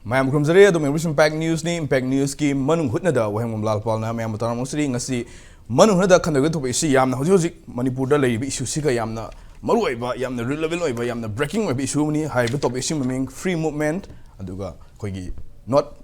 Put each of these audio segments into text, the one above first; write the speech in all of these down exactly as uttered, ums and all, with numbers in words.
ꯃꯌꯥꯝ ꯈꯨꯔꯨꯝꯖꯔꯤ꯫ ꯑꯗꯨꯝ Impact Newsꯅꯤ꯫ Impact Newsꯀꯤ ꯃꯅꯨꯡ ꯍꯨꯠꯅꯗ ꯋꯥꯍꯦꯡꯕꯝ ꯂꯥꯜꯄꯥꯜꯅ ꯃꯌꯥꯝꯕꯨ ꯇꯔꯥꯃꯨꯛꯁꯤꯔꯤ꯫ ꯉꯁꯤ ꯃꯅꯨꯡ ꯍꯨꯠꯅꯗ ꯈꯟꯅꯒꯗꯧꯕ ꯏꯁꯤ ꯌꯥꯝꯅ ꯍꯧꯖꯤꯛ ꯍꯧꯖꯤꯛ ꯃꯅꯤꯄꯨꯔꯗ ꯂꯩꯔꯤꯕ ꯏꯁꯨꯁꯤꯒ ꯌꯥꯝꯅ ꯃꯔꯨ ꯑꯣꯏꯕ, ꯌꯥꯝꯅ ꯔꯤꯂꯦꯕꯦꯟ ꯑꯣꯏꯕ, ꯌꯥꯝꯅ ꯕ꯭ꯔꯦꯀꯤꯡ ꯑꯣꯏꯕ ꯏꯁꯨ ꯑꯃꯅꯤ꯫ ꯍꯥꯏꯔꯤꯕ ꯇꯣꯄꯤꯛ ꯑꯁꯤ ꯃꯃꯤꯡ ꯐ꯭ꯔꯤ ꯃꯨꯚꯃꯦꯟꯠ, ꯑꯗꯨꯒ ꯑꯩꯈꯣꯏꯒꯤ ꯅꯣꯠ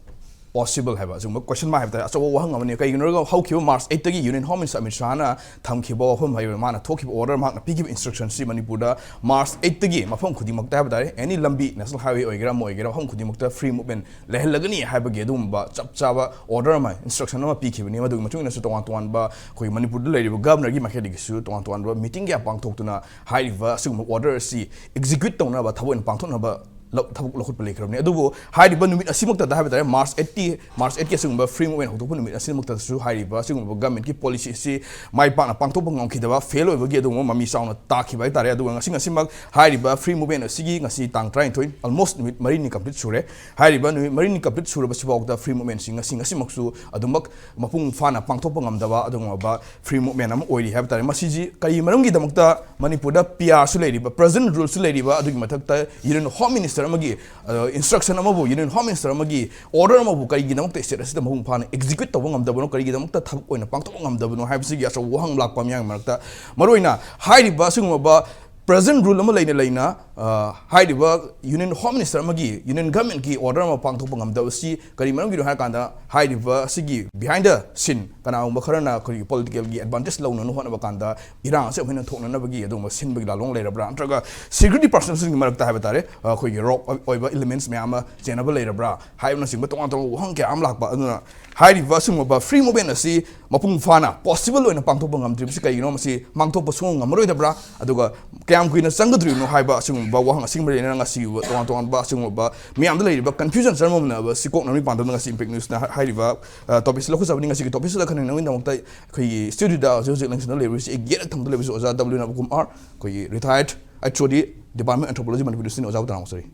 ꯄꯣꯁꯤꯕꯜ ꯍꯥꯏꯕ ꯑꯁꯤꯒꯨꯝꯕ ꯀꯣꯏꯁꯟ ꯃꯥꯔꯛ ꯍꯥꯏꯕ ꯇꯥꯔꯦ, ꯑꯆꯧꯕ ꯋꯥꯍꯪ ꯑꯃꯅꯤ꯫ ꯀꯩꯒꯤꯅꯣ ꯍꯥꯏꯔꯒ ꯍꯧꯈꯤꯕ ꯃꯥꯔꯆ ꯑꯩꯠꯇꯒꯤ ꯌꯨꯅꯤꯌꯟ ꯍꯣꯝ ꯃꯤꯅꯤꯁꯇꯔ ꯑꯃꯤꯠ ꯁꯥꯍꯅ ꯊꯝꯈꯤꯕ ꯋꯥꯐꯝ ꯍꯥꯏꯕ, ꯃꯥꯅ ꯊꯣꯛꯈꯤꯕ ꯑꯣꯔꯗꯔ, ꯃꯍꯥꯛꯅ ꯄꯤꯈꯤꯕ ꯏꯟꯁꯇ꯭ꯔꯛꯁꯟꯁꯤ ꯃꯅꯤꯄꯨꯔꯗ ꯃꯥꯔꯆ ꯑꯩꯠꯇꯒꯤ ꯃꯐꯝ ꯈꯨꯗꯤꯡꯃꯛꯇ ꯍꯥꯏꯕ ꯇꯥꯔꯦ, ꯑꯦꯅꯤ ꯂꯝꯕꯤ, ꯅꯦꯁꯅꯦꯜ ꯍꯥꯏꯋꯦ ꯑꯣꯏꯒꯦꯔꯥ ꯑꯃ ꯑꯣꯏꯒꯦꯔꯥ, ꯃꯐꯝ ꯈꯨꯗꯤꯡꯃꯛꯇ ꯐ꯭ꯔꯤ ꯃꯨꯚꯃꯦꯟꯠ ꯂꯩꯍꯜꯂꯒꯅꯤ ꯍꯥꯏꯕꯒꯤ ꯑꯗꯨꯒꯨꯝꯕ ꯆꯞ ꯆꯥꯕ ꯑꯣꯔꯗꯔ ꯑꯃ, ꯏꯟꯁꯇ꯭ꯔꯛꯁꯟ ꯑꯃ ꯄꯤꯈꯤꯕꯅꯤ꯫ ꯃꯗꯨꯒꯤ ꯃꯇꯨꯡ ꯏꯟꯅꯁꯨ ꯇꯣꯉꯥꯟ ꯇꯣꯉꯥꯟꯕ ꯑꯩꯈꯣꯏ ꯃꯅꯤꯄꯨꯔꯗ ꯂꯩꯔꯤꯕ ꯒꯚꯔꯅꯔꯒꯤ ꯃꯥꯏꯀꯩꯗꯒꯤꯁꯨ ꯇꯣꯉꯥꯟ ꯇꯣꯉꯥꯟꯕ ꯃꯤꯇꯤꯡ ꯀꯌꯥ ꯄꯥꯡꯊꯣꯛꯇꯨꯅ ꯍꯥꯏꯔꯤꯕ ꯑꯁꯤꯒꯨꯝꯕ ꯑꯣꯔꯗꯔ ꯑꯁꯤ ꯑꯦꯛꯖꯤꯀ꯭ꯌꯨꯠ ꯇꯧꯅꯕ, ꯊꯕꯛ ꯑꯣꯏꯅ ꯄꯥꯡꯊꯣꯛꯅꯕ ꯂꯧ-, ꯊꯕꯛ ꯂꯧꯈꯠꯄ ꯂꯩꯈ꯭ꯔꯕꯅꯤ꯫ ꯑꯗꯨꯕꯨ ꯍꯥꯏꯔꯤꯕ ꯅꯨꯃꯤꯠ ꯑꯁꯤꯃꯛꯇꯗ ꯍꯥꯏꯕ ꯇꯥꯔꯦ, ꯃꯥꯔꯆ ꯑꯩꯠꯀꯤ, ꯃꯥꯔꯆ ꯑꯩꯠꯀꯤ ꯑꯁꯤꯒꯨꯝꯕ ꯐ꯭ꯔꯤ ꯃꯨꯚꯃꯦꯟꯠ ꯍꯧꯗꯣꯛꯄ ꯅꯨꯃꯤꯠ ꯑꯁꯤꯃꯛꯇꯗꯁꯨ ꯍꯥꯏꯔꯤꯕ ꯑꯁꯤꯒꯨꯝꯕ ꯒꯚꯔꯟꯃꯦꯟꯠꯀꯤ ꯄꯣꯂꯤꯁꯤ ꯑꯁꯤ ꯃꯥꯏ ꯄꯥꯛꯅ ꯄꯥꯡꯊꯣꯛꯄ ꯉꯝꯈꯤꯗꯕ, ꯐꯦꯜ ꯑꯣꯏꯕꯒꯤ ꯑꯗꯨꯒꯨꯝꯕ ꯃꯃꯤ ꯆꯥꯎꯅ ꯇꯥꯈꯤꯕ ꯍꯥꯏ ꯇꯥꯔꯦ꯫ ꯑꯗꯨꯒ ꯉꯁꯤ, ꯉꯁꯤꯃꯛ ꯍꯥꯏꯔꯤꯕ ꯐ꯭ꯔꯤ ꯃꯨꯚꯃꯦꯟꯠ ꯑꯁꯤꯒꯤ ꯉꯁꯤ ꯇꯥꯡ ꯇꯔꯥꯅꯤꯊꯣꯏ, ꯑꯣꯜꯃꯣꯁ ꯅꯨꯃꯤꯠ ꯃꯔꯤꯅꯤ ꯀꯝꯄ꯭ꯂꯤꯠ ꯁꯨꯔꯦ꯫ ꯍꯥꯏꯔꯤꯕ ꯅꯨꯃꯤꯠ ꯃꯔꯤꯅꯤ ꯀꯝꯄ꯭ꯂꯤꯠ ꯁꯨꯔꯕꯁꯤꯐꯥꯎꯗ ꯐ꯭ꯔꯤ ꯃꯨꯚꯃꯦꯟꯠꯁꯤ ꯉꯁꯤ, ꯉꯁꯤꯃꯛꯁꯨ ꯑꯗꯨꯃꯛ ꯃꯄꯨꯡ ꯐꯥꯅ ꯄꯥꯡꯊꯣꯛꯄ ꯉꯝꯗꯕ ꯑꯗꯨꯒꯨꯝꯂꯕ ꯐ꯭ꯔꯤ ꯃꯨꯚꯃꯦꯟꯠ ꯑꯃ ꯑꯣꯏꯔꯤ ꯍꯥꯏꯕ ꯇꯥꯔꯦ꯫ ꯃꯁꯤꯁꯤ ꯀꯔꯤ ꯃꯔꯝꯒꯤꯗꯃꯛꯇ ꯃꯅꯤꯄꯨꯔꯗ ꯄꯤ ꯑꯥꯔꯁꯨ ꯂꯩꯔꯤꯕ, ꯄ꯭ꯔꯖꯦꯟꯠ ꯔꯨꯜꯁꯨ ꯂꯩꯔꯤꯕ, ꯑꯗꯨꯒꯤ ꯃꯊꯛꯇ ꯌꯨꯅꯤꯌꯟ ꯍꯣꯝ ꯃꯤꯅꯤꯁꯇꯔ ꯑꯃꯒꯤ, ꯑ, ꯏꯟꯁꯇ꯭ꯔꯛꯁꯟ ꯑꯃꯕꯨ, ꯌꯨꯅꯤꯌꯟ ꯍꯣꯝ ꯃꯤꯅꯤꯁꯇꯔ ꯑꯃꯒꯤ ꯑꯣꯔꯗꯔ ꯑꯃꯕꯨ ꯀꯔꯤꯒꯤꯗꯃꯛꯇ ꯁ꯭ꯇꯦꯠ ꯑꯁꯤꯗ ꯃꯄꯨꯡ ꯐꯥꯅ ꯑꯦꯛꯖꯤꯀ꯭ꯌꯨꯠ ꯇꯧꯕ ꯉꯝꯗꯕꯅꯣ, ꯀꯔꯤꯒꯤꯗꯃꯛꯇ ꯊꯕꯛ ꯑꯣꯏꯅ ꯄꯥꯡꯊꯣꯛꯄ ꯉꯝꯗꯕꯅꯣ ꯍꯥꯏꯕꯁꯤꯒꯤ ꯑꯆꯧꯕ ꯋꯥꯍꯪ ꯂꯥꯛꯄ ꯃꯤꯌꯥꯝꯒꯤ ꯃꯔꯛꯇ, ꯃꯔꯨꯑꯣꯏꯅ ꯍꯥꯏꯔꯤꯕ ꯑꯁꯤꯒꯨꯝꯂꯕ ꯄ꯭ꯔꯖꯦꯟꯠ ꯔꯨꯜ ꯑꯃ ꯂꯩꯅ ꯂꯩꯅ, ꯑ, ꯍꯥꯏꯔꯤꯕ ꯌꯨꯅꯤꯌꯟ ꯍꯣꯝ ꯃꯤꯅꯤꯁꯇꯔ ꯑꯃꯒꯤ, ꯌꯨꯅꯤꯌꯟ ꯒꯚꯔꯟꯃꯦꯟꯠꯀꯤ ꯑꯣꯔꯗꯔ ꯑꯃ ꯄꯥꯡꯊꯣꯛꯄ ꯉꯝꯗꯕꯁꯤ ꯀꯔꯤ ꯃꯔꯝꯒꯤꯅꯣ ꯍꯥꯏꯔ ꯀꯥꯟꯗ, ꯍꯥꯏꯔꯤꯕ ꯑꯁꯤꯒꯤ behind the scene ꯀꯅꯥꯒꯨꯝꯕ ꯈꯔꯅ ꯑꯩꯈꯣꯏꯒꯤ ꯄꯣꯂꯤꯇꯤꯀꯦꯜꯒꯤ ꯑꯦꯗꯚꯥꯟꯇꯦꯖ ꯂꯧꯅꯅꯕ ꯍꯣꯠꯅꯕ ꯀꯥꯟꯗ ꯏꯔꯥꯡ ꯑꯁꯤ ꯑꯃꯨꯛ ꯍꯦꯟꯅ ꯊꯣꯛꯅꯅꯕꯒꯤ ꯑꯗꯨꯒꯨꯝꯕ ꯁꯤꯟꯕꯒꯤ ꯂꯥꯂꯣꯡ ꯂꯩꯔꯕ꯭ꯔꯥ, ꯅꯠꯇ꯭ꯔꯒ ꯁꯦꯀ꯭ꯌꯨꯔꯤꯇꯤ ꯄꯥꯔꯁꯟꯁꯤꯡꯒꯤ ꯃꯔꯛꯇ ꯍꯥꯏꯕ ꯇꯥꯔꯦ, ꯑꯩꯈꯣꯏꯒꯤ ꯔꯣꯛ ꯑꯣꯏꯕ ꯏꯂꯤꯃꯦꯟꯠꯁ ꯃꯌꯥꯝ ꯑꯃ ꯆꯦꯟꯅꯕ ꯂꯩꯔꯕ꯭ꯔꯥ ꯍꯥꯏꯕꯅꯆꯤꯡꯕ ꯇꯣꯉꯥꯟ ꯇꯣꯉꯥꯟꯕ ꯋꯥꯍꯪ ꯀꯌꯥ ꯑꯃ ꯂꯥꯛꯄ꯫ ꯑꯗꯨꯅ ꯍꯥꯏꯔꯤꯕ ꯑꯁꯤꯒꯨꯝꯕ ꯐ꯭ꯔꯤ ꯃꯨꯚꯃꯦꯟꯠ ꯑꯁꯤ ꯃꯄꯨꯡ ꯐꯥꯅ ꯄꯣꯁꯤꯕꯜ ꯑꯣꯏꯅ ꯄꯥꯡꯊꯣꯛꯄ ꯉꯝꯗ꯭ꯔꯤꯕꯁꯤ ꯀꯩꯒꯤꯅꯣ? ꯃꯁꯤ ꯄꯥꯡꯊꯣꯛꯄ ꯁꯨꯡꯉꯝ ꯉꯝꯃꯔꯣꯏꯗꯕ꯭ꯔꯥ? ꯑꯗꯨꯒ ꯀꯌꯥꯝ ꯀꯨꯏꯅ ꯆꯪꯒꯗ꯭ꯔꯤꯕꯅꯣ ꯍꯥꯏꯕ ꯑꯁꯤꯒꯨꯝꯕ ꯋꯥꯍꯪ ꯑꯁꯤꯒꯨꯝꯕ ꯂꯩꯅꯅ ꯉꯁꯤꯒꯤ ꯇꯣꯉꯥꯟ ꯇꯣꯉꯥꯟꯕ ꯑꯁꯤꯒꯨꯝꯕ ꯃꯤꯌꯥꯝꯗ ꯂꯩꯔꯤꯕ ꯀꯟꯐ꯭ꯌꯨꯖꯟ ꯆꯃꯝꯅꯕ ꯑꯁꯤ ꯀꯣꯛꯅꯕꯒꯤ ꯄꯥꯟꯗꯝꯗ ꯉꯁꯤ ꯏꯝꯄꯦꯛ ꯅ꯭ꯌꯨꯁꯅ ꯍꯥꯏ-, ꯍꯥꯏꯔꯤꯕ, ꯑ, ꯇꯣꯄꯤꯛꯁꯤ ꯂꯧꯈꯠꯆꯕꯅꯤ꯫ ꯉꯁꯤꯒꯤ ꯇꯣꯄꯤꯛꯁꯤꯗ ꯈꯟꯅꯅꯕꯒꯤꯗꯃꯛꯇ ꯑꯩꯈꯣꯏꯒꯤ ꯁ꯭ꯇꯨꯗꯤꯑꯣꯗ ꯍꯧꯖꯤꯛ ꯍꯧꯖꯤꯛ ꯂꯦꯡꯁꯤꯟꯗꯨꯅ ꯂꯩꯔꯤꯕꯁꯤ ꯑꯩꯒꯤ ꯌꯦꯠ ꯊꯪꯕꯗ ꯂꯩꯕꯁꯤ ꯑꯣꯖꯥ ꯗꯕ꯭ꯂꯤꯎ ꯅꯕꯀꯨꯃꯥꯔ, ꯑꯩꯈꯣꯏꯒꯤ ꯔꯤꯇꯥꯌꯔꯠ ꯑꯩꯆ ꯑꯣ ꯗꯤ, ꯗꯤꯄꯥꯔꯠꯃꯦꯟ ꯑꯦꯟꯊ꯭ꯔꯣꯄꯣꯂꯣꯖꯤ, ꯃꯅꯤꯄꯨꯔ ꯌꯨꯅꯤꯚꯔꯁꯤꯇꯤꯅ ꯑꯣꯖꯥꯕꯨ ꯇꯔꯥꯃꯨꯛ ꯆꯠꯔꯤ꯫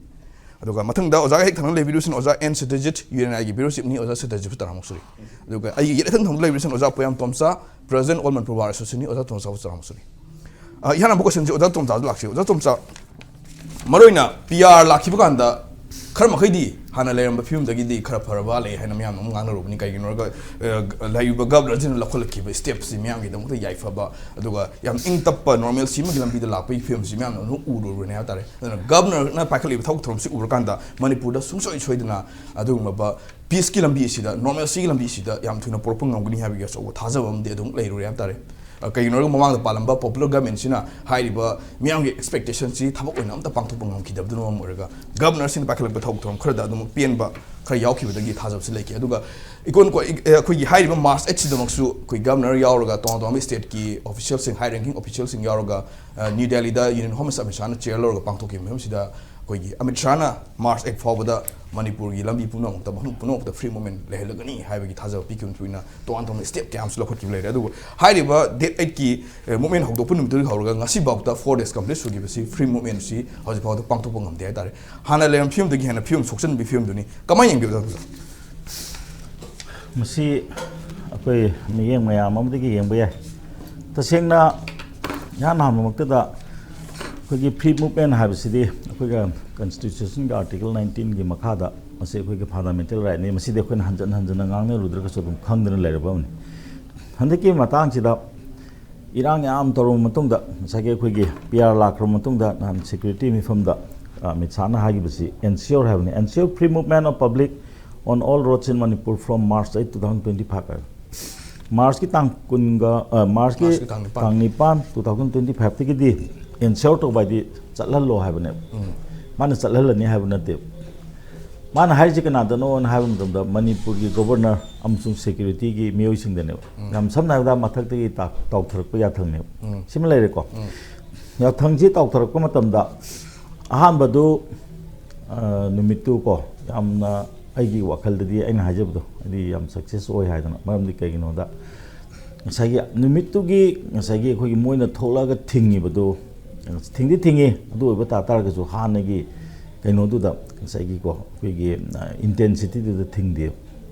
ꯑꯗꯨꯒ ꯃꯊꯪꯗ ꯑꯣꯖꯥꯒ ꯍꯦꯛ ꯊꯪꯅ ꯂꯩꯕꯤꯔꯤꯕꯁꯤꯅ ꯑꯣꯖꯥ ꯑꯦꯟ ꯁꯇ꯭ꯌꯖꯤꯠ, ꯌꯨ ꯑꯦꯟ ꯑꯥꯏꯒꯤ ꯕ꯭ꯌꯨꯔꯣ ꯆꯤꯐꯅꯤ, ꯑꯣꯖꯥ ꯁꯇ꯭ꯌꯖꯤꯠꯄꯨ ꯇꯔꯥꯃꯨꯛ ꯆꯠꯔꯤ꯫ ꯑꯗꯨꯒ ꯑꯩꯒꯤ ꯌꯦꯠ ꯊꯪꯅ ꯂꯩꯕꯤꯔꯤꯕꯁꯤꯅ ꯑꯣꯖꯥ ꯄꯣꯌꯥꯝ ꯇꯣꯝꯆꯥ, ꯄ꯭ꯔꯖꯦꯟꯠ ꯑꯣꯜ ꯃꯅꯤꯄꯨꯔ ꯕꯥꯔ ꯑꯦꯁꯣꯁꯤꯌꯦꯁꯟꯅꯤ, ꯑꯣꯖꯥ ꯇꯣꯝꯆꯥꯕꯨ ꯇꯔꯥꯃꯨꯛ ꯆꯠꯔꯤ꯫ ꯑ, ꯏꯍꯥꯟ ꯍꯥꯟꯕ ꯀꯣꯏꯁꯟꯁꯤ ꯑꯣꯖꯥ ꯇꯣꯝꯆꯥꯗ ꯂꯥꯛꯁꯤ꯫ ꯑꯣꯖꯥ ꯇꯣꯝꯆꯥ, ꯃꯔꯨꯑꯣꯏꯅ ꯄꯤ ꯑꯥꯔ ꯂꯥꯛꯈꯤꯕ ꯀꯥꯟꯗ ꯈꯔ ꯃꯈꯩꯗꯤ ꯍꯥꯟꯅ ꯂꯩꯔꯝꯕ ꯐꯤꯕꯝꯗꯒꯤꯗꯤ ꯈꯔ ꯐꯔꯕ ꯂꯩ ꯍꯥꯏꯅ ꯃꯌꯥꯝꯅ ꯑꯃꯨꯛ ꯉꯥꯡꯅꯔꯨꯕꯅꯤ꯫ ꯀꯩꯒꯤꯅꯣ ꯍꯥꯏꯔꯒ, ꯑ, ꯂꯩꯔꯤꯕ ꯒꯕꯅꯔꯁꯤꯅ ꯂꯧꯈꯠꯂꯛꯈꯤꯕ ꯁ꯭ꯇꯦꯞꯁꯤ ꯃꯤꯌꯥꯝꯒꯤꯗꯃꯛꯇ ꯌꯥꯏꯐꯕ, ꯑꯗꯨꯒ ꯌꯥꯝ ꯏꯪ ꯇꯞꯄ normalcy ꯑꯃꯒꯤ ꯂꯝꯕꯤꯗ ꯂꯥꯛꯄꯒꯤ ꯐꯤꯕꯝꯁꯤ ꯃꯤꯌꯥꯝꯅ ꯑꯗꯨꯝ ꯎꯔꯨꯔꯕꯅꯤ ꯍꯥꯏꯕ ꯇꯥꯔꯦ꯫ ꯑꯗꯨꯅ ꯒꯕꯅꯔꯅ ꯄꯥꯏꯈꯠꯂꯤꯕ ꯊꯕꯛ ꯊꯧꯔꯝꯁꯤ ꯎꯔꯀꯥꯟꯗ ꯃꯅꯤꯄꯨꯔꯗ ꯁꯨꯡꯁꯣꯏ ꯁꯣꯏꯗꯅ ꯑꯗꯨꯒꯨꯝꯂꯕ peaceꯀꯤ ꯂꯝꯕꯤ ꯑꯁꯤꯗ, normalcyꯒꯤ ꯂꯝꯕꯤ ꯑꯁꯤꯗ ꯌꯥꯝ ꯊꯨꯅ ꯄꯨꯔꯛꯄ ꯉꯝꯒꯅꯤ ꯍꯥꯏꯕꯒꯤ ꯑꯆꯧꯕ ꯊꯥꯖꯕ ꯑꯃꯗꯤ ꯑꯗꯨꯝ ꯂꯩꯔꯨꯔꯦ ꯍꯥꯏꯕ ꯇꯥꯔꯦ꯫ ꯑ, ꯀꯩꯒꯤꯅꯣ ꯍꯥꯏꯔꯒ ꯃꯃꯥꯡꯗ ꯄꯥꯜꯂꯝꯕ popular governmentꯁꯤꯅ ꯍꯥꯏꯔꯤꯕ ꯃꯤꯌꯥꯝꯒꯤ expectationꯁꯤ ꯊꯕꯛ ꯑꯣꯏꯅ ꯑꯝꯇ ꯄꯥꯡꯊꯣꯛꯄ ꯉꯝꯈꯤꯗꯕꯗꯨꯅ ꯃꯔꯝ ꯑꯣꯏꯔꯒ, ꯒꯕꯅꯔꯁꯤꯡꯅ ꯄꯥꯏꯈꯠꯂꯛꯄ ꯊꯕꯛ ꯊꯧꯔꯝ ꯈꯔꯗ ꯑꯗꯨꯝ ꯄꯦꯟꯕ ꯈꯔ ꯌꯥꯎꯈꯤꯕꯗꯒꯤ ꯊꯥꯖꯕꯁꯤ ꯂꯩꯈꯤ꯫ ꯑꯗꯨꯒ ꯏꯀꯣꯟ ꯀꯣ-, ꯑꯩ-, ꯑꯩꯈꯣꯏꯒꯤ ꯍꯥꯏꯔꯤꯕ March eightꯁꯤꯗꯃꯛꯁꯨ ꯑꯩꯈꯣꯏ ꯒꯕꯅꯔ ꯌꯥꯎꯔꯒ, ꯇꯣꯉꯥꯟ ꯇꯣꯉꯥꯟꯕ stateꯀꯤ officialꯁꯤꯡ, high ranking officialꯁꯤꯡ ꯌꯥꯎꯔꯒ, ꯑ, ꯅ꯭ꯌꯨ ꯗꯦꯜꯂꯤꯗ Union Home Minister Amit ꯁꯥꯍꯅ chair ꯂꯧꯔꯒ ꯄꯥꯡꯊꯣꯛꯈꯤꯕ ꯃꯐꯝꯁꯤꯗ, ꯑꯩꯈꯣꯏꯒꯤ ꯑꯃꯤꯠ ꯁꯥꯍꯅ March eight ꯐꯥꯎꯕꯗ ꯃꯅꯤꯄꯨꯔꯒꯤ ꯂꯝꯕꯤ ꯄꯨꯝꯅꯃꯛꯇ, ꯃꯐꯝ ꯄꯨꯝꯅꯃꯛꯇ free movement ꯂꯩꯍꯜꯂꯒꯅꯤ ꯍꯥꯏꯕꯒꯤ ꯊꯥꯖꯕ ꯄꯤꯈꯤꯕ ꯃꯇꯨꯡ ꯏꯟꯅ, ꯇꯣꯉꯥꯟ ꯇꯣꯉꯥꯟꯕ step ꯀꯌꯥ ꯑꯃꯁꯨ ꯂꯧꯈꯠꯈꯤꯕ ꯂꯩꯔꯦ꯫ ꯑꯗꯨꯕꯨ ꯍꯥꯏꯔꯤꯕ date eightꯀꯤ, ꯑꯦ, movement ꯍꯧꯗꯣꯛꯄ ꯅꯨꯃꯤꯠꯇꯨꯗꯒꯤ ꯍꯧꯔꯒ ꯉꯁꯤꯐꯥꯎꯗ four days complete ꯁꯨꯈꯤꯕꯁꯤ, free movementꯁꯤ ꯍꯧꯖꯤꯛ ꯐꯥꯎꯗ ꯄꯥꯡꯊꯣꯛꯄ ꯉꯝꯗꯦ ꯍꯥꯏꯇꯥꯔꯦ꯫ ꯍꯥꯟꯅ ꯂꯩꯔꯝꯕ ꯐꯤꯕꯝꯗꯒꯤ ꯍꯦꯟꯅ ꯐꯤꯕꯝ ꯁꯣꯛꯆꯟꯕꯒꯤ ꯐꯤꯕꯝꯗꯨꯅꯤ꯫ ꯀꯃꯥꯏꯅ ꯌꯦꯡꯕꯤꯕ, ꯗꯥ? ꯃꯁꯤ ꯑꯩꯈꯣꯏ ꯃꯤꯠꯌꯦꯡ ꯃꯌꯥꯝ ꯑꯃꯗꯒꯤ ꯌꯦꯡꯕ ꯌꯥꯏ꯫ ꯇꯁꯦꯡꯅ, ꯏꯍꯥꯟ ꯍꯥꯟꯕꯃꯛꯇꯗ ꯑꯩꯈꯣꯏꯒꯤ free movement ꯍꯥꯏꯕꯁꯤꯗꯤ ꯑꯩꯈꯣꯏꯒ constitutionꯒꯤ article nineteenꯒꯤ ꯃꯈꯥꯗ ꯃꯁꯤ ꯑꯩꯈꯣꯏꯒꯤ fundamental rightꯅꯤ꯫ ꯃꯁꯤꯗꯤ ꯑꯩꯈꯣꯏꯅ ꯍꯟꯖꯟ ꯍꯟꯖꯟꯅ ꯉꯥꯡꯅꯔꯨꯗ꯭ꯔꯒꯁꯨ ꯑꯗꯨꯝ ꯈꯪꯗꯅ ꯂꯩꯔꯕ ꯑꯃꯅꯤ꯫ ꯍꯟꯗꯛꯀꯤ ꯃꯇꯥꯡꯁꯤꯗ ꯏꯔꯥꯡ ꯌꯥꯝ ꯇꯧꯔꯕ ꯃꯇꯨꯡꯗ, ꯉꯁꯥꯏꯒꯤ ꯑꯩꯈꯣꯏꯒꯤ P R ꯂꯥꯛꯈ꯭ꯔꯕ ꯃꯇꯨꯡꯗ, ꯅꯍꯥꯟ security ꯃꯤꯐꯝꯗ, ꯑ, ꯑꯃꯤꯠ ꯁꯥꯍꯅ ꯍꯥꯏꯈꯤꯕꯁꯤ, ensure ꯍꯥꯏꯕꯅꯤ, "Ensure free movement of public on all roads in Manipur from March eight, two thousand twenty-five" ꯍꯥꯏꯕ꯫ Marchꯀꯤ ꯇꯥꯡ ꯀꯨꯟꯒ, ꯑ, Marchꯀꯤ Marchꯀꯤ ꯇꯥꯡ ꯅꯤꯄꯥꯟ꯫ ꯇꯥꯡ ꯅꯤꯄꯥꯟ, two thousand twenty-fiveꯇꯒꯤꯗꯤ ensure ꯇꯧꯕ ꯍꯥꯏꯗꯤ ꯆꯠꯍꯜꯂꯣ ꯍꯥꯏꯕꯅꯦꯕ꯫ ꯃꯥꯅ ꯆꯠꯍꯜꯂꯅꯤ ꯍꯥꯏꯕ ꯅꯠꯇꯦꯕ꯫ ꯃꯥꯅ ꯍꯥꯏꯔꯤꯁꯦ ꯀꯅꯥꯗꯅꯣꯅ ꯍꯥꯏꯕ ꯃꯇꯝꯗ, ꯃꯅꯤꯄꯨꯔꯒꯤ governor ꯑꯃꯁꯨꯡ securityꯒꯤ ꯃꯤꯑꯣꯏꯁꯤꯡꯗꯅꯦꯕ꯫ ꯌꯥꯝ ꯁꯝꯅ ꯍꯥꯏꯔꯕꯗ, ꯃꯊꯛꯇꯒꯤ ꯇꯥ-, ꯇꯥꯎꯊꯔꯛꯄ ꯌꯥꯊꯪꯅꯦꯕ꯫ ꯁꯤꯃ ꯂꯩꯔꯦꯀꯣ꯫ ꯌꯥꯊꯪꯁꯤ ꯇꯥꯎꯊꯔꯛꯄ ꯃꯇꯝꯗ, ꯑꯍꯥꯟꯕꯗꯨ, ꯑ, ꯅꯨꯃꯤꯠꯇꯨ ꯀꯣ, ꯌꯥꯝꯅ ꯑꯩꯒꯤ ꯋꯥꯈꯜꯗꯗꯤ, ꯑꯩꯅ ꯍꯥꯏꯖꯕꯗꯣ, ꯍꯥꯏꯗꯤ ꯌꯥꯝ success ꯑꯣꯏ ꯍꯥꯏꯗꯅ꯫ ꯃꯔꯝꯗꯤ ꯀꯩꯒꯤꯅꯣꯗ, ꯉꯁꯥꯏꯒꯤ ꯅꯨꯃꯤꯠꯇꯨꯒꯤ, ꯉꯁꯥꯏꯒꯤ ꯑꯩꯈꯣꯏꯒꯤ ꯃꯣꯏꯅ ꯊꯣꯛꯂꯛꯑꯒ ꯊꯤꯡꯉꯤꯕꯗꯨ, ꯊꯤꯡꯗꯤ ꯊꯤꯡꯉꯤ, ꯑꯗꯨ ꯑꯣꯏꯕ ꯇꯥ ꯇꯥꯔꯒꯁꯨ ꯍꯥꯟꯅꯒꯤ ꯀꯩꯅꯣꯗꯨꯗ, ꯉꯁꯥꯏꯒꯤꯀꯣ, ꯑꯩꯈꯣꯏꯒꯤ, ꯑ, intensityꯗꯨꯗ ꯊꯤꯡꯗꯦ꯫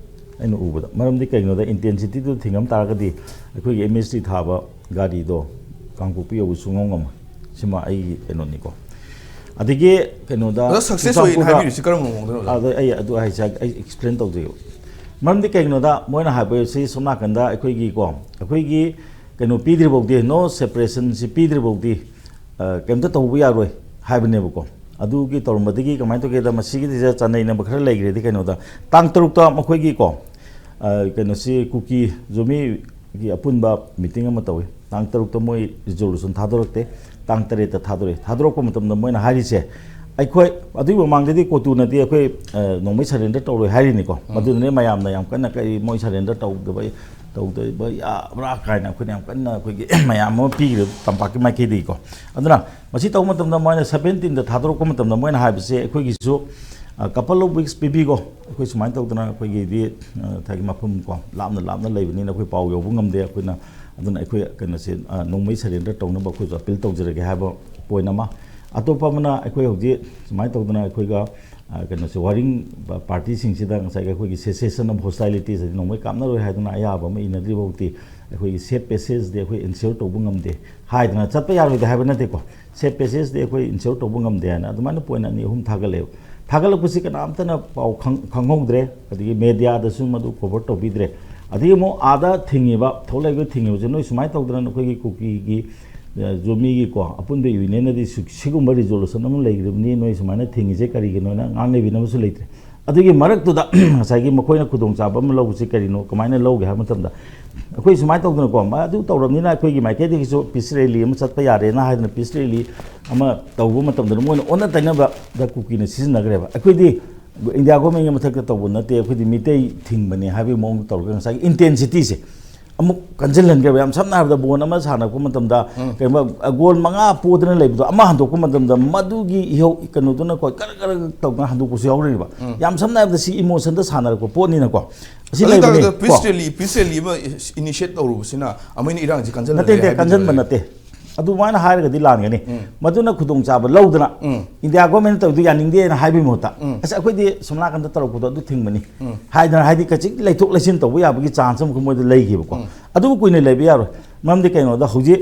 ꯑꯩꯅ ꯎꯕꯗ, ꯃꯔꯝꯗꯤ ꯀꯩꯒꯤꯅꯣꯗ, intensityꯗꯨꯗ ꯊꯤꯡꯉꯝ ꯇꯥꯔꯒꯗꯤ ꯑꯩꯈꯣꯏꯒꯤ M H D ꯊꯥꯕ ꯒꯥꯔꯤꯗꯣ ꯀꯥꯡꯄꯣꯛꯄꯤ ꯌꯧꯕ ꯁꯨꯡꯉꯝ ꯉꯝꯃꯣꯏ꯫ ꯁꯤꯃ ꯑꯩꯒꯤ ꯀꯩꯅꯣꯅꯤꯀꯣ꯫ ꯑꯗꯒꯤ ꯀꯩꯅꯣꯗ ꯑꯗꯣ ꯁꯛꯁꯦꯁ ꯑꯣꯏꯅ ꯍꯥꯏꯕꯤꯔꯤꯁꯤ ꯀꯔꯝꯕ ꯃꯑꯣꯡꯗꯅꯣ ꯑꯣꯖꯥ? ꯑꯗꯣ ꯑꯩ ꯑꯗꯨ ꯍꯥꯏꯁꯦ ꯑꯩ ꯑꯦꯛꯁꯄ꯭ꯂꯦꯟ ꯇꯧꯖꯒꯦꯕ꯫ ꯃꯔꯝꯗꯤ ꯀꯩꯒꯤꯅꯣꯗ ꯃꯣꯏꯅ ꯍꯥꯏꯕꯁꯤ ꯁꯣꯝ ꯅꯥꯀꯟꯗ ꯑꯩꯈꯣꯏꯒꯤꯀꯣ, ꯑꯩꯈꯣꯏꯒꯤ ꯀꯩꯅꯣ ꯄꯤꯗ꯭ꯔꯤꯐꯥꯎꯗꯤ, ꯅꯣ ꯁꯦꯄꯔꯦꯁꯟꯁꯤ ꯄꯤꯗ꯭ꯔꯤꯐꯥꯎꯗꯤ, ꯑ, ꯀꯩꯝꯇ ꯇꯧꯕ ꯌꯥꯔꯣꯏ ꯍꯥꯏꯕꯅꯦꯕꯀꯣ꯫ ꯑꯗꯨꯒꯤ ꯇꯧꯔꯝꯕꯗꯒꯤ ꯀꯃꯥꯏꯅ ꯇꯧꯒꯦꯗ, ꯃꯁꯤꯒꯤꯗ ꯆꯥꯟꯅꯩꯅꯕ ꯈꯔ ꯂꯩꯈ꯭ꯔꯦꯗꯤ ꯀꯩꯅꯣꯗ, ꯇꯥꯡ ꯇꯔꯨꯛꯇ ꯃꯈꯣꯏꯒꯤꯀꯣ, ꯑ, ꯀꯩꯅꯣꯁꯤ ꯀꯨꯀꯤ ꯖꯨꯃꯤꯒꯤ ꯑꯄꯨꯟꯕ ꯃꯤꯇꯤꯡ ꯑꯃ ꯇꯧꯏ꯫ ꯇꯥꯡ ꯇꯔꯨꯛꯇ ꯃꯣꯏ ꯔꯤꯖꯣꯂꯨꯁꯟ ꯊꯥꯗꯣꯔꯛꯇꯦ, ꯇꯥꯡ ꯇꯔꯦꯠꯇ ꯊꯥꯗꯣꯔꯛꯑꯦ꯫ ꯊꯥꯗꯣꯔꯛꯄ ꯃꯇꯝꯗ ꯃꯣꯏꯅ ꯍꯥꯏꯔꯤꯁꯦ, ꯑꯩꯈꯣꯏ ꯑꯗꯨꯒꯤ ꯃꯃꯥꯡꯗꯗꯤ ꯀꯣꯇꯨꯅꯗꯤ ꯑꯩꯈꯣꯏ, ꯑ, ꯅꯣꯡꯃꯩ ꯁꯔꯦꯟꯗꯔ ꯇꯧꯔꯣꯏ ꯍꯥꯏꯔꯤꯅꯤꯀꯣ꯫ ꯃꯗꯨꯅꯅꯦ ꯃꯌꯥꯝꯅ ꯌꯥꯝ ꯀꯟꯅ ꯀꯔꯤ ꯃꯣꯏ ꯁꯔꯦꯟꯗꯔ ꯇꯧꯗꯕ, ꯇꯧꯗꯕ ꯌꯥꯕ꯭ꯔꯥ ꯀꯥꯏꯅ ꯑꯩꯈꯣꯏꯅ ꯌꯥꯝ ꯀꯟꯅ ꯑꯩꯈꯣꯏꯒꯤ ꯃꯌꯥꯝ ꯑꯃ ꯄꯤꯈ꯭ꯔꯦ ꯇꯝꯄꯥꯛꯀꯤ ꯃꯥꯏꯀꯩꯗꯒꯤꯀꯣ꯫ ꯑꯗꯨꯅ ꯃꯁꯤ ꯇꯧꯕ ꯃꯇꯝꯗ ꯃꯣꯏꯅ ꯁꯕꯦꯟꯇꯤꯟꯗ ꯊꯥꯗꯣꯔꯛꯄ ꯃꯇꯝꯗ ꯃꯣꯏꯅ ꯍꯥꯏꯕꯁꯦ ꯑꯩꯈꯣꯏꯒꯤꯁꯨ, ꯑ, couple of weeks ꯄꯤꯕꯤꯀꯣ, ꯑꯩꯈꯣꯏ ꯁꯨꯃꯥꯏꯅ ꯇꯧꯗꯅ ꯑꯩꯈꯣꯏꯒꯤꯗꯤ, ꯑ, ꯊꯥꯏꯒꯤ ꯃꯐꯝ ꯀꯣ ꯂꯥꯞꯅ ꯂꯥꯞꯅ ꯂꯩꯕꯅꯤꯅ ꯑꯩꯈꯣꯏ ꯄꯥꯎ ꯌꯧꯕ ꯉꯝꯗꯦ꯫ ꯑꯩꯈꯣꯏꯅ ꯑꯗꯨꯅ ꯑꯩꯈꯣꯏ ꯀꯩꯅꯣꯁꯦ, ꯑ, ꯅꯣꯡꯃꯩ ꯁꯔꯦꯟꯗꯔ ꯇꯧꯅꯕ ꯑꯩꯈꯣꯏꯁꯨ ꯑꯄꯤꯜ ꯇꯧꯖꯔꯒꯦ ꯍꯥꯏꯕ ꯄꯣꯏꯟ ꯑꯃ꯫ ꯑꯇꯣꯞꯄ ꯑꯃꯅ ꯑꯩꯈꯣꯏ ꯍꯧꯖꯤꯛ ꯁꯨꯃꯥꯏꯅ ꯇꯧꯗꯅ ꯑꯩꯈꯣꯏꯒ, ꯑ, ꯀꯩꯅꯣꯁꯦ, ꯋꯥꯔꯤꯡ ꯄꯥꯔꯇꯤꯁꯤꯡꯁꯤꯗ ꯉꯁꯥꯏꯒꯤ ꯑꯩꯈꯣꯏꯒꯤ ꯁꯦꯁꯦꯁꯟ ꯑꯣꯐ ꯍꯣꯁꯇꯥꯏꯂꯤꯇꯤꯁ ꯍꯥꯏꯗꯤ ꯅꯣꯡꯃꯩ ꯀꯥꯞꯅꯔꯣꯏ ꯍꯥꯏꯗꯅ ꯑꯌꯥꯕ ꯑꯃ ꯏꯅꯗ꯭ꯔꯤ ꯐꯥꯎꯗꯤ ꯑꯩꯈꯣꯏꯒꯤ ꯁꯦꯐ ꯄꯦꯁꯦꯖꯗꯤ ꯑꯩꯈꯣꯏ ꯏꯟꯁꯤꯌꯣꯔ ꯇꯧꯕ ꯉꯝꯗꯦ ꯍꯥꯏꯗꯅ ꯆꯠꯄ ꯌꯥꯔꯣꯏꯗꯦ ꯍꯥꯏꯕ ꯅꯠꯇꯦꯀꯣ꯫ ꯁꯦꯐ ꯄꯦꯁꯦꯖꯗꯤ ꯑꯩꯈꯣꯏ ꯏꯟꯁꯤꯌꯣꯔ ꯇꯧꯕ ꯉꯝꯗꯦ ꯍꯥꯏꯅ ꯑꯗꯨꯃꯥꯏꯅ ꯄꯣꯏꯟ ꯑꯅꯤ ꯑꯍꯨꯝ ꯊꯥꯒꯠꯂꯦꯕ꯫ ꯊꯥꯒꯠꯂꯛꯄꯁꯤ ꯀꯅꯥꯝꯇꯅ ꯄꯥꯎ ꯈꯪ-, ꯈꯪꯍꯧꯗ꯭ꯔꯦ, ꯑꯗꯒꯤ ꯃꯦꯗꯤꯌꯥꯗꯁꯨ ꯃꯗꯨ ꯀꯣꯚꯔ ꯇꯧꯕꯤꯗ꯭ꯔꯦ꯫ ꯑꯗꯒꯤ ꯑꯃꯨꯛ ꯑꯥꯗ ꯊꯤꯡꯉꯤꯕ, ꯊꯣꯛꯂꯛꯏꯕ ꯊꯤꯡꯉꯤꯕꯁꯦ ꯅꯣꯏ ꯁꯨꯃꯥꯏꯅ ꯇꯧꯗꯅ ꯅꯈꯣꯏꯒꯤ ꯀꯨꯀꯤꯒꯤ, ꯑ, ꯖꯣꯃꯤꯒꯤꯀꯣ ꯑꯄꯨꯟꯕ ꯌꯨꯅꯤꯌꯟꯅꯗꯤ ꯁꯤ-, ꯁꯤꯒꯨꯝꯕ ꯔꯤꯖꯣꯂꯨꯁꯟ ꯑꯃ ꯂꯩꯈ꯭ꯔꯤꯕꯅꯤ, ꯅꯣꯏ ꯁꯨꯃꯥꯏꯅ ꯊꯤꯡꯉꯤꯁꯦ ꯀꯔꯤꯒꯤꯅꯣꯅ ꯉꯥꯡꯅꯕꯤꯅꯕꯁꯨ ꯂꯩꯇ꯭ꯔꯦ꯫ ꯑꯗꯨꯒꯤ ꯃꯔꯛꯇꯨꯗ ꯉꯁꯥꯏꯒꯤ ꯃꯈꯣꯏꯅ ꯈꯨꯗꯣꯡꯆꯥꯕ ꯑꯃ ꯂꯧꯕꯁꯤ ꯀꯔꯤꯅꯣ, ꯀꯃꯥꯏꯅ ꯂꯧꯒꯦ ꯍꯥꯏꯕ ꯃꯇꯝꯗ, ꯑꯩꯈꯣꯏ ꯁꯨꯃꯥꯏꯅ ꯇꯧꯗꯅꯀꯣ, ꯃ-, ꯑꯗꯨ ꯇꯧꯔꯕꯅꯤꯅ ꯑꯩꯈꯣꯏꯒꯤ ꯃꯥꯏꯀꯩꯗꯒꯤꯁꯨ ꯄꯤꯁ ꯔꯦꯂꯤ ꯑꯃ ꯆꯠꯄ ꯌꯥꯔꯦꯅ ꯍꯥꯏꯗꯅ ꯄꯤꯁ ꯔꯦꯂꯤ ꯑꯃ ꯇꯧꯕ ꯃꯇꯝꯗ ꯃꯣꯏꯅ ꯑꯣꯟꯅ ꯇꯩꯅꯕꯗ ꯀꯨꯀꯤꯅ ꯁꯤꯖꯤꯟꯅꯈ꯭ꯔꯦꯕ꯫ ꯑꯩꯈꯣꯏꯗꯤ ꯏꯟꯗꯤꯌꯥ ꯒꯣꯔꯃꯦꯟꯒꯤ ꯃꯊꯛꯇ ꯇꯧꯕ ꯅꯠꯇꯦ, ꯑꯩꯈꯣꯏꯗꯤ ꯃꯤꯇꯩ ꯊꯤꯡꯕꯅꯦ ꯍꯥꯏꯕꯒꯤ ꯃꯑꯣꯡꯗ ꯇꯧꯔꯒ ꯉꯁꯥꯏꯒꯤ ꯏꯟꯇꯦꯟꯁꯤꯇꯤꯁꯦ ꯑꯃꯨꯛ ꯀꯟꯁꯤꯜꯍꯟꯈ꯭ꯔꯦꯕ꯫ ꯌꯥꯝ ꯁꯝꯅ ꯍꯥꯏꯔꯕꯗ ꯕꯣꯜ ꯑꯃ ꯁꯥꯟꯅꯔꯛꯄ ꯃꯇꯝꯗ ꯀꯩꯒꯨꯝꯕ ꯒꯣꯜ ꯃꯉꯥ ꯄꯣꯗꯅ ꯂꯩꯕꯗꯣ ꯑꯃ ꯍꯟꯗꯣꯛꯄ ꯃꯇꯝꯗ ꯃꯗꯨꯒꯤ ꯏꯍꯧ ꯀꯩꯅꯣꯗꯨꯅ ꯀꯣ ꯀꯔ ꯀꯔ ꯇꯧꯗꯅ ꯍꯟꯗꯣꯛꯄꯁꯨ ꯌꯥꯎꯔꯤꯕ꯫ ꯌꯥꯝ ꯁꯝꯅ ꯍꯥꯏꯔꯕꯗ ꯁꯤ ꯏꯃꯣꯁꯟꯗ ꯁꯥꯟꯅꯔꯛꯄ ꯄꯣꯠꯅꯤꯅꯀꯣ꯫ ꯑꯁꯤ ꯑꯗꯨ ꯂꯩꯕꯅꯤ ꯑꯣꯏꯇꯥꯔꯒꯗꯤ ꯄꯤꯁ ꯀꯣ꯫ ꯔꯦꯂꯤ, ꯄꯤꯁ ꯔꯦꯂꯤ ꯑꯃ ꯏꯅꯤꯁꯤꯌꯦꯠ ꯇꯧꯔꯨꯕꯁꯤꯅ ꯑꯃꯨꯛ ꯍꯦꯟꯅ ꯏꯔꯥꯡꯁꯤ ꯀꯟꯖꯜꯍꯜꯂꯦ ꯅꯠꯇꯦ, ꯅꯠꯇꯦ, ꯍꯥꯏꯕꯤꯗꯨꯔꯥ? ꯀꯟꯖꯟꯕ ꯅꯠꯇꯦ꯫ ꯑꯗꯨꯃꯥꯏꯅ ꯍꯥꯏꯔꯒꯗꯤ ꯂꯥꯟꯒꯅꯤ꯫ ꯃꯗꯨꯅ ꯈꯨꯗꯣꯡꯆꯥꯕ ꯂꯧꯗꯅ ꯎꯝ꯫ ꯏꯟꯗꯤꯌꯥ ꯒꯣꯔꯃꯦꯟꯅ ꯇꯧꯔꯤꯗꯨ ꯌꯥꯅꯤꯡꯗꯦꯅ ꯍꯥꯏꯕꯒꯤ ꯃꯍꯨꯠꯇ, ꯎꯝ꯫ "ꯑꯁ, ꯑꯩꯈꯣꯏꯗꯤ ꯁꯣꯝ ꯅꯥꯀꯟꯗ ꯇꯧꯔꯛꯄꯗꯣ ꯑꯗꯨ ꯊꯤꯡꯕꯅꯤ" ꯎꯝ꯫ ꯍꯥꯏꯗꯅ, ꯍꯥꯏꯗꯤ ꯀꯆꯤꯛ ꯂꯩꯊꯣꯛ ꯂꯩꯁꯤꯟ ꯇꯧꯕ ꯌꯥꯕꯒꯤ ꯆꯥꯟꯁ ꯑꯃꯈꯛ ꯃꯣꯏꯗ ꯂꯩꯈꯤꯕꯀꯣ꯫ ꯑꯗꯨꯕꯨ ꯀꯨꯏꯅ ꯂꯩꯕ ꯌꯥꯔꯣꯏ꯫ ꯃꯔꯝꯗꯤ ꯀꯩꯅꯣꯗ ꯍꯧꯖꯤꯛ,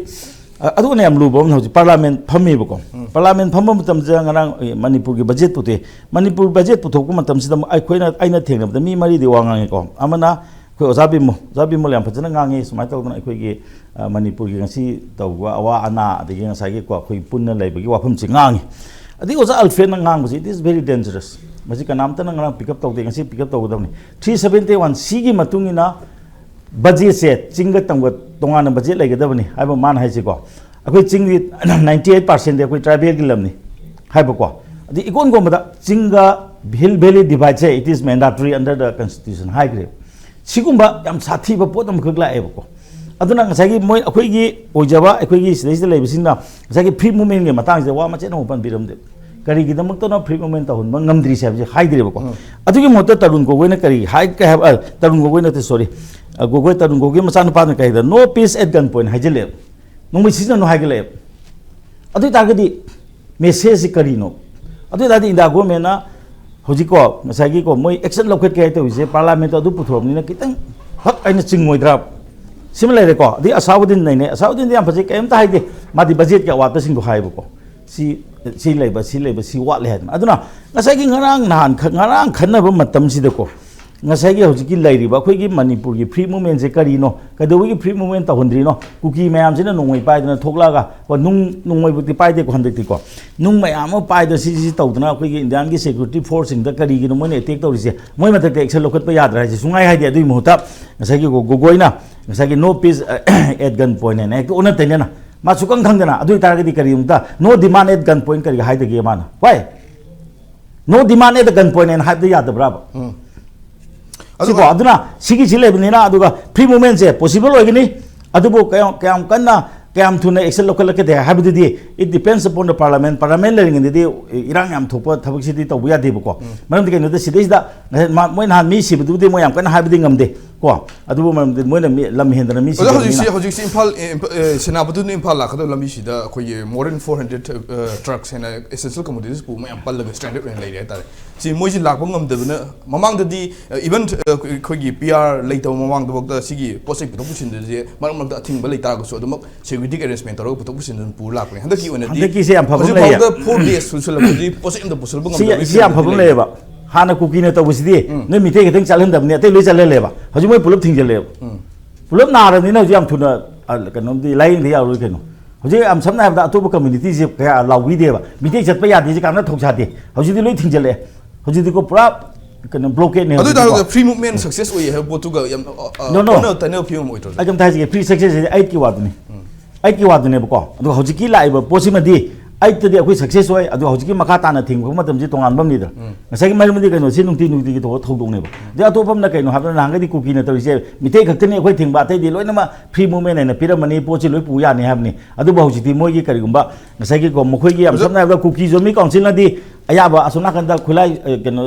ꯑ-, ꯑꯗꯨꯒꯅ ꯌꯥꯝ ꯂꯨꯕ ꯑꯃꯅ ꯍꯧꯖꯤꯛ ꯄꯥꯔꯂꯥꯃꯦꯟ ꯐꯝꯃꯤꯕꯀꯣ꯫ ꯎꯝ꯫ ꯄꯥꯔꯂꯥꯃꯦꯟ ꯐꯝꯕ ꯃꯇꯝꯁꯤꯗ ꯉꯔꯥꯡ, ꯑꯦ, ꯃꯅꯤꯄꯨꯔꯒꯤ ꯕꯖꯦꯠ ꯄꯨꯊꯣꯛꯑꯦ꯫ ꯃꯅꯤꯄꯨꯔ ꯕꯖꯦꯠ ꯄꯨꯊꯣꯛꯄ ꯃꯇꯝꯁꯤꯗ ꯑꯩꯈꯣꯏꯅ, ꯑꯩꯅ ꯊꯦꯡꯅꯕꯗ ꯃꯤ ꯃꯔꯤꯗꯤ ꯋꯥ ꯉꯥꯡꯉꯤꯀꯣ꯫ ꯑꯃꯅ ꯑꯩꯈꯣꯏ ꯑꯣꯖꯥ ꯕꯤꯃꯣ, ꯑꯣꯖꯥ ꯕꯤꯃꯣꯜ ꯌꯥꯝ ꯐꯖꯅ ꯉꯥꯡꯉꯤ꯫ ꯁꯨꯃꯥꯏꯅ ꯇꯧꯗꯅ ꯑꯩꯈꯣꯏꯒꯤ, ꯑ, ꯃꯅꯤꯄꯨꯔꯒꯤ ꯉꯁꯤ ꯇꯧꯕ ꯑꯋꯥ ꯑꯅꯥ, ꯑꯗꯒꯤ ꯉꯁꯥꯏꯒꯤꯀꯣ ꯑꯩꯈꯣꯏ ꯄꯨꯟꯅ ꯂꯩꯕꯒꯤ ꯋꯥꯐꯝꯁꯤ ꯉꯥꯡꯉꯤ꯫ ꯑꯗꯒꯤ ꯑꯣꯖꯥ ꯑꯜꯐ꯭ꯔꯦꯗꯅ ꯉꯥꯡꯕꯁꯤ, "It is very dangerous." ꯃꯁꯤ ꯀꯅꯥꯝꯇꯅ ꯉꯔꯥꯡ ꯄꯤꯛ ꯑꯞ ꯇꯧꯗꯦ, ꯉꯁꯤ ꯄꯤꯛ ꯑꯞ ꯇꯧꯒꯗꯕꯅꯤ꯫ ꯊ꯭ꯔꯤ ꯁꯕꯦꯟꯇꯤ ꯋꯥꯟ ꯁꯤꯒꯤ ꯃꯇꯨꯡ ꯏꯟꯅ ꯕꯖꯦꯠꯁꯦ ꯆꯤꯡꯒ ꯇꯝꯒ ꯇꯣꯉꯥꯟꯅ ꯕꯖꯦꯠ ꯂꯩꯒꯗꯕꯅꯤ ꯍꯥꯏꯕ ꯃꯥꯅ ꯍꯥꯏꯁꯤꯀꯣ꯫ ꯑꯩꯈꯣꯏ ꯆꯤꯡꯗꯤ ninety eight percent ꯑꯩꯈꯣꯏ ꯇ꯭ꯔꯥꯏꯕꯦꯜꯒꯤ ꯂꯝꯅꯤ ꯍꯥꯏꯕꯀꯣ꯫ ꯑꯗꯩ ꯏꯀꯣꯟ ꯀꯣꯟꯕꯗ ꯆꯤꯡꯒ ꯍꯤꯜ ꯚꯦꯂꯤ ꯗꯤꯚꯥꯏꯠꯁꯦ, "It is mandatory under the constitution" ꯍꯥꯏꯈ꯭ꯔꯦ꯫ ꯁꯤꯒꯨꯝꯕ ꯌꯥꯝ ꯁꯥꯊꯤꯕ ꯄꯣꯠ ꯑꯃꯈꯛ ꯂꯥꯛꯑꯦꯕꯀꯣ꯫ ꯑꯗꯨꯅ ꯉꯁꯥꯏꯒꯤ ꯃꯣꯏ ꯑꯩꯈꯣꯏꯒꯤ ꯑꯣꯏꯖꯕ, ꯑꯩꯈꯣꯏꯒꯤ ꯁꯤꯗꯩꯁꯤꯗ ꯂꯩꯕꯁꯤꯡꯅ ꯉꯁꯥꯏꯒꯤ ꯐ꯭ꯔꯤ ꯃꯨꯚꯃꯦꯟꯒꯤ ꯃꯇꯥꯡꯁꯤꯗ ꯋꯥ ꯃꯆꯦꯠ ꯑꯃ ꯄꯟꯕꯤꯔꯝꯗꯦ꯫ ꯀꯔꯤꯒꯤꯗꯃꯛꯇꯅꯣ ꯐ꯭ꯔꯤ ꯃꯨꯚꯃꯦꯟ ꯇꯧꯍꯟꯕ ꯉꯝꯗ꯭ꯔꯤꯁꯦ ꯍꯥꯏꯕꯁꯤ ꯍꯥꯏꯗ꯭ꯔꯦꯕꯀꯣ꯫ ꯎꯝ꯫ ꯑꯗꯨꯒꯤ ꯃꯍꯨꯠꯇ ꯇꯔꯨꯟ ꯒꯣꯒꯣꯏꯅ ꯀꯔꯤ ꯍꯥꯏ, ꯀꯩ ꯍꯥꯏꯕ, ꯑ, ꯇꯔꯨꯟ ꯒꯣꯒꯣꯏ ꯅꯠꯇꯦ, ꯁꯣꯔꯤ, ꯑ, ꯒꯣꯒꯣꯏ, ꯇꯔꯨꯟ ꯒꯣꯒꯣꯏ ꯃꯆꯥꯅꯨꯄꯥꯗꯨꯅ ꯀꯩ ꯍꯥꯏꯗ, "No peace at gun point" ꯍꯥꯏꯖꯤꯜꯂꯦꯕ꯫ ꯅꯣꯡꯃꯩ ꯁꯤꯖꯤꯟꯅꯅꯨ ꯍꯥꯏꯒꯠꯂꯛꯑꯦꯕ꯫ ꯑꯗꯨ ꯑꯣꯏꯇꯥꯔꯒꯗꯤ ꯃꯦꯁꯦꯖꯁꯤ ꯀꯔꯤꯅꯣ? ꯑꯗꯨ ꯑꯣꯏꯇꯥꯔꯗꯤ ꯏꯟꯗꯤꯌꯥ ꯒꯣꯔꯃꯦꯟꯅ ꯍꯧꯖꯤꯛꯀꯣ, ꯉꯁꯥꯏꯒꯤꯀꯣ, ꯃꯣꯏ ꯑꯦꯛꯁꯟ ꯂꯧꯈꯠꯀꯦ ꯍꯥꯏ ꯇꯧꯔꯤꯁꯦ, ꯄꯥꯔꯂꯥꯃꯦꯟꯇ ꯑꯗꯨ ꯄꯨꯊꯣꯔꯛꯄꯅꯤꯅ ꯈꯤꯇꯪ ꯐꯛ ꯍꯥꯏꯅ ꯆꯤꯡꯉꯣꯏꯗ꯭ꯔꯥ? ꯁꯤꯃ ꯂꯩꯔꯦꯀꯣ꯫ ꯑꯗꯩ ꯑꯁꯥꯎꯗꯤꯟ ꯂꯩꯅꯩ꯫ ꯑꯁꯥꯎꯗꯤꯟꯗꯤ ꯌꯥꯝ ꯐꯖꯩ, ꯀꯔꯤꯝꯇ ꯍꯥꯏꯗꯦ꯫ ꯃꯥꯗꯤ ꯕꯖꯦꯠꯀꯤ ꯑꯋꯥꯠꯄꯁꯤꯡꯗꯣ ꯍꯥꯏꯌꯦꯕꯀꯣ꯫ ꯁꯤ, ꯁꯤ ꯂꯩꯕ, ꯁꯤ ꯂꯩꯕ, ꯁꯤ ꯋꯥꯠꯂꯦ ꯍꯥꯏꯗꯅ꯫ ꯑꯗꯨꯅ ꯉꯁꯥꯏꯒꯤ ꯉꯔꯥꯡ ꯅꯍꯥꯟ ꯈ-, ꯉꯔꯥꯡ ꯈꯟꯅꯕ ꯃꯇꯝꯁꯤꯗꯀꯣ, ꯉꯁꯥꯏꯒꯤ ꯍꯧꯖꯤꯛꯀꯤ ꯂꯩꯔꯤꯕ ꯑꯩꯈꯣꯏꯒꯤ ꯃꯅꯤꯄꯨꯔꯒꯤ ꯐ꯭ꯔꯤ ꯃꯨꯚꯃꯦꯟꯁꯦ ꯀꯔꯤꯅꯣ? ꯀꯩꯗꯧꯕꯒꯤ ꯐ꯭ꯔꯤ ꯃꯨꯚꯃꯦꯟ ꯇꯧꯍꯟꯗ꯭ꯔꯤꯅꯣ? ꯀꯨꯀꯤ ꯃꯌꯥꯝꯁꯤꯅ ꯅꯣꯡꯃꯩ ꯄꯥꯏꯗꯅ ꯊꯣꯛꯂꯛꯑꯒ, ꯀꯣ, ꯅꯨꯡ, ꯅꯣꯡꯃꯩꯕꯨꯗꯤ ꯄꯥꯏꯗꯦꯀꯣ ꯍꯟꯗꯛꯇꯤꯀꯣ, ꯅꯨꯡ ꯃꯌꯥꯝ ꯑꯃ ꯄꯥꯏꯗꯅ ꯁꯤ, ꯁꯤ ꯇꯧꯗꯅ ꯑꯩꯈꯣꯏꯒꯤ ꯏꯟꯗꯤꯌꯥꯟꯒꯤ ꯁꯦꯀ꯭ꯌꯨꯔꯤꯇꯤ ꯐꯣꯔꯁꯁꯤꯡꯗ ꯀꯔꯤꯒꯤꯅꯣ ꯃꯣꯏꯅ ꯑꯦꯇꯦꯛ ꯇꯧꯔꯤꯁꯦ? ꯃꯣꯏ ꯃꯊꯛꯇ ꯑꯦꯛꯁꯟ ꯂꯧꯈꯠꯄ ꯌꯥꯗ꯭ꯔꯥ ꯍꯥꯏꯁꯦ ꯁꯨꯡꯍꯥꯏ ꯍꯥꯏꯗꯦ꯫ ꯑꯗꯨꯒꯤ ꯃꯍꯨꯠꯇ ꯉꯁꯥꯏꯒꯤ ꯒꯣ-, ꯒꯣꯒꯣꯏꯅ ꯉꯁꯥꯏꯒꯤ "No peace at gun point" ꯍꯥꯏꯅ ꯍꯦꯛꯇ ꯑꯣꯟꯅ ꯇꯩꯅꯅ ꯃꯥ ꯁꯨꯛꯈꯪ ꯈꯪꯗꯅ, ꯑꯗꯨ ꯑꯣꯏꯇꯥꯔꯒꯗꯤ ꯀꯔꯤꯒꯨꯝꯕ "No demand at gun point" ꯀꯔꯤꯒ ꯍꯥꯏꯗꯒꯦ ꯃꯥꯅ? Why? "No demand at the gun point" ꯍꯥꯏꯅ ꯍꯥꯏꯕꯗ ꯌꯥꯗꯕ꯭ꯔꯥꯕ? ꯎꯝ꯫ ꯁꯤꯀꯣ, ꯑꯗꯨꯒ ꯑꯗꯨꯅ ꯁꯤꯒꯤꯁꯤ ꯂꯩꯕꯅꯤꯅ, ꯑꯗꯨꯒ ꯐ꯭ꯔꯤ ꯃꯨꯚꯃꯦꯟꯁꯦ ꯄꯣꯁꯤꯕꯜ ꯑꯣꯏꯒꯅꯤ, ꯑꯗꯨꯕꯨ ꯀꯌꯥꯝ, ꯀꯌꯥꯝ ꯀꯟꯅ, ꯀꯌꯥꯝ ꯊꯨꯅ ꯑꯦꯛꯁꯟ ꯂꯧꯈꯠꯂꯛꯀꯗꯦ ꯍꯥꯏꯕꯗꯨꯗꯤ, it depends upon the parliament꯫ ꯄꯥꯔꯂꯥꯃꯦꯟ ꯂꯩꯔꯤꯉꯩꯗꯗꯤ ꯏꯔꯥꯡ ꯌꯥꯝ ꯊꯣꯛꯄ ꯊꯕꯛꯁꯤꯗꯤ ꯇꯧꯕ ꯌꯥꯗꯦꯕꯀꯣ꯫ ꯎꯝ꯫ ꯃꯔꯝꯗꯤ ꯀꯩꯅꯣꯗ ꯁꯤꯗꯩꯁꯤꯗ ꯉꯁꯥꯏ ꯃꯥ-, ꯃꯣꯏ ꯅꯍꯥꯟ ꯃꯤ ꯁꯤꯕꯗꯨꯕꯨꯗꯤ ꯃꯣꯏ ꯌꯥꯝ ꯀꯟꯅ ꯍꯥꯏꯕꯗꯤ ꯉꯝꯗꯦ꯫ ꯀꯣ, ꯑꯗꯨꯕꯨ ꯃꯔꯝꯗꯤ ꯃꯣꯏꯅ ꯃꯤ ꯂꯝ ꯍꯦꯟꯗꯅ ꯃꯤ ꯑꯣꯖꯥ, ꯍꯧꯖꯤꯛꯁꯤ ꯁꯤꯗꯧꯅꯤꯅ꯫ ꯍꯧꯖꯤꯛꯁꯤ ꯏꯝꯐꯥꯜ ꯑꯦ, ꯏꯝꯐ- ꯑꯦ, ꯁꯦꯅꯥꯄꯇꯤꯅ ꯏꯝꯐꯥꯜ ꯂꯥꯛꯀꯗꯕ ꯂꯝꯕꯤꯁꯤꯗ ꯑꯩꯈꯣꯏꯒꯤ more than four hundred trucks ꯍꯦꯟꯅ essential commodities ꯄꯨꯕ ꯃꯌꯥꯝ ꯄꯜꯂꯒ stranded ꯑꯣꯏꯅ ꯂꯩꯔꯦ ꯍꯥꯏꯇꯥꯔꯦ꯫ ꯁꯤ ꯃꯣꯏꯁꯤ ꯂꯥꯛꯄ ꯉꯝꯗꯕꯅ ꯃꯃꯥꯡꯗꯗꯤ even ꯑꯩꯈꯣꯏꯒꯤ ꯄꯤ ꯑꯥꯔ ꯂꯩꯇꯕ ꯃꯃꯥꯡꯗꯐꯥꯎꯗ ꯁꯤꯒꯤ ꯄꯣꯠ ꯆꯩ ꯄꯨꯊꯣꯛ ꯄꯨꯁꯤꯟꯗꯁꯦ ꯃꯔꯛ ꯃꯔꯛꯇ ꯑꯊꯤꯡꯕ ꯂꯩꯇꯥꯔꯒꯁꯨ ꯑꯗꯨꯃꯛ security arrangement ꯇꯧꯔꯒ ꯄꯨꯊꯣꯛ ꯄꯨꯁꯤꯟ ꯑꯗꯨꯝ ꯄꯨꯔ ꯂꯥꯛꯄꯅꯦ꯫ ꯍꯟꯗꯛꯀꯤ ꯑꯣꯏꯅꯗꯤ ꯍꯟꯗꯛꯀꯤꯁꯦ ꯌꯥꯝ ꯐꯕ ꯑꯃ ꯂꯩꯌꯦ꯫ ꯍꯧꯖꯤꯛꯐꯥꯎꯗ four days ꯁꯨꯁꯜꯂꯛꯄꯗꯤ ꯄꯣꯠ ꯆꯩ ꯑꯝꯇ ꯄꯨꯁꯜꯂꯛꯄ ꯁꯤ ꯉꯝꯗꯕꯒꯤ ꯁꯤ ꯌꯥꯝ ꯐꯕ ꯑꯃ ꯂꯩꯌꯦꯕ꯫ ꯍꯥꯟꯅ ꯀꯨꯀꯤꯅ ꯇꯧꯕꯁꯤꯗꯤ ꯅꯣꯏ ꯃꯤꯇꯩ ꯈꯛꯇꯪ ꯆꯠꯍꯟꯗꯕꯅꯤ, ꯑꯇꯩ ꯂꯣꯏ ꯆꯠꯍꯜꯂꯦꯕ꯫ ꯍꯧꯖꯤꯛ ꯃꯣꯏ ꯄꯨꯂꯞ ꯊꯤꯡꯖꯤꯜꯂꯦꯕ꯫ ꯄꯨꯂꯞ ꯅꯥꯔꯕꯅꯤꯅ ꯍꯧꯖꯤꯛ ꯌꯥꯝ ꯊꯨꯅ ꯑ, ꯀꯩꯅꯣꯝꯗꯤ ꯂꯥꯏꯌꯦꯡꯗ ꯌꯥꯔꯣꯏ ꯀꯩꯅꯣ꯫ ꯍꯧꯖꯤꯛ ꯌꯥꯝ ꯁꯝꯅ ꯍꯥꯏꯔꯕꯗ ꯑꯇꯣꯞꯄ communityꯁꯦ ꯀꯌꯥ ꯂꯥꯎꯕꯤꯗꯦꯕ, ꯃꯤꯇꯩ ꯆꯠꯄ ꯌꯥꯗꯦꯁꯦ ꯀꯅꯥꯝ ꯊꯧꯁꯥꯗꯦ꯫ ꯍꯧꯖꯤꯛꯇꯤ ꯂꯣꯏ ꯊꯤꯡꯖꯤꯜꯂꯛꯑꯦ꯫ ꯍꯧꯖꯤꯛꯇꯤꯀꯣ ꯄꯨꯔꯥ ꯀꯩꯅꯣ blockade ꯅꯦ ꯑꯗꯨ ꯍꯧꯖꯤꯛꯇꯤꯀꯣ꯫ ꯑꯣꯏꯇꯥꯔꯒꯁꯨ free movement success ꯑꯣꯏꯌꯦ ꯍꯥꯏꯕ ꯄꯣꯠꯇꯨꯒ ꯌꯥꯝ ꯑ, ꯑ, No, no. ꯑꯣꯟꯅ ꯇꯩꯅꯕ ꯐꯤꯕꯝ ꯑꯣꯏꯗ꯭ꯔꯣ? ꯑꯩ ꯀꯩꯝꯇ ꯍꯥꯏꯖꯒꯦ, free success ꯍꯥꯏꯁꯦ eightꯀꯤ ꯋꯥꯗꯨꯅꯤ꯫ Eightꯀꯤ ꯋꯥꯗꯨꯅꯦꯕꯀꯣ꯫ ꯑꯗꯨꯒ ꯍꯧꯖꯤꯛꯀꯤ ꯂꯥꯛꯏꯕ ꯄꯣꯠꯁꯤꯃꯗꯤ eightꯇꯗꯤ ꯑꯩꯈꯣꯏ success ꯑꯣꯏ, ꯑꯗꯨꯒ ꯍꯧꯖꯤꯛꯀꯤ ꯃꯈꯥ ꯇꯥꯅ ꯊꯤꯡꯕ ꯃꯇꯝꯁꯤ ꯇꯣꯉꯥꯟꯕ ꯑꯃꯅꯤꯗ꯫ ꯉꯁꯥꯏꯒꯤ ꯃꯔꯝꯗꯤ ꯀꯩꯅꯣ, ꯁꯤ ꯅꯨꯡꯇꯤ ꯅꯨꯡꯇꯤꯒꯤ ꯊꯣꯛꯄ ꯊꯧꯗꯣꯛꯅꯦꯕ꯫ ꯑꯗꯩ ꯑꯇꯣꯞꯄ ꯑꯃꯅ ꯀꯩꯅꯣ ꯍꯥꯏꯕꯗ ꯅꯍꯥꯟꯒꯩꯗꯤ ꯀꯨꯀꯤꯅ ꯇꯧꯔꯤꯁꯦ ꯃꯤꯇꯩ ꯈꯛꯇꯅꯤ ꯑꯩꯈꯣꯏ ꯊꯤꯡꯕ, ꯑꯇꯩꯗꯤ ꯂꯣꯏꯅꯃꯛ free movement ꯍꯥꯏꯅ ꯄꯤꯔꯝꯃꯅꯤ, ꯄꯣꯠꯁꯤ ꯂꯣꯏ ꯄꯨ ꯌꯥꯅꯤ ꯍꯥꯏꯕꯅꯤ꯫ ꯑꯗꯨꯕꯨ ꯍꯧꯖꯤꯛꯇꯤ ꯃꯣꯏꯒꯤ ꯀꯔꯤꯒꯨꯝꯕ ꯉꯁꯥꯏꯒꯤꯀꯣ, ꯃꯈꯣꯏꯒꯤ ꯌꯥꯝ ꯁꯝꯅ ꯍꯥꯏꯔꯕꯗ ꯀꯨꯀꯤ ꯖꯣꯃꯤ ꯀꯥꯎꯟꯁꯤꯜꯅꯗꯤ ꯑꯌꯥꯕ ꯑꯁꯣꯝ ꯅꯥꯀꯟꯗ ꯈꯨꯠꯂꯥꯏ ꯑ, ꯀꯩꯅꯣ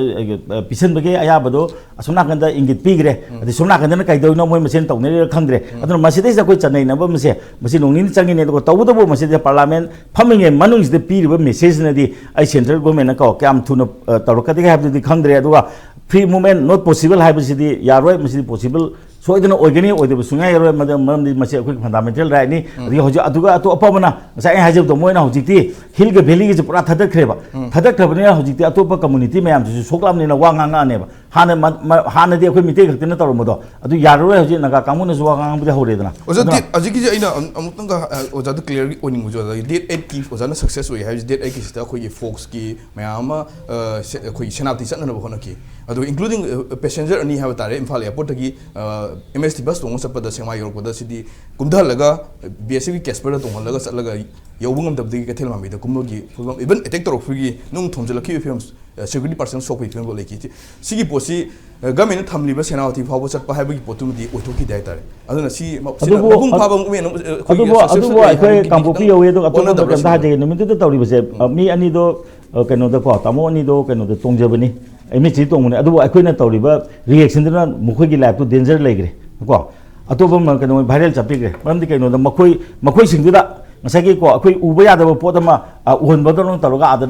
ꯑ, ꯄꯤꯁꯟꯕꯒꯤ ꯑꯌꯥꯕꯗꯣ ꯑꯁꯣꯝ ꯅꯥꯀꯟꯗ ꯏꯪꯒꯤꯠ ꯄꯤꯈ꯭ꯔꯦ꯫ ꯑꯗꯩ ꯁꯣꯝ ꯅꯥꯀꯟꯗꯅ ꯀꯩꯗꯧꯔꯤꯅꯣ ꯃꯣꯏ ꯃꯁꯦꯟ ꯇꯧꯅꯔꯤꯔ ꯈꯪꯗ꯭ꯔꯦ꯫ ꯑꯗꯨꯅ ꯃꯁꯤꯗꯩꯁꯤꯗ ꯑꯩꯈꯣꯏ ꯆꯠꯅꯩꯅꯕ ꯑꯃꯁꯦ ꯃꯁꯤ ꯅꯣꯡ ꯅꯤꯅꯤ ꯆꯪꯉꯤꯅꯦ꯫ ꯑꯗꯨꯒ ꯇꯧꯕꯇꯕꯨ ꯃꯁꯤꯗ parliament ꯐꯝꯃꯤꯉꯩ ꯃꯅꯨꯡꯁꯤꯗ ꯄꯤꯔꯤꯕ messageꯅꯗꯤ ꯑꯩ central governmentꯅ ꯀꯣ ꯀꯌꯥꯝ ꯊꯨꯅ ꯑ, ꯇꯧꯔꯛꯀꯗꯒꯦ ꯍꯥꯏꯕꯗꯨꯗꯤ ꯈꯪꯗ꯭ꯔꯦ꯫ ꯑꯗꯨꯒ free movement not possible ꯍꯥꯏꯕꯁꯤꯗꯤ ꯌꯥꯔꯣꯏ, ꯃꯁꯤꯗꯤ possible ꯁꯣꯏꯗꯅ ꯑꯣꯏꯒꯅꯤ, ꯑꯣꯏꯗꯕ ꯁꯨꯡꯌꯥ ꯌꯥꯔꯣꯏ꯫ ꯃꯗ- ꯃꯔꯝꯗꯤ ꯃꯁꯤ ꯑꯩꯈꯣꯏꯒꯤ fundamental rightꯅꯤ꯫ ꯑꯗꯒꯤ ꯍꯧꯖꯤꯛ ꯑꯗꯨꯒ ꯑꯇꯣꯞ ꯑꯐꯕꯅ ꯉꯁꯥꯏ ꯑꯩꯅ ꯍꯥꯏꯖꯕꯗꯣ ꯃꯣꯏꯅ ꯍꯧꯖꯤꯛꯇꯤ hillꯒ valleyꯒꯁꯦ ꯄꯨꯔꯥ ꯊꯥꯗꯠꯈ꯭ꯔꯦꯕ꯫ ꯊꯥꯗꯠꯈ꯭ꯔꯕꯅꯤꯅ ꯍꯧꯖꯤꯛꯇꯤ ꯑꯇꯣꯞꯄ community ꯃꯌꯥꯝꯁꯤꯁꯨ ꯁꯣꯛꯂꯛꯑꯕꯅꯤꯅ ꯋꯥ ꯉꯥꯡꯉꯛꯑꯅꯦꯕ꯫ ꯍꯥꯟꯅ ꯃ- ꯃ- ꯍꯥꯟꯅꯗꯤ ꯑꯩꯈꯣꯏ ꯃꯤꯇꯩ ꯈꯛꯇꯅ ꯇꯧꯔꯝꯕꯗꯣ ꯑꯗꯨ ꯌꯥꯔꯔꯣꯏ, ꯍꯧꯖꯤꯛ ꯅꯥꯒꯥ ꯀꯥꯡꯕꯨꯅꯁꯨ ꯋꯥ ꯉꯥꯡꯕꯗꯤ ꯍꯧꯔꯦꯗꯅ꯫ ꯑꯣꯖꯥ, ꯑꯗꯨꯅ date ꯍꯧꯖꯤꯛꯀꯤꯁꯦ ꯑꯩꯅ ꯑꯃꯨꯛ- ꯑꯃꯨꯛꯇꯪꯒ ꯑ, ꯑꯣꯖꯥꯗ clear ꯑꯣꯏꯅꯤꯡꯕꯁꯨ, ꯑꯣꯖꯥꯒꯤ date eightꯀꯤ ꯑꯣꯖꯥꯅ success ꯑꯣꯏ ꯍꯥꯏꯕꯁꯤ date eightꯀꯤꯁꯤꯗ ꯑꯩꯈꯣꯏꯒꯤ forceꯀꯤ ꯃꯌꯥꯝ ꯑꯃ ꯑ, ꯁꯦ- ꯑꯩꯈꯣꯏꯒꯤ ꯁꯦꯅꯥꯄꯇꯤ ꯆꯠꯅꯅꯕ ꯍꯣꯠꯅꯈꯤ꯫ ꯑꯗꯨꯒ including ꯑ, passenger ꯑꯅꯤ ꯍꯥꯏꯕ ꯇꯥꯔꯦ, ꯏꯝꯐꯥꯜ airportꯇꯒꯤ ꯑꯦꯝ ꯑꯦꯁ ꯇꯤ ꯕꯁ ꯇꯣꯡꯉ ꯆꯠꯄꯗ ꯁꯦꯛꯃꯥꯏ ꯌꯧꯔꯛꯄꯗ ꯁꯤꯗꯤ ꯀꯨꯝꯊꯍꯜꯂꯒ ꯕꯤ ꯑꯦꯁ ꯑꯦꯐꯀꯤ ꯀꯦꯁꯄꯔꯗ ꯇꯣꯡꯍꯜꯂꯒ ꯆꯠꯂꯒ ꯌꯧꯕ ꯉꯝꯗꯕꯗꯒꯤ ꯀꯩꯊꯦꯜ ꯃꯥꯟꯕꯤꯗ ꯀꯨꯝꯕꯒꯤ ꯐꯤꯕꯝ, even attack ꯇꯧꯔꯛꯄꯒꯤ ꯅꯨꯡ ꯊꯣꯝꯖꯤꯜꯂꯛꯈꯤꯕ ꯐꯤꯕꯝ, security personnel ꯁꯣꯛꯄꯒꯤ ꯐꯤꯕꯝ ꯂꯩꯈꯤ꯫ ꯁꯤꯒꯤ ꯄꯣꯠꯁꯤ governmentꯅ ꯊꯝꯂꯤꯕ ꯁꯦꯅꯥꯄꯇꯤ ꯐꯥꯎꯕ ꯆꯠꯄ ꯍꯥꯏꯕꯒꯤ ꯄꯣꯠꯇꯨꯃꯗꯤ ꯑꯣꯏꯊꯣꯛꯈꯤꯗꯦ ꯍꯥꯏꯇꯥꯔꯦ꯫ ꯑꯗꯨꯅ ꯁꯤ ꯃ- ꯁꯤꯅ ꯑꯗꯨꯕꯨ ꯃꯄꯨꯡ ꯐꯥꯕ movement ꯑꯃ, ꯑꯩꯈꯣꯏꯒꯤ ꯑꯗꯨꯕꯨ success ꯑꯗꯨꯕꯨ ꯑꯣꯏ ꯑꯩꯈꯣꯏ ꯍꯥꯏꯕꯒꯤ ꯀꯥꯡꯄꯣꯛꯄꯤ ꯈꯤꯇꯪ ꯌꯧꯋꯤ꯫ ꯑꯗꯨꯒ ꯑꯇꯣꯞꯄ ꯑꯣꯟꯅꯗꯕ꯭ꯔꯥ ꯀꯩꯝꯇ ꯁꯤꯅꯤ? ꯍꯥꯏꯖꯒꯦ, ꯅꯨꯃꯤꯠꯇꯨꯗ ꯇꯧꯔꯤꯕꯁꯦ ꯑ, ꯃꯤ ꯑꯅꯤꯗꯣ ꯑ, ꯀꯩꯅꯣꯗꯀꯣ, ꯇꯥꯃꯣ ꯑꯅꯤꯗꯣ ꯀꯩꯅꯣꯗ ꯇꯣꯡꯖꯕꯅꯤ꯫ ꯑꯦꯝ ꯑꯦꯁ ꯇꯤ ꯇꯣꯡꯕꯅꯦ, ꯑꯗꯨꯕꯨ ꯑꯩꯈꯣꯏꯅ ꯇꯧꯔꯤꯕ ꯔꯤꯌꯦꯛꯁꯟꯗꯨꯅ ꯃꯈꯣꯏꯒꯤ ꯂꯥꯏꯐꯇꯨ ꯗꯦꯟꯖꯔ ꯂꯩꯈ꯭ꯔꯦ꯫ ꯀꯣ, ꯑꯇꯣꯞꯄ ꯑꯃ ꯀꯩꯅꯣ ꯚꯥꯏꯔꯦꯜ ꯆꯠꯄꯤꯈ꯭ꯔꯦ꯫ ꯃꯔꯝꯗꯤ ꯀꯩꯅꯣꯗ ꯃꯈꯣꯏ, ꯃꯈꯣꯏꯁꯤꯡꯗꯨꯗ ꯉꯁꯥꯏꯒꯤ ꯀꯣ, ꯑꯩꯈꯣꯏ ꯎꯕ ꯌꯥꯗꯕ ꯄꯣꯠ ꯑꯃ, ꯑ, ꯎꯍꯟꯕꯗꯧꯅ ꯇꯧꯔꯒ ꯑꯥꯗ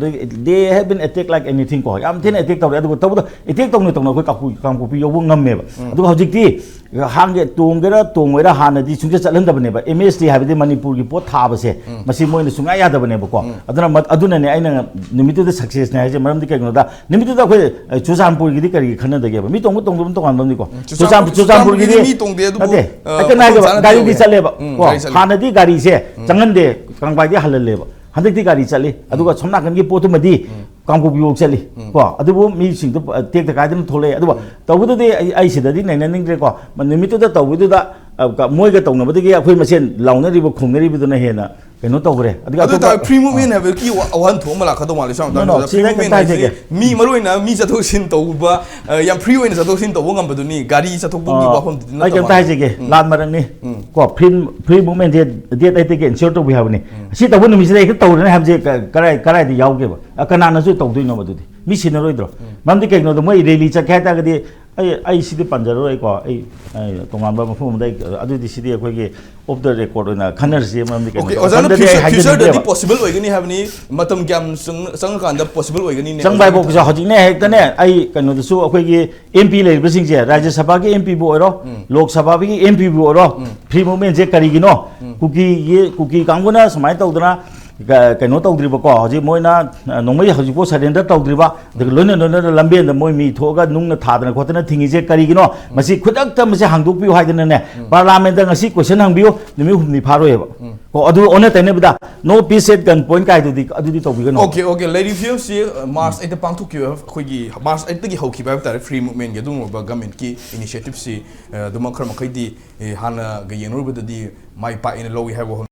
they have been attack like anything ꯀꯣ, ꯌꯥꯝ ꯊꯤꯅ ꯑꯦꯇꯦꯛ ꯇꯧꯔꯦ꯫ ꯑꯗꯨꯒ ꯇꯧꯕꯗ ꯑꯦꯇꯦꯛ ꯇꯧꯅ ꯇꯧꯅ ꯑꯩꯈꯣꯏ ꯀꯥꯡꯄꯣꯛ-, ꯀꯥꯡꯄꯣꯛꯄꯤ ꯌꯧꯕ ꯉꯝꯃꯦꯕ꯫ ꯑꯗꯨꯒ ꯍꯧꯖꯤꯛꯇꯤ ꯍꯥꯡꯒꯦ ꯇꯣꯡꯒꯦꯔꯥ ꯇꯣꯡꯉꯣꯏꯔꯥ ꯍꯥꯟꯅꯗꯤ ꯁꯨꯡꯆꯠ ꯆꯠꯍꯟꯗꯕꯅꯦꯕ꯫ ꯑꯦꯝ ꯑꯦꯁ ꯇꯤ ꯍꯥꯏꯕꯗꯤ ꯃꯅꯤꯄꯨꯔꯒꯤ ꯄꯣꯠ ꯊꯥꯕꯁꯦ, ꯃꯁꯤ ꯃꯣꯏꯅ ꯁꯨꯡꯌꯥ ꯌꯥꯗꯕꯅꯦꯕꯀꯣ꯫ ꯑꯗꯨꯅ ꯃ-, ꯑꯗꯨꯅꯅꯦ ꯑꯩꯅ ꯅꯨꯃꯤꯠꯇꯨꯗ ꯁꯛꯁꯦꯁꯅꯦ ꯍꯥꯏꯁꯦ꯫ ꯃꯔꯝꯗꯤ ꯀꯩꯒꯤꯅꯣꯗ ꯅꯨꯃꯤꯠꯇꯨꯗ ꯑꯩꯈꯣꯏ, ꯑ, ꯆꯨꯔꯆꯥꯟꯄꯨꯔꯒꯤꯗꯤ ꯀꯔꯤꯒꯤ ꯈꯟꯅꯗꯒꯦꯕ? ꯃꯤ ꯇꯣꯡꯕ ꯇꯣꯡꯗꯕ ꯇꯣꯉꯥꯟꯕ ꯑꯃꯅꯤꯀꯣ꯫ ꯆꯨꯔꯆꯥꯟ-, ꯆꯨꯔꯆꯥꯟꯄꯨꯔ-, ꯆꯨꯔꯆꯥꯟꯄꯨꯔꯒꯤꯗꯤ ꯆꯨꯔꯆꯥꯟꯄꯨꯔꯒꯤꯗꯤ ꯃꯤ ꯇꯣꯡꯗꯦ, ꯑꯗꯨꯕꯨ, ꯅꯠꯇꯦ, ꯑ, ꯑꯩ ꯀꯩꯅꯣ ꯃꯐꯝ ꯍꯥꯏꯒꯦꯕ, ꯆꯥꯅ ꯒꯥꯔꯤꯗꯤ ꯇꯣꯡꯉꯦ꯫ ꯆꯠꯂꯦꯕ꯫ ꯎꯝ, ꯀꯣ, ꯒꯥꯔꯤ ꯆꯠꯂꯦ꯫ ꯍꯥꯟꯅꯗꯤ ꯒꯥꯔꯤꯁꯦ ꯆꯪꯍꯟꯗꯦ, ꯀꯥꯡꯄꯥꯏꯗꯤ ꯍꯜꯍꯜꯂꯦꯕ꯫ ꯍꯟꯗꯛꯇꯤ ꯒꯥꯔꯤ ꯆꯠꯂꯤ꯫ ꯑꯗꯨꯒ ꯁꯣꯝ ꯅꯥꯀꯟꯒꯤ ꯄꯣꯠꯇꯨꯃꯗꯤ ꯀꯥꯡꯄꯣꯛꯄꯤꯐꯥꯎ ꯆꯠꯂꯤ꯫ ꯀꯣ, ꯑꯗꯨꯕꯨ ꯃꯤꯁꯤꯡꯗꯣ, ꯑ, ꯇꯦꯛꯇ ꯀꯥꯏꯗꯅ ꯊꯣꯛꯂꯛꯑꯦ꯫ ꯑꯗꯨꯕꯨ ꯇꯧꯕꯗꯗꯤ ꯑꯩ, ꯑꯩ ꯁꯤꯗꯗꯤ ꯅꯩꯅꯅꯤꯡꯗ꯭ꯔꯦꯀꯣ꯫ ꯃ-, ꯅꯨꯃꯤꯠꯇꯨꯗ ꯇꯧꯕꯗꯨꯗ, ꯑ, ꯀ-, ꯃꯣꯏꯒ ꯇꯧꯅꯕꯗꯒꯤ ꯑꯩꯈꯣꯏ ꯃꯁꯦꯟ ꯂꯥꯎꯅꯔꯤꯕ ꯈꯣꯡꯅꯔꯤꯕꯗꯨꯅ ꯍꯦꯟꯅ ꯀꯩꯅꯣ ꯇꯧꯈ꯭ꯔꯦ꯫ ꯑꯗꯨꯒ ꯑꯗꯨ ꯑꯇꯣꯞꯄ, ꯑꯣꯏꯇꯥꯔꯗꯤ ꯐ꯭ꯔꯤ ꯃꯨꯚꯃꯦꯟ ꯍꯥꯏꯕꯒꯤ ꯋꯥ-, ꯋꯥꯍꯟꯊꯣꯛ ꯑꯃ ꯂꯥꯛꯀꯗꯧ ꯃꯥꯜꯂꯦ, ꯁꯝꯅ ꯅꯣ, ꯅꯣ, ꯍꯥꯏꯔꯕꯗ ꯐ꯭ꯔꯤ ꯁꯤꯗ ꯑꯩ ꯃꯨꯚꯃꯦꯟ ꯀꯩꯝꯇ ꯍꯥꯏꯁꯦ ꯍꯥꯏꯖꯒꯦ꯫ ꯃꯤ ꯃꯔꯨꯑꯣꯏꯅ ꯃꯤ ꯆꯠꯊꯣꯛ ꯆꯠꯁꯤꯟ ꯇꯧꯕ, ꯑ, ꯌꯥꯝ ꯐ꯭ꯔꯤ ꯑꯣꯏꯅ ꯆꯠꯊꯣꯛ ꯆꯠꯁꯤꯟ ꯇꯧꯕ ꯉꯝꯕꯗꯨꯅꯤ, ꯒꯥꯔꯤ ꯆꯠꯊꯣꯛꯄꯒꯤ ꯑ, ꯋꯥꯐꯝꯗꯨꯗꯤ ꯑꯩ ꯅꯠꯇꯕ ꯀꯩꯝꯇ ꯃꯥꯜꯂꯦ꯫ ꯍꯥꯏꯖꯒꯦ, ꯎꯝ꯫ ꯂꯥꯟ ꯃꯔꯛꯅꯤ꯫ ꯎꯝ꯫ ꯀꯣ, ꯐ꯭ꯔꯤ, ꯐ꯭ꯔꯤ ꯃꯨꯚꯃꯦꯟꯁꯦ ꯗꯦꯠ ꯑꯩꯠꯇꯒꯤ ꯏꯟꯁꯤꯌꯣꯔ ꯇꯧꯕꯤ ꯍꯥꯏꯕꯅꯤ꯫ ꯎꯝ꯫ ꯁꯤ ꯇꯧꯕ ꯅꯨꯃꯤꯠꯁꯤꯗ ꯍꯦꯛꯇ ꯇꯧꯔꯅꯤ ꯍꯥꯏꯕꯁꯦ ꯀ-, ꯀꯔꯥꯏ, ꯀꯔꯥꯏꯗ ꯌꯥꯎꯒꯦꯕ? ꯑ, ꯀꯅꯥꯅꯁꯨ ꯇꯧꯗꯣꯏꯅꯣꯕ ꯑꯗꯨꯗꯤ? ꯃꯤ ꯁꯤꯟꯅꯔꯣꯏꯗ꯭ꯔꯣ? ꯎꯝ꯫ ꯃꯔꯝꯗꯤ ꯀꯩꯒꯤꯅꯣꯗ ꯃꯣꯏ ꯔꯦꯂꯤ ꯆꯠꯀꯦ ꯍꯥꯏ ꯇꯥꯔꯒꯗꯤ ꯑꯩ, ꯑꯩ ꯁꯤꯗꯤ ꯄꯟꯖꯔꯔꯣꯏꯀꯣ꯫ ꯑꯩ, ꯑꯩ ꯇꯣꯉꯥꯟꯕ ꯃꯐꯝ ꯑꯃꯗ ꯑꯩ, ꯑꯗꯨꯗꯤ ꯁꯤꯗꯤ ꯑꯩꯈꯣꯏꯒꯤ ꯑꯣꯐ ꯗ ꯔꯦꯀꯣꯔꯗ ꯑꯣꯏꯅ ꯈꯟꯅꯔꯁꯤ, ꯃꯔꯝꯗꯤ ꯀꯩꯅꯣ ꯑꯣꯀꯦ, ꯑꯣꯖꯥꯅ ꯃꯐꯝꯗꯗꯤ ꯑꯩ ꯐ꯭ꯌꯨꯆꯔ-, ꯐ꯭ꯌꯨꯆꯔꯗꯗꯤ ꯍꯥꯏꯖꯅꯤꯡꯗꯦꯕ꯫ ꯄꯣꯁꯤꯕꯜ ꯑꯣꯏꯒꯅꯤ ꯍꯥꯏꯕꯅꯤ, ꯃꯇꯝ ꯀꯌꯥꯝ ꯆꯪ-, ꯆꯪꯉꯀꯥꯟꯗ ꯄꯣꯁꯤꯕꯜ ꯑꯣꯏꯒꯅꯤꯅꯦ? ꯆꯪꯕ ꯍꯥꯏꯕꯐꯥꯎꯁꯨ ꯍꯧꯖꯤꯛꯅꯦ ꯍꯦꯛꯇꯅꯦ, ꯑꯩ ꯀꯩꯅꯣꯗꯁꯨ ꯑꯩꯈꯣꯏꯒꯤ ꯑꯦꯝ ꯄꯤ ꯂꯩꯔꯤꯕꯁꯤꯡꯁꯦ, ꯔꯥꯖ꯭ꯌ ꯁꯚꯥꯒꯤ ꯑꯦꯝ ꯄꯤꯕꯨ ꯑꯣꯏꯔꯣ, ꯎꯝ꯫ ꯂꯣꯛ ꯁꯚꯥꯒꯤ ꯑꯦꯝ ꯄꯤꯕꯨ ꯑꯣꯏꯔꯣ, ꯎꯝ꯫ ꯐ꯭ꯔꯤ ꯃꯨꯚꯃꯦꯟꯁꯦ ꯀꯔꯤꯒꯤꯅꯣ? ꯎꯝ꯫ ꯀꯨꯀꯤꯒꯤ, ꯀꯨꯀꯤ ꯀꯥꯡꯕꯨꯅ ꯁꯨꯃꯥꯏꯅ ꯇꯧꯗꯅ ꯀ-, ꯀꯩꯅꯣ ꯇꯧꯗ꯭ꯔꯤꯕꯀꯣ, ꯍꯧꯖꯤꯛ ꯃꯣꯏꯅ, ꯑ, ꯅꯣꯡꯃꯩ ꯍꯧꯖꯤꯛꯐꯥꯎ ꯁꯔꯦꯟꯗꯔ ꯇꯧꯗ꯭ꯔꯤꯕ, ꯑꯗꯨꯒ ꯂꯣꯏꯅ ꯂꯣꯏꯅꯅ ꯂꯝꯕꯦꯟꯗ ꯃꯣꯏ ꯃꯤ ꯊꯣꯛꯑꯒ ꯅꯨꯡꯅ ꯊꯥꯗꯅ ꯈꯣꯠꯇꯅ ꯊꯤꯡꯉꯤꯁꯦ ꯀꯔꯤꯒꯤꯅꯣ? ꯃꯁꯤ ꯈꯨꯗꯛꯇ ꯃꯁꯤ ꯍꯥꯡꯗꯣꯛꯄꯤꯌꯨ ꯍꯥꯏꯗꯅꯅꯦ, ꯎꯝ꯫ ꯄꯥꯔꯂꯥꯃꯦꯟꯗ ꯉꯁꯤ ꯀꯣꯏꯁꯟ ꯍꯪꯕꯤꯌꯨ, ꯅꯨꯃꯤꯠ ꯍꯨꯝꯅꯤ ꯐꯥꯔꯣꯏꯕ꯫ ꯎꯝ꯫ ꯀꯣ, ꯑꯗꯨ ꯑꯣꯟꯅ ꯇꯩꯅꯕꯗ no peace at gun point ꯀꯥꯏꯗꯨꯗꯤ, ꯑꯗꯨꯗꯤ ꯇꯧꯕꯤꯒꯅꯣ꯫ ꯑꯣꯀꯦ, ꯑꯣꯀꯦ, ꯂꯩꯔꯤꯕ ꯐꯤꯕꯝꯁꯤ, ꯑ, ꯃꯥꯔꯆ ꯑꯩꯠꯇ ꯄꯥꯡꯊꯣꯛꯈꯤꯕ, ꯑꯩꯈꯣꯏꯒꯤ ꯃꯥꯔꯆ ꯑꯩꯠꯇꯒꯤ ꯍꯧꯈꯤꯕ ꯍꯥꯏꯕ ꯇꯥꯔꯦ, ꯐ꯭ꯔꯤ ꯃꯨꯚꯃꯦꯟꯒꯤ ꯑꯗꯨꯒꯨꯝꯂꯕ ꯒꯃꯦꯟꯠꯀꯤ ꯏꯅꯤꯁꯤꯌꯦꯇꯤꯞꯁꯤ, ꯑ, ꯑꯗꯨꯃꯛ ꯈꯔ ꯃꯈꯩꯗꯤ, ꯑꯦ, ꯍꯥꯟꯅꯒ ꯌꯦꯡꯅꯔꯨꯕꯗꯗꯤ ꯃꯥꯏ ꯄꯥꯛꯑꯦꯅ ꯂꯧꯏ ꯍꯥꯏꯕ ꯋꯥꯐꯝ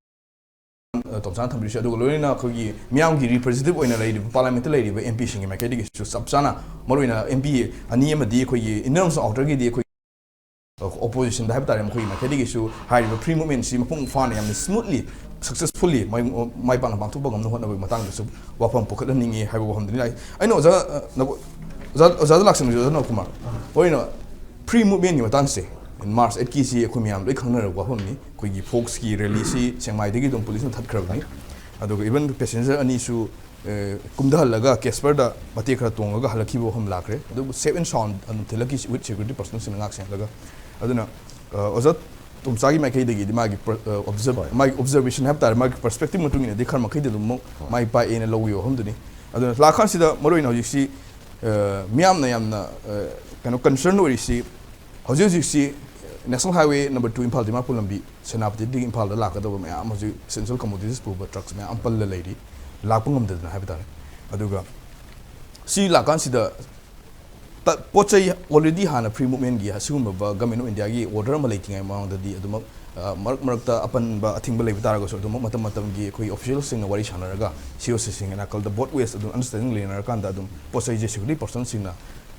ꯑ, ꯇꯣꯝꯁꯥꯅ ꯊꯝꯕꯤꯔꯤꯁꯦ꯫ ꯑꯗꯨꯒ ꯂꯣꯏꯅꯅ ꯑꯩꯈꯣꯏꯒꯤ ꯃꯤꯌꯥꯝꯒꯤ ꯔꯤꯄ꯭ꯔꯖꯦꯟꯇꯦꯇꯤꯚ ꯑꯣꯏꯅ ꯂꯩꯔꯤꯕ, ꯄꯥꯔꯂꯤꯌꯥꯃꯦꯟꯠꯇ ꯂꯩꯔꯤꯕ ꯑꯦꯝ ꯄꯤꯁꯤꯡꯒꯤ ꯃꯥꯏꯀꯩꯗꯒꯤꯁꯨ ꯆꯞ ꯆꯥꯅ, ꯃꯔꯨꯑꯣꯏꯅ ꯑꯦꯝ ꯄꯤ ꯑꯅꯤ ꯑꯃꯗꯤ ꯑꯩꯈꯣꯏꯒꯤ ꯏꯟꯅꯔ ꯑꯃꯁꯨꯡ ꯑꯥꯎꯇꯔꯒꯤꯗꯤ ꯑꯩꯈꯣꯏ, ꯑ, ꯑꯣꯄꯣꯖꯤꯁꯟꯗ ꯍꯥꯏꯕ ꯇꯥꯔꯦ, ꯃꯈꯣꯏꯒꯤ ꯃꯥꯏꯀꯩꯗꯒꯤꯁꯨ ꯍꯥꯏꯔꯤꯕ ꯐ꯭ꯔꯤ ꯃꯨꯚꯃꯦꯟꯠꯁꯤ ꯃꯄꯨꯡ ꯐꯥꯅ ꯌꯥꯝꯅ ꯁ꯭ꯃꯨꯠꯂꯤ, ꯁꯛꯁꯦꯁꯐꯨꯜꯂꯤ ꯃꯥꯏ, ꯃꯥꯏ ꯄꯥꯛꯅ ꯄꯥꯡꯊꯣꯛꯄ ꯉꯝꯅꯕ ꯍꯣꯠꯅꯕꯒꯤ ꯃꯇꯥꯡꯗꯁꯨ ꯋꯥꯐꯝ ꯄꯨꯈꯠꯍꯟꯅꯤꯡꯉꯤ ꯍꯥꯏꯕ ꯋꯥꯐꯝꯗꯨꯅꯤ꯫ ꯑꯩ, ꯑꯩꯅ ꯑꯣꯖꯥ, ꯑ, ꯅꯕꯣ-, ꯑꯣꯖꯥ ꯑꯣꯖꯥꯗ ꯂꯥꯛꯆꯅꯤꯡꯉꯤ, ꯑꯣꯖꯥ ꯅꯧꯀꯨꯃꯥꯔ꯫ ꯍꯣꯏꯅ, ꯐ꯭ꯔꯤ ꯃꯨꯚꯃꯦꯟꯒꯤ ꯃꯇꯥꯡꯁꯦ, ꯃꯥꯔꯆ ꯑꯩꯠꯀꯤꯁꯤ ꯑꯩꯈꯣꯏ ꯃꯌꯥꯝ ꯂꯣꯏ ꯈꯪꯅꯔꯕ ꯋꯥꯐꯝꯅꯤ꯫ ꯑꯩꯈꯣꯏꯒꯤ ꯐꯣꯛꯁꯀꯤ ꯔꯦꯂꯤꯁꯤ ꯁꯦꯡꯃꯥꯏꯗꯒꯤ ꯑꯗꯨꯝ ꯄꯨꯂꯤꯁꯅ ꯊꯠꯈ꯭ꯔꯕꯅꯤ꯫ ꯑꯗꯨꯒ ꯏꯚꯟ ꯄꯦꯁꯦꯟꯖꯔ ꯑꯅꯤꯁꯨ, ꯑꯦ, ꯀꯨꯝꯊꯍꯜꯂꯒ ꯀꯦꯁꯄꯔꯗ ꯃꯇꯦꯛ ꯈꯔ ꯇꯣꯡꯉꯒ ꯍꯜꯂꯛꯈꯤꯕ ꯋꯥꯐꯝ ꯂꯥꯛꯈ꯭ꯔꯦ꯫ ꯑꯗꯨꯕꯨ ꯁꯦꯐ ꯑꯦꯟ ꯁꯥꯎꯟ ꯑꯗꯨꯝ ꯊꯤꯜꯂꯛꯈꯤ, ꯋꯤꯠ ꯁꯦꯀ꯭ꯌꯨꯔꯤꯇꯤ ꯄꯔꯁꯟꯁꯤꯡꯅ ꯉꯥꯛ ꯁꯦꯟꯅꯔꯒ꯫ ꯑꯗꯨꯅ, ꯑ, ꯑꯣꯖꯥ ꯇꯣꯝꯆꯥꯒꯤ ꯃꯥꯏꯀꯩꯗꯒꯤꯗꯤ ꯃꯥꯒꯤ ꯄ꯭ꯔ-, ꯑ, ꯑꯣꯕꯖꯔꯕ-, ꯍꯣꯏ꯫ ꯃꯥꯒꯤ ꯑꯣꯕꯖꯔꯕꯦꯁꯟ ꯍꯥꯏꯕ ꯇꯥꯔꯦ, ꯃꯥꯒꯤ ꯄꯔꯁꯄꯦꯛꯇꯤꯚ ꯃꯇꯨꯡ ꯏꯟꯅꯗꯤ ꯈꯔ ꯃꯈꯩꯗꯤ ꯑꯗꯨꯝ ꯃꯥꯏ ꯄꯥꯛꯑꯦꯅ ꯂꯧꯕꯒꯤ ꯋꯥꯐꯝꯗꯨꯅꯤ꯫ ꯑꯗꯨꯅ ꯂꯥꯛꯀꯥꯟꯁꯤꯗ ꯃꯔꯨꯑꯣꯏꯅ ꯍꯧꯖꯤꯛꯁꯤ, ꯑ, ꯃꯤꯌꯥꯝꯅ ꯌꯥꯝꯅ, ꯑ, ꯀꯩꯅꯣ, ꯀꯟꯁꯔꯟ ꯑꯣꯏꯔꯤꯁꯤ ꯍꯧꯖꯤꯛ ꯍꯧꯖꯤꯛꯁꯤ national highway number two Imphal Dimapur ꯂꯝꯕꯤ, ꯁꯦꯅꯥꯄꯇꯤꯗꯒꯤ ꯏꯝꯐꯥꯜꯗ ꯂꯥꯛꯀꯗꯕ ꯃꯌꯥꯝ ꯍꯧꯖꯤꯛ ꯏꯁꯦꯟꯁꯤꯌꯦꯜ ꯀꯃꯣꯗꯤꯇꯤꯁ ꯄꯨꯕ ꯇ꯭ꯔꯛꯁ ꯃꯌꯥꯝ ꯑꯃ ꯄꯜꯂ ꯂꯩꯔꯤ, ꯂꯥꯛꯄ ꯉꯝꯗꯗꯅ ꯍꯥꯏꯕ ꯇꯥꯔꯦ꯫ ꯑꯗꯨꯒ ꯁꯤ ꯂꯥꯛꯀꯥꯟꯁꯤꯗ ꯇ-, ꯄꯣꯠ ꯆꯩ ꯑꯣꯜꯔꯦꯗꯤ ꯍꯥꯟꯅ ꯐ꯭ꯔꯤ ꯃꯨꯚꯃꯦꯟꯒꯤ ꯑꯁꯤꯒꯨꯝꯂꯕ ꯒꯃꯦꯟ ꯑꯣꯐ ꯏꯟꯗꯤꯌꯥꯒꯤ ꯑꯣꯔꯗꯔ ꯑꯃ ꯂꯩꯇ꯭ꯔꯤꯉꯩ ꯃꯃꯥꯡꯗꯗꯤ ꯑꯗꯨꯃꯛ, ꯑ, ꯃꯔꯛ ꯃꯔꯛꯇ ꯑꯄꯟꯕ ꯑꯊꯤꯡꯕ ꯂꯩꯕ ꯇꯥꯔꯒꯁꯨ ꯑꯗꯨꯃꯛ ꯃꯇꯝ ꯃꯇꯝꯒꯤ ꯑꯩꯈꯣꯏ ꯑꯣꯐꯤꯁꯤꯌꯦꯜꯁꯤꯡꯅ ꯋꯥꯔꯤ ꯁꯥꯟꯅꯔꯒ ꯁꯤ ꯑꯣ ꯁꯤꯁꯤꯡꯒꯤ ꯅꯥꯀꯜꯗ ꯕꯣꯠ ꯋꯦꯁ ꯑꯗꯨꯝ ꯑꯟꯗꯔꯁꯇꯦꯟꯗꯤꯡ ꯂꯩꯅꯔꯀꯥꯟꯗ ꯑꯗꯨꯝ ꯄꯣꯠ ꯆꯩꯁꯦ ꯁꯦꯀ꯭ꯌꯨꯔꯤꯇꯤ ꯄꯔꯁꯟꯁꯤꯡꯅ,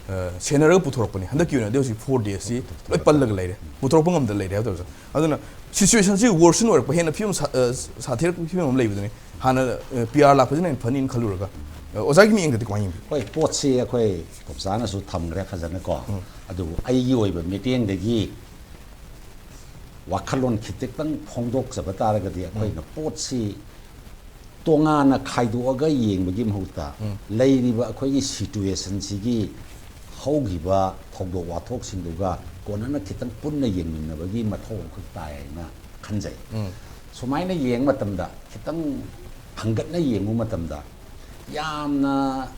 ꯑ, ꯁꯦꯟꯅꯔꯒ ꯄꯨꯊꯣꯔꯛꯄꯅꯤ꯫ ꯍꯟꯗꯛꯀꯤ ꯑꯣꯏꯅꯗꯤ ꯍꯧꯖꯤꯛ ꯐꯣꯔ ꯗꯦꯁꯁꯤ ꯂꯣꯏ ꯄꯜꯂꯒ ꯂꯩꯔꯦ, ꯄꯨꯊꯣꯔꯛꯄ ꯉꯝꯗ ꯂꯩꯔꯦ ꯍꯥꯏꯕ ꯇꯥꯔꯦ꯫ ꯑꯗꯨꯅ ꯁꯤꯆꯨꯋꯦꯁꯟꯁꯤ ꯋꯔꯁꯟ ꯑꯣꯏꯔꯛꯄ, ꯍꯦꯟꯅ ꯐꯤꯕꯝ ꯁꯥ-, ꯑ, ꯁꯥꯊꯤꯔꯛꯄꯒꯤ ꯐꯤꯕꯝ ꯑꯃ ꯂꯩꯕꯗꯨꯅꯤ꯫ ꯍꯥꯟꯅ, ꯑ, ꯄꯤ ꯑꯥꯔ ꯂꯥꯛꯄꯁꯤꯅ ꯍꯦꯟꯅ ꯐꯅꯤꯅ ꯈꯜꯂꯨꯔꯒ꯫ ꯑ, ꯑꯣꯖꯥꯒꯤ ꯃꯤꯠꯌꯦꯡꯗꯗꯤ ꯀꯃꯥꯏꯅ ꯌꯦꯡꯕꯤ? ꯍꯣꯏ, ꯄꯣꯠꯁꯤ ꯑꯩꯈꯣꯏ ꯇꯣꯝꯆꯥꯅꯁꯨ ꯊꯝꯈ꯭ꯔꯦ ꯐꯖꯅꯀꯣ꯫ ꯎꯝ꯫ ꯑꯗꯨꯕꯨ ꯑꯩꯒꯤ ꯑꯣꯏꯕ ꯃꯤꯠꯌꯦꯡꯗꯒꯤ ꯋꯥꯈꯜꯂꯣꯟ ꯈꯤꯇꯪ ꯐꯣꯡꯗꯣꯛꯆꯕ ꯇꯥꯔꯒꯗꯤ, ꯑꯩꯈꯣꯏꯅ ꯎꯝ꯫ ꯄꯣꯠꯁꯤ ꯇꯣꯉꯥꯟꯅ ꯈꯥꯏꯗꯣꯛꯑꯒ ꯌꯦꯡꯕꯒꯤ ꯃꯍꯨꯠꯇ, ꯎꯝ꯫ ꯂꯩꯔꯤꯕ ꯑꯩꯈꯣꯏꯒꯤ ꯁꯤꯆꯨꯋꯦꯁꯟꯁꯤꯒꯤ ꯍꯧꯈꯤꯕ ꯊꯧꯗꯣꯛ ꯋꯥꯊꯣꯛꯁꯤꯡꯗꯨꯒ ꯀꯣꯟꯅꯅ ꯈꯤꯇꯪ ꯄꯨꯟꯅ ꯌꯦꯡꯃꯤꯟꯅꯕꯒꯤ ꯃꯊꯧ ꯑꯃꯈꯛ ꯇꯥꯏ ꯍꯥꯏꯅ ꯈꯟꯖꯩ꯫ ꯎꯝ꯫ ꯁꯨꯃꯥꯏꯅ ꯌꯦꯡꯕ ꯃꯇꯝꯗ ꯈꯤꯇꯪ ꯍꯪꯒꯠꯅ ꯌꯦꯡꯕ ꯃꯇꯝꯗ, ꯌꯥꯝꯅ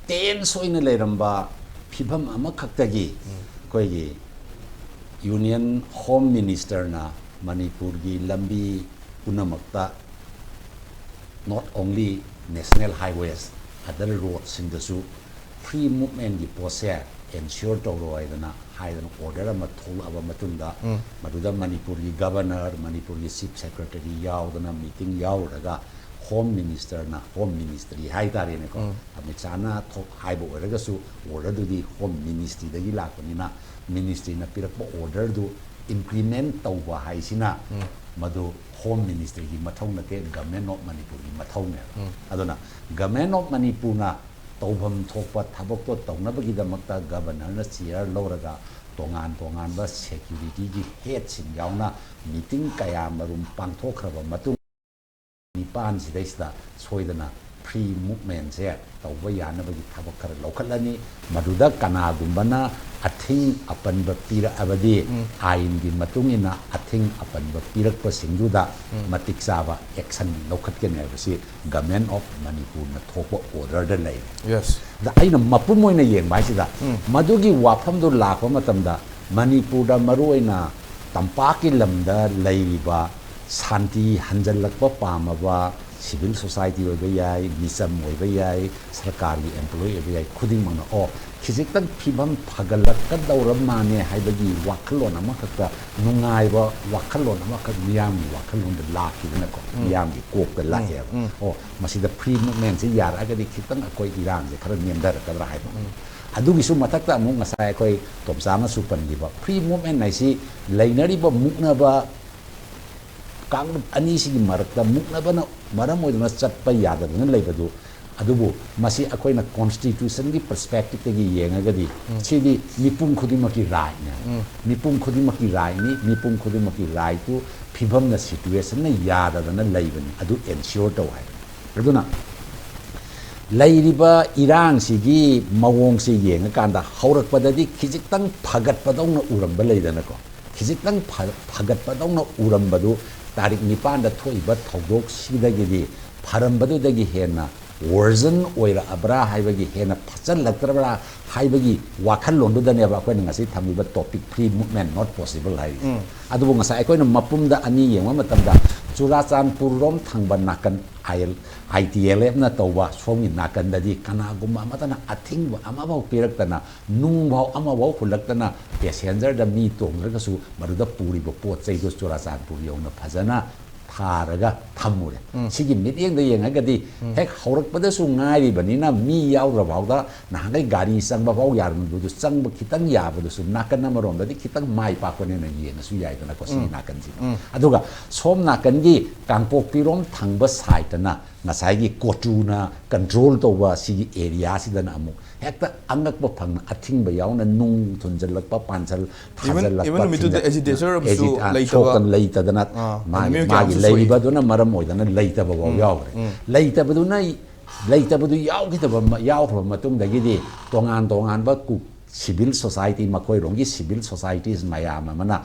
ꯇꯦꯟꯁ ꯑꯣꯏꯅ ꯂꯩꯔꯝꯕ ꯐꯤꯕꯝ ꯑꯃꯈꯛꯇꯒꯤ, ꯎꯝ꯫ ꯑꯩꯈꯣꯏꯒꯤ ꯌꯨꯅꯤꯌꯟ ꯍꯣꯝ ꯃꯤꯅꯤꯁꯇꯔꯅ ꯃꯅꯤꯄꯨꯔꯒꯤ ꯂꯝꯕꯤ ꯄꯨꯝꯅꯃꯛꯇ, not only national highways, other ꯔꯣꯗꯁꯤꯡꯗꯁꯨ ꯐ꯭ꯔꯤ ꯃꯨꯚꯃꯦꯟꯒꯤ ꯄꯣꯠꯁꯦ ꯑꯦꯟꯁꯤꯌꯣꯔ ꯇꯧꯔꯣ ꯍꯥꯏꯗꯅ, ꯍꯥꯏꯗꯅ ꯑꯣꯔꯗꯔ ꯑꯃ ꯊꯣꯛꯂꯛꯑꯕ ꯃꯇꯨꯡꯗ, ꯎꯝ꯫ ꯃꯗꯨꯗ ꯃꯅꯤꯄꯨꯔꯒꯤ ꯒꯕꯔꯅꯔ, ꯃꯅꯤꯄꯨꯔꯒꯤ ꯆꯤꯐ ꯁꯦꯀ꯭ꯔꯦꯇꯔꯤ ꯌꯥꯎꯗꯅ ꯃꯤꯇꯤꯡ ꯌꯥꯎꯔꯨꯔꯒ, ꯍꯣꯝ ꯃꯤꯅꯤꯁꯇꯔꯅ, ꯍꯣꯝ ꯃꯤꯅꯤꯁꯇ꯭ꯔꯤ ꯍꯥꯏꯇꯥꯔꯦꯅꯦꯀꯣ, ꯎꯝ꯫ ꯑꯃꯤꯠ ꯁꯥꯍꯅ ꯊꯣꯛ-, ꯍꯥꯏꯕ ꯑꯣꯏꯔꯒꯁꯨ, ꯑꯣꯔꯗꯔꯗꯨꯗꯤ ꯍꯣꯝ ꯃꯤꯅꯤꯁꯇ꯭ꯔꯤꯗꯒꯤ ꯂꯥꯛꯄꯅꯤꯅ, ꯃꯤꯅꯤꯁꯇ꯭ꯔꯤꯅ ꯄꯤꯔꯛꯄ ꯑꯣꯔꯗꯔꯗꯨ ꯏꯝꯄ꯭ꯂꯤꯃꯦꯟ ꯇꯧꯕ ꯍꯥꯏꯁꯤꯅ, ꯎꯝ꯫ ꯃꯗꯨ ꯍꯣꯝ ꯃꯤꯅꯤꯁꯇ꯭ꯔꯤꯒꯤ ꯃꯊꯧ ꯅꯠꯇꯦ, ꯒꯃꯦꯟ ꯑꯣꯐ ꯃꯅꯤꯄꯨꯔꯒꯤ ꯃꯊꯧꯅꯦꯕ꯫ ꯎꯝ꯫ ꯑꯗꯨꯅ ꯒꯃꯦꯟ ꯑꯣꯐ ꯃꯅꯤꯄꯨꯔꯅ ꯇꯧꯐꯝ ꯊꯣꯛꯄ ꯊꯕꯛꯇꯣ ꯇꯧꯅꯕꯒꯤꯗꯃꯛꯇ ꯒꯕꯔꯅꯔꯅ ꯆꯤꯌꯔ ꯂꯧꯔꯒ ꯇꯣꯉꯥꯟ ꯇꯣꯉꯥꯟꯕ ꯁꯦꯀ꯭ꯌꯨꯔꯤꯇꯤꯒꯤ ꯍꯦꯠꯁꯤꯡ ꯌꯥꯎꯅ ꯃꯤꯇꯤꯡ ꯀꯌꯥ ꯃꯔꯨꯝ ꯄꯥꯡꯊꯣꯛꯈ꯭ꯔꯕ ꯃꯇꯨꯡ, ꯅꯤꯄꯥꯟꯁꯤꯗꯩꯁꯤꯗ ꯁꯣꯏꯗꯅ ꯐ꯭ꯔꯤ ꯃꯨꯞꯃꯦꯟꯁꯦ ꯇꯧꯕ ꯌꯥꯅꯕꯒꯤ ꯊꯕꯛ ꯈꯔ ꯂꯧꯈꯠꯂꯅꯤ꯫ ꯃꯗꯨꯗ ꯀꯅꯥꯒꯨꯝꯕꯅ ꯑꯊꯤꯡ ꯑꯄꯟꯕ ꯄꯤꯔꯛꯑꯕꯗꯤ, ꯑꯥꯏꯟꯒꯤ ꯃꯇꯨꯡ ꯏꯟꯅ ꯑꯊꯤꯡ ꯑꯄꯟꯕ ꯄꯤꯔꯛꯄꯁꯤꯡꯗꯨꯗ ꯃꯇꯤꯛ ꯆꯥꯕ ꯑꯦꯛꯁꯟ ꯂꯧꯈꯠꯀꯅꯤ ꯍꯥꯏꯕꯁꯤ ꯒꯃꯦꯟ ꯑꯣꯐ ꯃꯅꯤꯄꯨꯔꯅ ꯊꯣꯛꯄ ꯑꯣꯔꯗꯔꯗ ꯂꯩꯔꯦ꯫ ꯌꯦꯁ꯫ ꯑꯗ ꯑꯩꯅ ꯃꯄꯨꯝ ꯑꯣꯏꯅ ꯌꯦꯡꯕ ꯍꯥꯏꯁꯤꯗ, ꯃꯗꯨꯒꯤ ꯋꯥꯐꯝꯗꯨ ꯂꯥꯛꯄ ꯃꯇꯝꯗ ꯃꯅꯤꯄꯨꯔꯗ ꯃꯔꯨꯑꯣꯏꯅ ꯇꯝꯄꯥꯛꯀꯤ ꯂꯝꯗ ꯂꯩꯔꯤꯕ ꯁꯥꯟꯇꯤ ꯍꯟꯖꯜꯂꯛꯄ ꯄꯥꯝꯃꯕ ꯁꯤꯚꯤꯜ ꯁꯣꯁꯥꯏꯇꯤ ꯑꯣꯏꯕ ꯌꯥꯏ, ꯃꯤꯆꯝ ꯑꯣꯏꯕ ꯌꯥꯏ, ꯁꯔꯀꯥꯔꯒꯤ ꯑꯦꯝꯄ꯭ꯂꯣꯌꯤ ꯑꯣꯏꯕ ꯌꯥꯏ, ꯈꯨꯗꯤꯡꯃꯛꯅ ꯑꯣ ꯈꯤꯖꯤꯛꯇꯪ ꯐꯤꯕꯝ ꯐꯒꯠꯂꯛꯀꯗꯧꯔ ꯃꯥꯅꯦ ꯍꯥꯏꯕꯒꯤ ꯋꯥꯈꯜꯂꯣꯟ ꯑꯃꯈꯛꯇ, ꯅꯨꯡꯉꯥꯏꯕ ꯋꯥꯈꯜꯂꯣꯟ ꯑꯃꯈꯛ ꯃꯤꯌꯥꯝꯒꯤ ꯋꯥꯈꯜꯂꯣꯟꯗ ꯂꯥꯛꯈꯤꯗꯅꯀꯣ, ꯃꯤꯌꯥꯝꯒꯤ ꯀꯣꯛꯇ ꯂꯥꯛꯑꯦꯕ꯫ ꯑꯣ ꯃꯁꯤꯗ ꯐ꯭ꯔꯤ ꯃꯨꯞꯃꯦꯟꯁꯤ ꯌꯥꯔꯛꯑꯒꯗꯤ ꯈꯤꯇꯪ ꯑꯩꯈꯣꯏ ꯏꯔꯥꯡꯁꯦ ꯈꯔ ꯅꯦꯝꯊꯔꯛꯀꯗ꯭ꯔꯥ ꯍꯥꯏꯕ꯫ ꯑꯗꯨꯒꯤꯁꯨ ꯃꯊꯛꯇ ꯑꯃꯨꯛ ꯉꯁꯥꯏ ꯑꯩꯈꯣꯏ ꯇꯣꯝꯆꯥꯅꯁꯨ ꯄꯟꯈꯤꯕ ꯐ꯭ꯔꯤ ꯃꯨꯞꯃꯦꯟ ꯍꯥꯏꯁꯤ ꯂꯩꯅꯔꯤꯕ ꯃꯨꯛꯅꯕ ꯀꯥꯡꯂꯨꯞ ꯑꯅꯤꯁꯤꯒꯤ ꯃꯔꯛꯇ ꯃꯨꯛꯅꯕꯅ ꯃꯔꯝ ꯑꯣꯏꯗꯨꯅ ꯆꯠꯄ ꯌꯥꯗꯗꯅ ꯂꯩꯕꯗꯨ, ꯑꯗꯨꯕꯨ ꯃꯁꯤ ꯑꯩꯈꯣꯏꯅ ꯀꯣꯟꯁꯇꯤꯇ꯭ꯌꯨꯁꯟꯒꯤ ꯄꯔꯁꯄꯦꯛꯇꯤꯞꯇꯒꯤ ꯌꯦꯡꯉꯒꯗꯤ ꯁꯤꯗꯤ ꯃꯤꯄꯨꯝ ꯈꯨꯗꯤꯡꯃꯛꯀꯤ ꯔꯥꯏꯠꯅꯦ꯫ ꯃꯤꯄꯨꯝ ꯈꯨꯗꯤꯡꯃꯛꯀꯤ ꯔꯥꯏꯠꯅꯤ꯫ ꯃꯤꯄꯨꯝ ꯈꯨꯗꯤꯡꯃꯛꯀꯤ ꯔꯥꯏꯠꯇꯨ ꯐꯤꯕꯝꯅ, ꯁꯤꯆꯨꯋꯦꯁꯟꯅ ꯌꯥꯗꯗꯅ ꯂꯩꯕꯅꯤ, ꯑꯗꯨ ꯑꯦꯟꯁꯤꯌꯣꯔ ꯇꯧ ꯍꯥꯏꯕꯅꯤ꯫ ꯑꯗꯨꯅ ꯂꯩꯔꯤꯕ ꯏꯔꯥꯡꯁꯤꯒꯤ ꯃꯑꯣꯡꯁꯤ ꯌꯦꯡꯉꯀꯥꯟꯗ ꯍꯧꯔꯛꯄꯗꯗꯤ ꯈꯤꯖꯤꯛꯇꯪ ꯐꯒꯠꯄꯗꯧꯅ ꯎꯔꯝꯕ ꯂꯩꯗꯅꯀꯣ, ꯈꯤꯖꯤꯛꯇꯪ ꯐ- ꯐꯒꯠꯄꯗꯧꯅ ꯎꯔꯝꯕꯗꯨ ꯇꯥꯔꯤꯛ ꯅꯤꯄꯥꯟꯗ ꯊꯣꯛꯏꯕ ꯊꯧꯗꯣꯛꯁꯤꯗꯒꯤꯗꯤ ꯐꯔꯝꯕꯗꯨꯗꯒꯤ ꯍꯦꯟꯅ ꯋꯔꯖꯟ ꯑꯣꯏꯔꯛꯑꯕ꯭ꯔꯥ ꯍꯥꯏꯕꯒꯤ, ꯍꯦꯟꯅ ꯐꯠꯆꯜꯂꯛꯇ꯭ꯔꯕ꯭ꯔꯥ ꯍꯥꯏꯕꯒꯤ ꯋꯥꯈꯜꯂꯣꯟꯗꯨꯗꯅꯦꯕ ꯑꯩꯈꯣꯏꯅ ꯉꯁꯤ ꯊꯝꯃꯤꯕ topic "Free movement not possible" ꯍꯥꯏꯔꯤꯁꯦ꯫ ꯑꯗꯨꯕꯨ ꯉꯁꯥꯏ ꯑꯩꯈꯣꯏꯅ ꯃꯄꯨꯝꯗ ꯑꯅꯤ ꯌꯦꯡꯕ ꯃꯇꯝꯗ ꯆꯨꯔꯥꯆꯥꯟꯄꯨꯔꯔꯣꯝ ꯊꯪꯕ ꯅꯥꯀꯟ, ꯑꯥꯏ ꯑꯦꯜ, ꯑꯥꯏ ꯇꯤ ꯑꯦꯜ ꯑꯦꯐꯅ ꯇꯧꯕ ꯁꯣꯝꯒꯤ ꯅꯥꯀꯟꯗꯗꯤ ꯀꯅꯥꯒꯨꯝꯕ ꯑꯃꯠꯇꯅ ꯑꯊꯤꯡꯕ ꯑꯃꯐꯥꯎ ꯄꯤꯔꯛꯇꯅ, ꯅꯨꯡꯐꯥꯎ ꯑꯃꯐꯥꯎ ꯍꯨꯜꯂꯛꯇꯅ, ꯄꯦꯁꯦꯟꯖꯔꯗ ꯃꯤ ꯇꯣꯡꯗ꯭ꯔꯒꯁꯨ ꯃꯗꯨꯗ ꯄꯨꯔꯤꯕ ꯄꯣꯠ ꯆꯩꯗꯨ ꯆꯨꯔꯥꯆꯥꯟꯄꯨꯔ ꯌꯧꯅ ꯐꯖꯅ ꯊꯥꯔꯒ ꯊꯝꯃꯨꯔꯦ꯫ ꯁꯤꯒꯤ ꯃꯤꯠꯌꯦꯡꯗ ꯌꯦꯡꯉꯒꯗꯤ ꯍꯦꯛ ꯍꯧꯔꯛꯄꯗꯁꯨ ꯉꯥꯏꯔꯤꯕꯅꯤꯅ ꯃꯤ ꯌꯥꯎꯗ꯭ꯔ ꯐꯥꯎꯗ ꯅꯍꯥꯟꯈꯩ ꯒꯥꯔꯤ ꯆꯪꯕ ꯐꯥꯎ ꯌꯥꯔꯝꯕꯗꯨ ꯆꯪꯕ ꯈꯤꯇꯪ ꯌꯥꯕꯗꯨꯁꯨ ꯅꯥꯀꯟ ꯑꯃꯔꯣꯝꯗꯗꯤ ꯈꯤꯇꯪ ꯃꯥꯏ ꯄꯥꯛꯄꯅꯦꯅ ꯌꯦꯡꯉꯁꯨ ꯌꯥꯏꯗꯅꯀꯣ, ꯁꯤꯒꯤ ꯅꯥꯀꯟꯁꯤꯗ꯫ ꯑꯗꯨꯒ ꯁꯣꯝ ꯅꯥꯀꯟꯒꯤ ꯀꯥꯡꯄꯣꯛꯄꯤꯔꯣꯝ ꯊꯪꯕ ꯁꯥꯏꯠꯇꯅ ꯉꯁꯥꯏꯒꯤ ꯀꯣꯇꯨꯅ ꯀꯟꯇ꯭ꯔꯣꯜ ꯇꯧꯕ ꯁꯤꯒꯤ ꯑꯦꯔꯤꯌꯥꯁꯤꯗꯅ ꯑꯃꯨꯛ ꯍꯦꯛꯇ ꯑꯉꯛꯄ ꯐꯪꯅ ꯑꯊꯤꯡꯕ ꯌꯥꯎꯅ ꯅꯨꯡ ꯊꯨꯟꯖꯜꯂꯛꯄ, ꯄꯥꯟꯁꯜ ꯊꯥꯖꯜꯂꯛꯄ, ꯏꯚꯟ ꯅꯨꯃꯤꯠꯇꯨꯗ ꯊꯤꯟꯖ- ꯑꯦꯖꯤꯇꯦꯇꯔ ꯑꯃꯁꯨ ꯑꯦꯖꯤꯠ- ꯑ, ꯂꯩꯇꯕ꯫ ꯁꯣꯛꯇꯅ ꯂꯩꯇꯗꯅ ꯑꯥ, ꯃꯥꯒꯤ ꯃꯤꯑꯣꯏ ꯃꯥꯒꯤ ꯀꯌꯥꯝꯁꯨ ꯂꯩꯔꯤꯕꯗꯨꯅ ꯃꯔꯝ ꯑꯣꯏꯗꯅ ꯂꯩꯇꯕꯐꯥꯎ ꯌꯥꯎꯈ꯭ꯔꯦ꯫ ꯂꯩꯇꯕꯗꯨꯅ ꯂꯩꯇꯕꯗꯨ ꯌꯥꯎꯈꯤꯗꯕ ꯃ- ꯌꯥꯎꯈ꯭ꯔꯕ ꯃꯇꯨꯡꯗꯒꯤꯗꯤ ꯇꯣꯉꯥꯟ ꯇꯣꯉꯥꯟꯕ ꯀꯨꯛ ꯁꯤꯚꯤꯜ ꯁꯣꯁꯥꯏꯇꯤ, ꯃꯈꯣꯏꯔꯣꯝꯒꯤ ꯁꯤꯚꯤꯜ ꯁꯣꯁꯥꯏꯇꯤꯁ ꯃꯌꯥꯝ ꯑꯃꯅ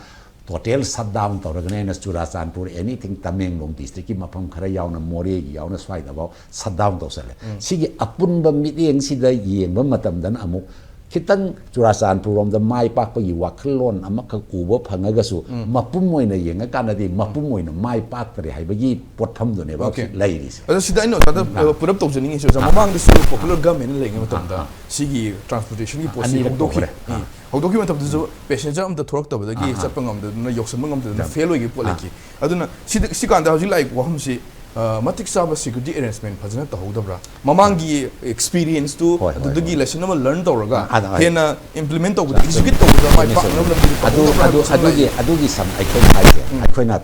ꯇꯣꯇꯦꯜ ꯁꯠ ꯗꯥꯎꯟ ꯇꯧꯔꯒꯅꯦꯅ ꯆꯨꯔꯥꯆꯥꯟꯄꯨꯔ, ꯑꯦꯅꯤꯊꯤꯡ ꯇꯃꯦꯡꯂꯣꯡ ꯗꯤꯁꯇ꯭ꯔꯤꯛꯀꯤ ꯃꯐꯝ ꯈꯔ ꯌꯥꯎꯅ, ꯃꯣꯔꯦꯒꯤ ꯌꯥꯎꯅ ꯁ꯭ꯋꯥꯏꯗꯐꯥꯎ ꯁꯠ ꯗꯥꯎꯟ ꯇꯧꯁꯜꯂꯦ꯫ ꯁꯤꯒꯤ ꯑꯄꯨꯟꯕ ꯃꯤꯠꯌꯦꯡꯁꯤꯗ ꯌꯦꯡꯕ ꯃꯇꯝꯗꯅ ꯑꯃꯨꯛ ꯈꯤꯇꯪ ꯆꯨꯔꯥꯆꯥꯟꯄꯨꯔꯔꯣꯝꯗ ꯃꯥꯏ ꯄꯥꯛꯄꯒꯤ ꯋꯥꯈꯜꯂꯣꯟ ꯑꯃꯈꯛ ꯎꯕ ꯐꯪꯉꯒꯁꯨ ꯃꯄꯨꯝ ꯑꯣꯏꯅ ꯌꯦꯡꯉꯀꯥꯟꯗꯗꯤ ꯃꯄꯨꯝ ꯑꯣꯏꯅ ꯃꯥꯏ ꯄꯥꯛꯇꯔꯦ ꯍꯥꯏꯕꯒꯤ ꯄꯣꯠꯐꯝꯗꯨꯅꯦꯕ Okay. ꯍꯧꯖꯤꯛ ꯂꯩꯔꯤꯁꯦ꯫ ꯑꯗꯣ ꯁꯤꯗ ꯑꯩꯅ ꯑꯣꯖꯥꯗ ꯄꯨꯔꯞ ꯇꯧꯖꯅꯤꯡꯉꯤꯁꯦ, ꯑꯣꯖꯥ, ꯃꯃꯥꯡꯗꯁꯨ ꯄꯣꯄꯨꯂꯔ ꯒꯃꯦꯟꯅ ꯂꯩꯔꯤꯉꯩ ꯃꯇꯝꯗ ꯁꯤꯒꯤ ꯇ꯭ꯔꯥꯟꯁꯄꯣꯔꯇꯦꯁꯟꯒꯤ ꯄꯣꯠꯁꯤ ꯑꯅꯤꯔꯛ ꯍꯧꯗꯣꯛꯈꯤ꯫ ꯇꯧꯈ꯭ꯔꯦ꯫ ꯑꯥ꯫ ꯎꯝ꯫ ꯍꯧꯗꯣꯛꯈꯤꯕ ꯃꯇꯝꯗꯁꯨ ꯄꯦꯁꯦꯟꯖꯔ ꯑꯝꯇ ꯊꯣꯔꯛꯇꯕꯗꯒꯤ ꯑꯥ, ꯑꯥ꯫ ꯆꯠꯄ ꯉꯝꯗꯗꯅ, ꯌꯧꯁꯟꯕ ꯉꯝꯗꯗꯅ ꯑꯥ꯫ ꯐꯦꯜ ꯑꯣꯏꯈꯤꯕ ꯄꯣꯠ ꯂꯩꯈꯤ꯫ ꯑꯗꯨꯅ ꯁꯤꯗ, ꯁꯤ ꯀꯥꯟꯗ ꯍꯧꯖꯤꯛ ꯂꯥꯛꯏꯕ ꯋꯥꯐꯝꯁꯤ, ꯑ, ꯃꯇꯤꯛ ꯆꯥꯕ ꯁꯦꯀ꯭ꯌꯨꯔꯤꯇꯤ ꯑꯦꯔꯦꯟꯖꯃꯦꯟ ꯐꯖꯅ ꯇꯧꯍꯧꯗꯕ꯭ꯔꯥ? ꯃꯃꯥꯡꯒꯤ ꯑꯦꯛꯁꯄꯤꯔꯤꯌꯟꯁꯇꯨ ꯍꯣꯏ, ꯍꯣꯏ, ꯑꯗꯨꯗꯒꯤ ꯍꯣꯏ꯫ ꯂꯦꯁꯟ ꯑꯃ ꯂꯔꯟ ꯇꯧꯔꯒ ꯑꯥ, ꯑꯥ, ꯍꯦꯟꯅ ꯏꯝꯄ꯭ꯂꯤꯃꯦꯟ ꯇꯧꯕꯗ, ꯑꯦꯛꯖꯤꯀ꯭ꯌꯨꯠ ꯇꯧꯕꯗ ꯃꯥꯏ ꯆꯨꯝꯃꯦ, ꯄꯥꯛꯅꯕ ꯆꯨꯝꯃꯦ꯫ ꯂꯝꯕꯤꯗ ꯑꯗꯨ ꯇꯧꯍꯧꯗꯕ꯭ꯔꯥ ꯑꯗꯨ ꯍꯥꯏꯕꯁꯨ ꯑꯃ ꯑꯗꯨꯒꯤ ꯂꯩ꯫ ꯑꯗꯨꯒꯤ ꯁꯝ ꯑꯩꯈꯣꯏꯅ ꯍꯥꯏꯁꯦ, ꯑꯩꯈꯣꯏꯅ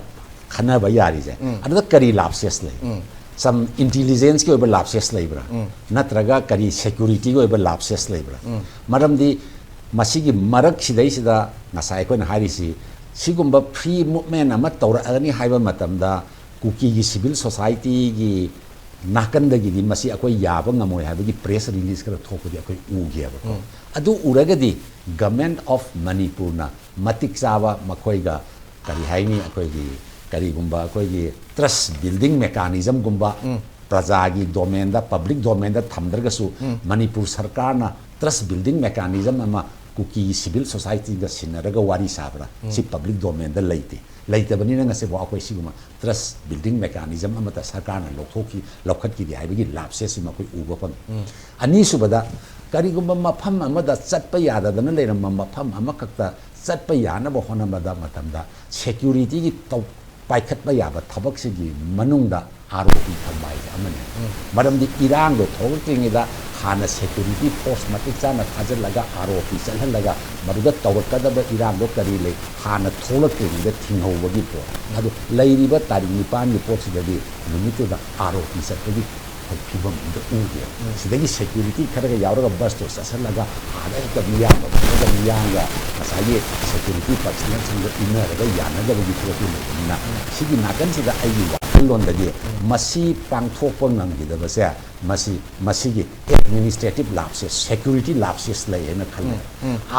ꯈꯟꯅꯕ ꯌꯥꯔꯤꯁꯦ, ꯑꯗꯨꯗ ꯀꯔꯤ ꯂꯥꯞꯁꯦꯁ ꯂꯩ? ꯁꯝ ꯏꯟꯇꯤꯂꯤꯖꯦꯟꯁꯀꯤ ꯑꯣꯏꯕ ꯂꯥꯞꯁꯦꯁ ꯂꯩꯕ꯭ꯔꯥ? ꯅꯠꯇ꯭ꯔꯒ ꯀꯔꯤ ꯁꯦꯀ꯭ꯌꯨꯔꯤꯇꯤꯒꯤ ꯑꯣꯏꯕ ꯂꯥꯞꯁꯦꯁ ꯂꯩꯕ꯭ꯔꯥ? ꯃꯔꯝꯗꯤ ꯃꯁꯤꯒꯤ ꯃꯔꯛꯁꯤꯗꯩꯁꯤꯗ ꯉꯁꯥꯏ ꯑꯩꯈꯣꯏꯅ ꯍꯥꯏꯔꯤꯁꯤ, ꯁꯤꯒꯨꯝꯕ ꯐ꯭ꯔꯤ ꯃꯨꯞꯃꯦꯟ ꯑꯃ ꯇꯧꯔꯛꯑꯅꯤ ꯍꯥꯏꯕ ꯃꯇꯝꯗ ꯀꯨꯀꯤꯒꯤ ꯁꯤꯚꯤꯜ ꯁꯣꯁꯥꯏꯇꯤꯒꯤ ꯅꯥꯀꯟꯗꯒꯤꯗꯤ ꯃꯁꯤ ꯑꯩꯈꯣꯏ ꯌꯥꯕ ꯉꯝꯃꯣꯏ ꯍꯥꯏꯕꯒꯤ ꯄ꯭ꯔꯦꯁ ꯔꯤꯂꯤꯖ ꯈꯔ ꯊꯣꯛꯄꯗꯤ ꯑꯩꯈꯣꯏ ꯎꯈꯤꯑꯕꯀꯣ꯫ ꯑꯗꯨ ꯎꯔꯒꯗꯤ ꯒꯃꯦꯟ ꯑꯣꯐ ꯃꯅꯤꯄꯨꯔꯅ ꯃꯇꯤꯛ ꯆꯥꯕ ꯃꯈꯣꯏꯒ ꯀꯔꯤ ꯍꯥꯏꯅꯤ, ꯑꯩꯈꯣꯏꯒꯤ ꯀꯔꯤꯒꯨꯝꯕ ꯑꯩꯈꯣꯏꯒꯤ ꯇ꯭ꯔꯁ ꯕꯤꯜꯗꯤꯡ ꯃꯦꯀꯥꯅꯤꯖꯝꯒꯨꯝꯕ ꯄ꯭ꯔꯖꯥꯒꯤ ꯗꯣꯃꯦꯟꯗ, ꯄꯕ꯭ꯂꯤꯛ ꯗꯣꯃꯦꯟꯗ ꯊꯝꯗ꯭ꯔꯒꯁꯨ ꯃꯅꯤꯄꯨꯔ ꯁꯔꯀꯥꯔꯅ ꯇ꯭ꯔꯁ ꯕꯤꯜꯗꯤꯡ ꯃꯦꯀꯥꯅꯤꯖꯝ ꯑꯃ ꯀꯨꯀꯤ ꯁꯤꯚꯤꯜ ꯁꯣꯁꯥꯏꯇꯤꯒ ꯁꯤꯟꯅꯔꯒ ꯋꯥꯔꯤ ꯁꯥꯕ꯭ꯔꯥ? ꯁꯤ ꯄꯕ꯭ꯂꯤꯛ ꯗꯣꯃꯦꯟꯗ ꯂꯩꯇꯦ꯫ ꯂꯩꯇꯕꯅꯤꯅ ꯉꯁꯤꯐꯥꯎ ꯑꯩꯈꯣꯏ ꯁꯤꯒꯨꯝꯕ ꯇ꯭ꯔꯁ ꯕꯤꯜꯗꯤꯡ ꯃꯦꯀꯥꯅꯤꯖꯝ ꯑꯃꯠꯇ ꯁꯔꯀꯥꯔꯅ ꯂꯧꯊꯣꯛꯈꯤ, ꯂꯧꯈꯠꯈꯤꯗꯦ ꯍꯥꯏꯕꯒꯤ ꯂꯥꯞꯁꯦꯁꯁꯤꯃ ꯑꯩꯈꯣꯏ ꯎꯕ ꯐꯪꯉꯤ꯫ ꯑꯅꯤꯁꯨꯕꯗ, ꯀꯔꯤꯒꯨꯝꯕ ꯃꯐꯝ ꯑꯃꯗ ꯆꯠꯄ ꯌꯥꯗꯗꯅ ꯂꯩꯔꯝꯕ ꯃꯐꯝ ꯑꯃꯈꯛꯇ ꯆꯠꯄ ꯌꯥꯅꯕ ꯍꯣꯠꯅꯕꯗ ꯃꯇꯝꯗ ꯁꯦꯀ꯭ꯌꯨꯔꯤꯇꯤꯒꯤ ꯇꯧ-, ꯄꯥꯏꯈꯠꯄ ꯌꯥꯕ ꯊꯕꯛꯁꯤꯒꯤ ꯃꯅꯨꯡꯗ ꯑꯥꯔ ꯑꯣ ꯄꯤ ꯊꯝꯕ ꯍꯥꯏꯁꯦ ꯑꯃꯅꯤ꯫ ꯃꯔꯝꯗꯤ ꯏꯔꯥꯡꯗꯣ ꯊꯣꯛꯂꯛꯇ꯭ꯔꯤꯉꯩꯗ ꯍꯥꯟꯅ ꯁꯦꯀ꯭ꯌꯨꯔꯤꯇꯤ ꯐꯣꯔꯁ ꯃꯇꯤꯛ ꯆꯥꯅ ꯊꯥꯖꯤꯜꯂꯒ ꯑꯥꯔ ꯑꯣ ꯄꯤ ꯆꯠꯍꯜꯂꯒ ꯃꯗꯨꯗ ꯇꯧꯔꯛꯀꯗꯕ ꯏꯔꯥꯡꯗꯣ ꯀꯔꯤ ꯂꯩ ꯍꯥꯟꯅ ꯊꯣꯛꯂꯛꯇ꯭ꯔꯤꯉꯩꯗ ꯊꯤꯡꯍꯧꯕꯒꯤ ꯄꯣꯠ ꯑꯗꯨ ꯂꯩꯔꯤꯕ ꯇꯥꯔꯤꯛ ꯅꯤꯄꯥꯟꯒꯤ ꯄꯣꯠꯁꯤꯗꯗꯤ ꯅꯨꯃꯤꯠꯇꯨꯗ ꯑꯥꯔ ꯑꯣ ꯄꯤ ꯆꯠꯄꯒꯤ ꯑꯩꯈꯣꯏ ꯐꯤꯕꯝ ꯑꯝꯇ ꯎꯗꯦ꯫ ꯁꯤꯗꯒꯤ ꯁꯦꯀ꯭ꯌꯨꯔꯤꯇꯤ ꯈꯔꯒ ꯌꯥꯎꯔꯒ ꯕꯁꯇꯣ ꯆꯠꯁꯤꯜꯂꯒ ꯑꯥꯗ ꯍꯦꯛꯇ ꯃꯤꯌꯥꯝꯒ ꯐꯝꯃꯒ ꯃꯤꯌꯥꯝꯒ ꯉꯁꯥꯏꯒꯤ ꯁꯦꯀ꯭ꯌꯨꯔꯤꯇꯤ ꯄꯔꯁꯅꯦꯜꯁꯤꯡꯒ ꯏꯟꯅꯔꯒ ꯌꯥꯅꯗꯕꯒꯤ ꯊꯕꯛꯇꯨ ꯂꯩꯕꯅꯤꯅ ꯁꯤꯒꯤ ꯅꯥꯀꯟꯁꯤꯗ ꯑꯩꯒꯤ ꯋꯥꯈꯜꯂꯣꯟꯗꯗꯤ ꯃꯁꯤ ꯄꯥꯡꯊꯣꯛꯄ ꯉꯝꯈꯤꯗꯕꯁꯦ ꯃꯁꯤ ꯃꯁꯤꯒꯤ ꯑꯦꯗꯃꯤꯅꯤꯁꯇ꯭ꯔꯦꯇꯤꯞ ꯂꯥꯞꯁꯦꯁ ꯁꯦꯀ꯭ꯌꯨꯔꯤꯇꯤ ꯂꯥꯞꯁꯦꯁ ꯂꯩ ꯍꯥꯏꯅ ꯈꯜꯂꯦ꯫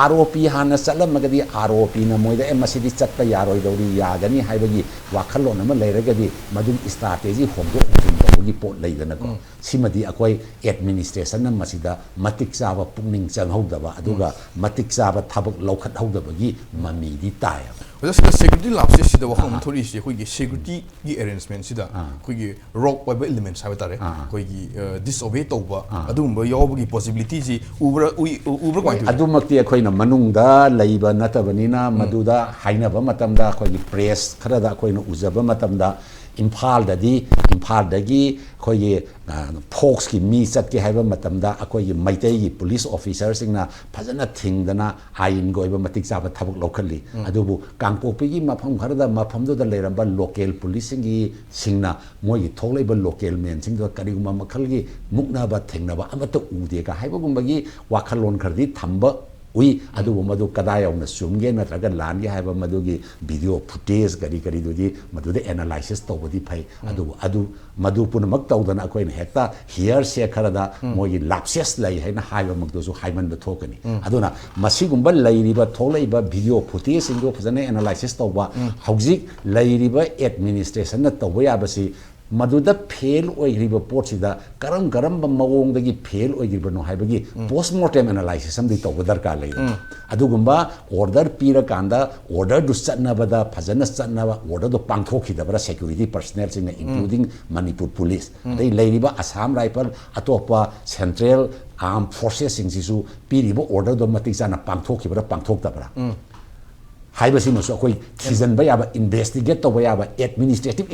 ꯑꯥꯔ ꯑꯣ ꯄꯤ ꯍꯥꯟꯅ ꯆꯠꯂꯝꯃꯒꯗꯤ ꯑꯥꯔ ꯑꯣ ꯄꯤꯅ ꯃꯣꯏꯗ ꯑꯦ ꯃꯁꯤꯗꯤ ꯆꯠꯄ ꯌꯥꯔꯣꯏꯗꯧꯔꯤ ꯌꯥꯒꯅꯤ ꯍꯥꯏꯕꯒꯤ ꯋꯥꯈꯜꯂꯣꯟ ꯑꯃ ꯂꯩꯔꯒꯗꯤ ꯃꯗꯨꯒꯤ ꯏꯁꯇ꯭ꯔꯥꯇꯦꯖꯤ ꯍꯣꯡꯗꯣꯛ ꯍꯣꯡꯖꯤꯟ ꯇꯧꯕꯒꯤ ꯄꯣꯠ ꯂꯩꯗꯅꯀꯣ꯫ ꯁꯤꯃꯗꯤ ꯑꯩꯈꯣꯏ ꯑꯦꯗꯃꯤꯅꯤꯁꯇ꯭ꯔꯦꯁꯟꯅ ꯃꯁꯤꯗ ꯃꯇꯤꯛ ꯆꯥꯕ ꯄꯨꯛꯅꯤꯡ ꯆꯪꯍꯧꯗꯕ ꯑꯗꯨꯒ ꯃꯇꯤꯛ ꯆꯥꯕ ꯊꯕꯛ ꯂꯧꯈꯠꯍꯧꯗꯕꯒꯤ ꯃꯃꯤꯗꯤ ꯇꯥꯏꯌꯦꯕ꯫ ꯑꯣꯖꯥ, ꯁꯤꯗ ꯁꯦꯀ꯭ꯌꯨꯔꯤꯇꯤ ꯂꯥꯞꯁꯦꯁ ꯁꯤꯗ ꯋꯥꯐꯝ ꯑꯃ ꯊꯣꯛꯂꯛꯏꯁꯦ ꯑꯩꯈꯣꯏꯒꯤ ꯁꯦꯀ꯭ꯌꯨꯔꯤꯇꯤꯒꯤ ꯑꯦꯔꯦꯟꯖꯃꯦꯟꯁꯤꯗ ꯑꯩꯈꯣꯏꯒꯤ ꯔꯣꯛ ꯑꯣꯏꯕ ꯏꯂꯤꯃꯦꯟꯁ ꯍꯥꯏꯕ ꯇꯥꯔꯦ, ꯑꯩꯈꯣꯏꯒꯤ ꯗꯤꯁꯑꯣꯕꯦ ꯇꯧꯕ ꯑꯗꯨꯒꯨꯝꯕ ꯌꯥꯎꯕꯒꯤ ꯄꯣꯁꯤꯕꯤꯂꯤꯇꯤꯁꯤ ꯎꯕ꯭ꯔꯥ ꯎꯏ- ꯎ- ꯎꯕ꯭ꯔꯥ ꯀꯃꯥꯏꯅ ꯇꯧꯏ? ꯑꯗꯨꯃꯛꯇꯤ ꯑꯩꯈꯣꯏꯅ ꯃꯅꯨꯡꯗ ꯂꯩꯕ ꯅꯠꯇꯕꯅꯤꯅ ꯃꯗꯨꯗ ꯍꯥꯏꯅꯕ ꯃꯇꯝꯗ ꯑꯩꯈꯣꯏꯒꯤ ꯄ꯭ꯔꯦꯁ ꯈꯔꯗ ꯑꯩꯈꯣꯏꯅ ꯎꯖꯕ ꯃꯇꯝꯗ ꯏꯝꯐꯥꯜꯗꯗꯤ ꯏꯝꯐꯥꯜꯗꯒꯤ ꯑꯩꯈꯣꯏꯒꯤ ꯐꯣꯛꯁꯀꯤ ꯃꯤ ꯆꯠꯀꯦ ꯍꯥꯏꯕ ꯃꯇꯝꯗ ꯑꯩꯈꯣꯏꯒꯤ ꯃꯩꯇꯩꯒꯤ ꯄꯨꯂꯤꯁ ꯑꯣꯐꯤꯁꯔꯁꯤꯡꯅ ꯐꯖꯅ ꯊꯤꯡꯗꯅ ꯑꯥꯏꯟꯒꯤ ꯑꯣꯏꯕ ꯃꯇꯤꯛ ꯆꯥꯕ ꯊꯕꯛ ꯂꯧꯈꯠꯂꯤ꯫ ꯑꯗꯨꯕꯨ ꯀꯥꯡꯄꯣꯛꯄꯤꯒꯤ ꯃꯐꯝ ꯈꯔꯗ ꯃꯐꯝꯗꯨꯗ ꯂꯩꯔꯝꯕ ꯂꯣꯀꯦꯜ ꯄꯨꯂꯤꯁꯁꯤꯡꯒꯤ ꯁꯤꯡꯅ ꯃꯣꯏꯒꯤ ꯊꯣꯛꯂꯛꯏꯕ ꯂꯣꯀꯦꯜ ꯃꯦꯟꯁꯤꯡꯗꯨꯗ ꯀꯔꯤꯒꯨꯝꯕ ꯃꯈꯜꯒꯤ ꯃꯨꯛꯅꯕ ꯊꯦꯡꯅꯕ ꯑꯃꯠꯇ ꯎꯗꯦꯒ ꯍꯥꯏꯕꯒꯨꯝꯕꯒꯤ ꯋꯥꯈꯜꯂꯣꯟ ꯈꯔꯗꯤ ꯊꯝꯕ ꯎꯏ꯫ ꯑꯗꯨꯕꯨ ꯃꯗꯨ ꯀꯗꯥꯏ ꯌꯧꯅ ꯆꯨꯝꯒꯦ ꯅꯠꯇ꯭ꯔꯒ ꯂꯥꯟꯒꯦ ꯍꯥꯏꯕ ꯃꯗꯨꯒꯤ ꯚꯤꯗꯤꯑꯣ ꯐꯨꯇꯦꯖ ꯀꯔꯤ ꯀꯔꯤꯗꯨꯗꯤ ꯃꯗꯨꯗ ꯑꯦꯅꯥꯂꯥꯏꯁꯤꯁ ꯇꯧꯕꯗꯤ ꯐꯩ꯫ ꯑꯗꯨꯕꯨ ꯑꯗꯨ ꯃꯗꯨ ꯄꯨꯝꯅꯃꯛ ꯇꯧꯗꯅ ꯑꯩꯈꯣꯏꯅ ꯍꯦꯛꯇ ꯍꯤꯌꯔꯁꯦ ꯈꯔꯗ ꯃꯣꯏꯒꯤ ꯂꯥꯞꯁꯦꯁ ꯂꯩ ꯍꯥꯏꯅ ꯍꯥꯏꯕꯃꯛꯇꯨꯁꯨ ꯍꯥꯏꯃꯟꯕ ꯊꯣꯛꯀꯅꯤ꯫ ꯑꯗꯨꯅ ꯃꯁꯤꯒꯨꯝꯕ ꯂꯩꯔꯤꯕ ꯊꯣꯛꯂꯛꯏꯕ ꯚꯤꯗꯤꯑꯣ ꯐꯨꯇꯦꯖꯁꯤꯡꯗꯣ ꯐꯖꯅ ꯑꯦꯅꯥꯂꯥꯏꯁꯤꯁ ꯇꯧꯕ, ꯍꯧꯖꯤꯛ ꯂꯩꯔꯤꯕ ꯑꯦꯗꯃꯤꯅꯤꯁꯇ꯭ꯔꯦꯁꯟꯅ ꯇꯧꯕ ꯌꯥꯕꯁꯤ ꯃꯗꯨꯗ ꯐꯦꯜ ꯑꯣꯏꯈ꯭ꯔꯤꯕ ꯄꯣꯠꯁꯤꯗ ꯀꯔꯝ ꯀꯔꯝꯕ ꯃꯑꯣꯡꯗꯒꯤ ꯐꯦꯜ ꯑꯣꯏꯈ꯭ꯔꯤꯕꯅꯣ ꯍꯥꯏꯕꯒꯤ ꯄꯣꯁꯃꯣꯔꯇꯦꯝ ꯑꯦꯅꯥꯂꯥꯏꯁꯤꯁ ꯑꯃꯗꯤ ꯇꯧꯕ ꯗꯔꯀꯥꯔ ꯂꯩꯔꯦ꯫ ꯑꯗꯨꯒꯨꯝꯕ ꯑꯣꯔꯗꯔ ꯄꯤꯔꯀꯥꯟꯗ ꯑꯣꯔꯗꯔꯗꯨ ꯆꯠꯅꯕꯗ ꯐꯖꯅ ꯆꯠꯅꯕ ꯑꯣꯔꯗꯔꯗꯣ ꯄꯥꯡꯊꯣꯛꯈꯤꯗꯕ꯭ꯔꯥ ꯁꯦꯀ꯭ꯌꯨꯔꯤꯇꯤ ꯄꯔꯁꯅꯦꯜꯁꯤꯡꯅ ꯏꯟꯀ꯭ꯂꯨꯗꯤꯡ ꯃꯅꯤꯄꯨꯔ ꯄꯨꯂꯤꯁ ꯑꯗꯩ ꯂꯩꯔꯤꯕ ꯑꯁꯥꯝ ꯔꯥꯏꯐꯜ ꯑꯇꯣꯞꯄ ꯁꯦꯟꯇ꯭ꯔꯦꯜ ꯑꯥꯔꯝ ꯐꯣꯔꯁꯦꯁꯁꯤꯡꯁꯤꯁꯨ ꯄꯤꯔꯤꯕ ꯑꯣꯔꯗꯔꯗꯣ ꯃꯇꯤꯛ ꯆꯥꯅ ꯄꯥꯡꯊꯣꯛꯈꯤꯕ꯭ꯔꯥ ꯄꯥꯡꯊꯣꯛꯇꯕ꯭ꯔꯥ? ꯍꯥꯏꯕꯁꯤꯃꯁꯨ ꯑꯩꯈꯣꯏ ꯊꯤꯖꯤꯟꯕ ꯌꯥꯕ, ꯏꯟꯚꯦꯁꯇꯤꯒꯦꯠ ꯇꯧꯕ ꯌꯥꯕ, ꯑꯦꯗꯃꯤꯅꯤꯁꯇ꯭ꯔꯦꯇꯤꯚ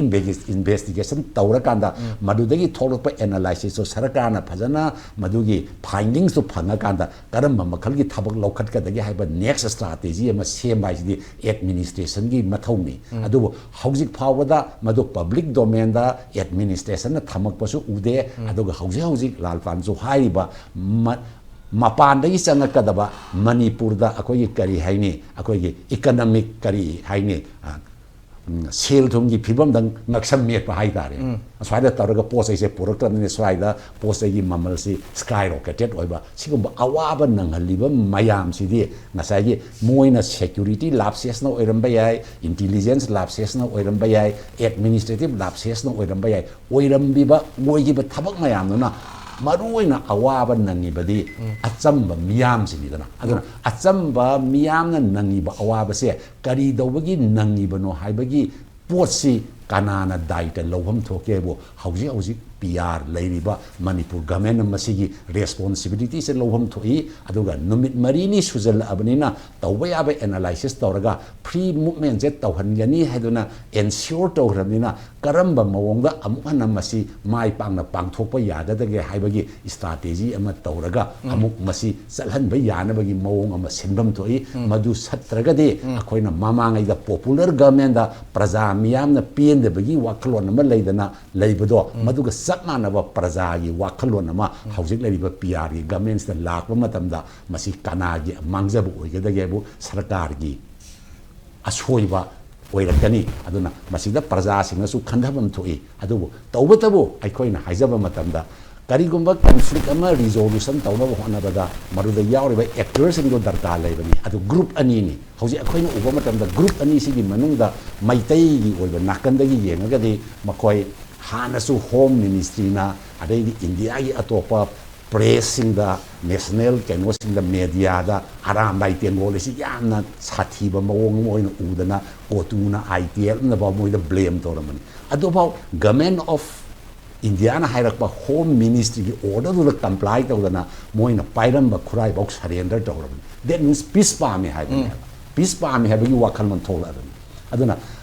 ꯏꯟꯚꯦꯁꯇꯤꯒꯦꯁꯟ ꯇꯧꯔꯀꯥꯟꯗ ꯃꯗꯨꯗꯒꯤ ꯊꯣꯛꯂꯛꯄ ꯑꯦꯅꯥꯂꯥꯏꯁꯤꯁꯇꯣ ꯁꯔꯀꯥꯔꯅ ꯐꯖꯅ, ꯃꯗꯨꯒꯤ ꯐꯥꯏꯟꯗꯤꯡꯁꯇꯣ ꯐꯪꯉꯀꯥꯟꯗ ꯀꯔꯝꯕ ꯃꯈꯜꯒꯤ ꯊꯕꯛ ꯂꯧꯈꯠꯀꯗꯒꯦ ꯍꯥꯏꯕ ꯅꯦꯛꯁ ꯁ꯭ꯇ꯭ꯔꯥꯇꯦꯖꯤ ꯑꯃ ꯁꯦꯝꯕ ꯍꯥꯏꯁꯤꯗꯤ ꯑꯦꯗꯃꯤꯅꯤꯁꯇ꯭ꯔꯦꯁꯟꯒꯤ ꯃꯊꯧꯅꯤ꯫ ꯑꯗꯨꯕꯨ ꯍꯧꯖꯤꯛ ꯐꯥꯎꯕꯗ ꯃꯗꯨ ꯄꯕ꯭ꯂꯤꯛ ꯗꯣꯃꯦꯟꯗ ꯑꯦꯗꯃꯤꯅꯤꯁꯇ꯭ꯔꯦꯁꯟꯅ ꯊꯝꯃꯛꯄꯁꯨ ꯎꯗꯦ꯫ ꯑꯗꯨꯒ ꯍꯧꯖꯤꯛ ꯍꯧꯖꯤꯛ ꯂꯥꯜ ꯄꯥꯟꯁꯨ ꯍꯥꯏꯔꯤꯕ ꯃ-, ꯃꯄꯥꯟꯗꯒꯤ ꯆꯪꯉꯛꯀꯗꯕ ꯃꯅꯤꯄꯨꯔꯗ ꯑꯩꯈꯣꯏꯒꯤ ꯀꯔꯤ ꯍꯥꯏꯅꯤ, ꯑꯩꯈꯣꯏꯒꯤ ꯏꯀꯅꯃꯤꯛ ꯀꯔꯤ ꯍꯥꯏꯅꯤ, ꯑ, ꯎꯝ, ꯁꯦꯜ ꯊꯨꯝꯒꯤ ꯐꯤꯕꯝꯗ ꯉꯛꯁꯝ ꯃꯦꯠꯄ ꯍꯥꯏꯇꯥꯔꯦ꯫ ꯑꯁ꯭ꯋꯥꯏꯗ ꯇꯧꯔꯒ ꯄꯣꯠ ꯆꯩꯁꯦ ꯄꯨꯔꯛꯇ꯭ꯔꯕꯅꯤꯅ ꯁ꯭ꯋꯥꯏꯗ ꯄꯣꯠ ꯆꯩꯒꯤ ꯃꯃꯜꯁꯤ ꯁ꯭ꯀꯥꯏ ꯔꯣꯀꯦꯇꯦꯠ ꯑꯣꯏꯕ, ꯁꯤꯒꯨꯝꯕ ꯑꯋꯥꯕ ꯅꯪꯍꯜꯂꯤꯕ ꯃꯌꯥꯝꯁꯤꯗꯤ ꯉꯁꯥꯏꯒꯤ ꯃꯣꯏꯅ ꯁꯦꯀ꯭ꯌꯨꯔꯤꯇꯤ ꯂꯥꯞꯁꯦꯁꯅ ꯑꯣꯏꯔꯝꯕ ꯌꯥꯏ, ꯏꯟꯇꯤꯂꯤꯖꯦꯟꯁ ꯂꯥꯞꯁꯦꯁꯅ ꯑꯣꯏꯔꯝꯕ ꯌꯥꯏ, ꯑꯦꯗꯃꯤꯅꯤꯁꯇ꯭ꯔꯦꯇꯤꯚ ꯂꯥꯞꯁꯦꯁꯅ ꯑꯣꯏꯔꯝꯕ ꯌꯥꯏ꯫ ꯑꯣꯏꯔꯝꯕꯤꯕ, ꯑꯣꯏꯈꯤꯕ ꯊꯕꯛ ꯃꯌꯥꯝꯗꯨꯅ ꯃꯔꯨꯑꯣꯏꯅ ꯑꯋꯥꯕ ꯅꯪꯉꯤꯕꯗꯤ ꯑꯆꯝꯕ ꯃꯤꯌꯥꯝꯁꯤꯅꯤꯗꯅ꯫ ꯑꯗꯨꯅ ꯑꯆꯝꯕ ꯃꯤꯌꯥꯝꯅ ꯅꯪꯉꯤꯕ ꯑꯋꯥꯕꯁꯦ ꯀꯔꯤꯗꯧꯕꯒꯤ ꯅꯪꯉꯤꯕꯅꯣ ꯍꯥꯏꯕꯒꯤ ꯄꯣꯠꯁꯤ ꯀꯅꯥꯅ ꯗꯥꯏꯇ ꯂꯧꯐꯝ ꯊꯣꯛꯀꯦꯕꯨ ꯍꯧꯖꯤꯛ ꯍꯧꯖꯤꯛ ꯄꯤ ꯑꯥꯔ ꯂꯩꯔꯤꯕ ꯃꯅꯤꯄꯨꯔ ꯒꯃꯦꯟꯅ ꯃꯁꯤꯒꯤ ꯔꯦꯁꯄꯣꯟꯁꯤꯕꯤꯂꯤꯇꯤꯁꯦ ꯂꯧꯐꯝ ꯊꯣꯛꯏ꯫ ꯑꯗꯨꯒ ꯅꯨꯃꯤꯠ ꯃꯔꯤꯅꯤ ꯁꯨꯖꯜꯂꯛꯑꯕꯅꯤꯅ ꯇꯧꯕ ꯌꯥꯕ ꯑꯦꯅꯥꯂꯥꯏꯁꯤꯁ ꯇꯧꯔꯒ ꯐ꯭ꯔꯤ ꯃꯨꯞꯃꯦꯟꯁꯦ ꯇꯧꯍꯟꯒꯅꯤ ꯍꯥꯏꯗꯨꯅ ꯑꯦꯟꯁꯤꯌꯣꯔ ꯇꯧꯈ꯭ꯔꯕꯅꯤꯅ ꯀꯔꯝꯕ ꯃꯑꯣꯡꯗ ꯑꯃꯨꯛ ꯍꯟꯅ ꯃꯁꯤ ꯃꯥꯏ ꯄꯥꯛꯅ ꯄꯥꯡꯊꯣꯛꯄ ꯌꯥꯒꯗꯒꯦ ꯍꯥꯏꯕꯒꯤ ꯁ꯭ꯇ꯭ꯔꯥꯇꯦꯖꯤ ꯑꯃ ꯇꯧꯔꯒ ꯑꯃꯨꯛ ꯃꯁꯤ ꯆꯠꯍꯟꯕ ꯌꯥꯅꯕꯒꯤ ꯃꯑꯣꯡ ꯑꯃ ꯁꯤꯟꯐꯝ ꯊꯣꯛꯏ꯫ ꯃꯗꯨ ꯁꯠꯇ꯭ꯔꯒꯗꯤ ꯑꯩꯈꯣꯏꯅ ꯃꯃꯥꯡꯉꯩꯗ ꯄꯣꯄꯨꯂꯔ ꯒꯃꯦꯟꯗ ꯄ꯭ꯔꯖꯥ ꯃꯤꯌꯥꯝꯅ ꯄꯦꯟꯗꯕꯒꯤ ꯋꯥꯈꯜꯂꯣꯟ ꯑꯃ ꯂꯩꯗꯅ ꯂꯩꯕꯗꯣ, ꯃꯗꯨꯒ ꯆꯞ ꯃꯥꯟꯅꯕ ꯄ꯭ꯔꯖꯥꯒꯤ ꯋꯥꯈꯜꯂꯣꯟ ꯑꯃ ꯍꯧꯖꯤꯛ ꯂꯩꯔꯤꯕ ꯄꯤ ꯑꯥꯔꯒꯤ ꯒꯃꯦꯟꯁꯤꯗ ꯂꯥꯛꯄ ꯃꯇꯝꯗ ꯃꯁꯤ ꯀꯅꯥꯒꯤ ꯃꯥꯡꯖꯕ ꯑꯣꯏꯒꯗꯒꯦꯕꯨ ꯁꯔꯀꯥꯔꯒꯤ ꯑꯁꯣꯏꯕ ꯑꯣꯏꯔꯛꯀꯅꯤ꯫ ꯑꯗꯨꯅ ꯃꯁꯤꯗ ꯄ꯭ꯔꯖꯥꯁꯤꯡꯅꯁꯨ ꯈꯟꯊꯐꯝ ꯊꯣꯛꯏ꯫ ꯑꯗꯨꯕꯨ ꯇꯧꯕꯇꯕꯨ ꯑꯩꯈꯣꯏꯅ ꯍꯥꯏꯖꯕ ꯃꯇꯝꯗ ꯀꯔꯤꯒꯨꯝꯕ ꯀꯟꯐ꯭ꯂꯤꯛ ꯑꯃ ꯔꯤꯖꯣꯂꯨꯁꯟ ꯇꯧꯅꯕ ꯍꯣꯠꯅꯕꯗ ꯃꯗꯨꯗ ꯌꯥꯎꯔꯤꯕ ꯑꯦꯛꯇꯔꯁꯤꯡꯗꯣ ꯗꯔꯀꯥꯔ ꯂꯩꯕꯅꯤ꯫ ꯑꯗꯨ ꯒ꯭ꯔꯨꯞ ꯑꯅꯤꯅꯤ꯫ ꯍꯧꯖꯤꯛ ꯑꯩꯈꯣꯏꯅ ꯎꯕ ꯃꯇꯝꯗ ꯒ꯭ꯔꯨꯞ ꯑꯅꯤꯁꯤꯒꯤ ꯃꯅꯨꯡꯗ ꯃꯩꯇꯩꯒꯤ ꯑꯣꯏꯕ ꯅꯥꯀꯟꯗꯒꯤ ꯌꯦꯡꯉꯒꯗꯤ ꯃꯈꯣꯏ ꯍꯥꯟꯅꯁꯨ ꯍꯣꯝ ꯃꯤꯅꯤꯁꯇ꯭ꯔꯤꯅ, ꯑꯗꯩꯗꯤ ꯏꯟꯗꯤꯌꯥꯒꯤ ꯑꯇꯣꯞꯄ ꯄ꯭ꯔꯦꯁꯁꯤꯡꯗ, ꯅꯦꯁꯅꯦꯜ ꯀꯩꯅꯣꯁꯤꯡꯗ, ꯃꯦꯗꯤꯌꯥꯗ ꯑꯔꯥꯝꯕꯥꯏ ꯇꯦꯡꯒꯣꯜ ꯑꯁꯤ ꯌꯥꯝꯅ ꯁꯥꯊꯤꯕ ꯃꯑꯣꯡ ꯑꯃ ꯑꯣꯏꯅ ꯎꯗꯅ ꯀꯣꯇꯨꯅ ꯑꯥꯏ ꯇꯤ ꯑꯦꯜꯅꯐꯥꯎ ꯃꯣꯏꯗ ꯕ꯭ꯂꯦꯝ ꯇꯧꯔꯝꯕꯅꯤ꯫ ꯑꯗꯨꯐꯥꯎ ꯒꯃꯦꯟ ꯑꯣꯐ ꯏꯟꯗꯤꯌꯥꯅ ꯍꯥꯏꯔꯛꯄ ꯍꯣꯝ ꯃꯤꯅꯤꯁꯇ꯭ꯔꯤꯒꯤ ꯑꯣꯔꯗꯔꯗꯨꯗ ꯀꯝꯄ꯭ꯂꯥꯏ ꯇꯧꯗꯅ ꯃꯣꯏꯅ ꯄꯥꯏꯔꯝꯕ ꯈꯨꯔꯥꯏꯐꯥꯎ ꯁꯔꯦꯟꯗꯔ ꯇꯧꯔꯕꯅꯤ꯫ ꯗꯦꯠ ꯃꯤꯟꯁ ꯄꯤꯁ ꯄꯥꯝꯃꯦ ꯍꯥꯏꯕꯅꯦꯕ꯫ ꯄꯤꯁ ꯄꯥꯝꯃꯤ ꯍꯥꯏꯕꯒꯤ ꯋꯥꯈꯜꯂꯣꯟ ꯊꯣꯛꯂꯛꯑꯕꯅꯤ꯫ ꯑꯗꯨꯅ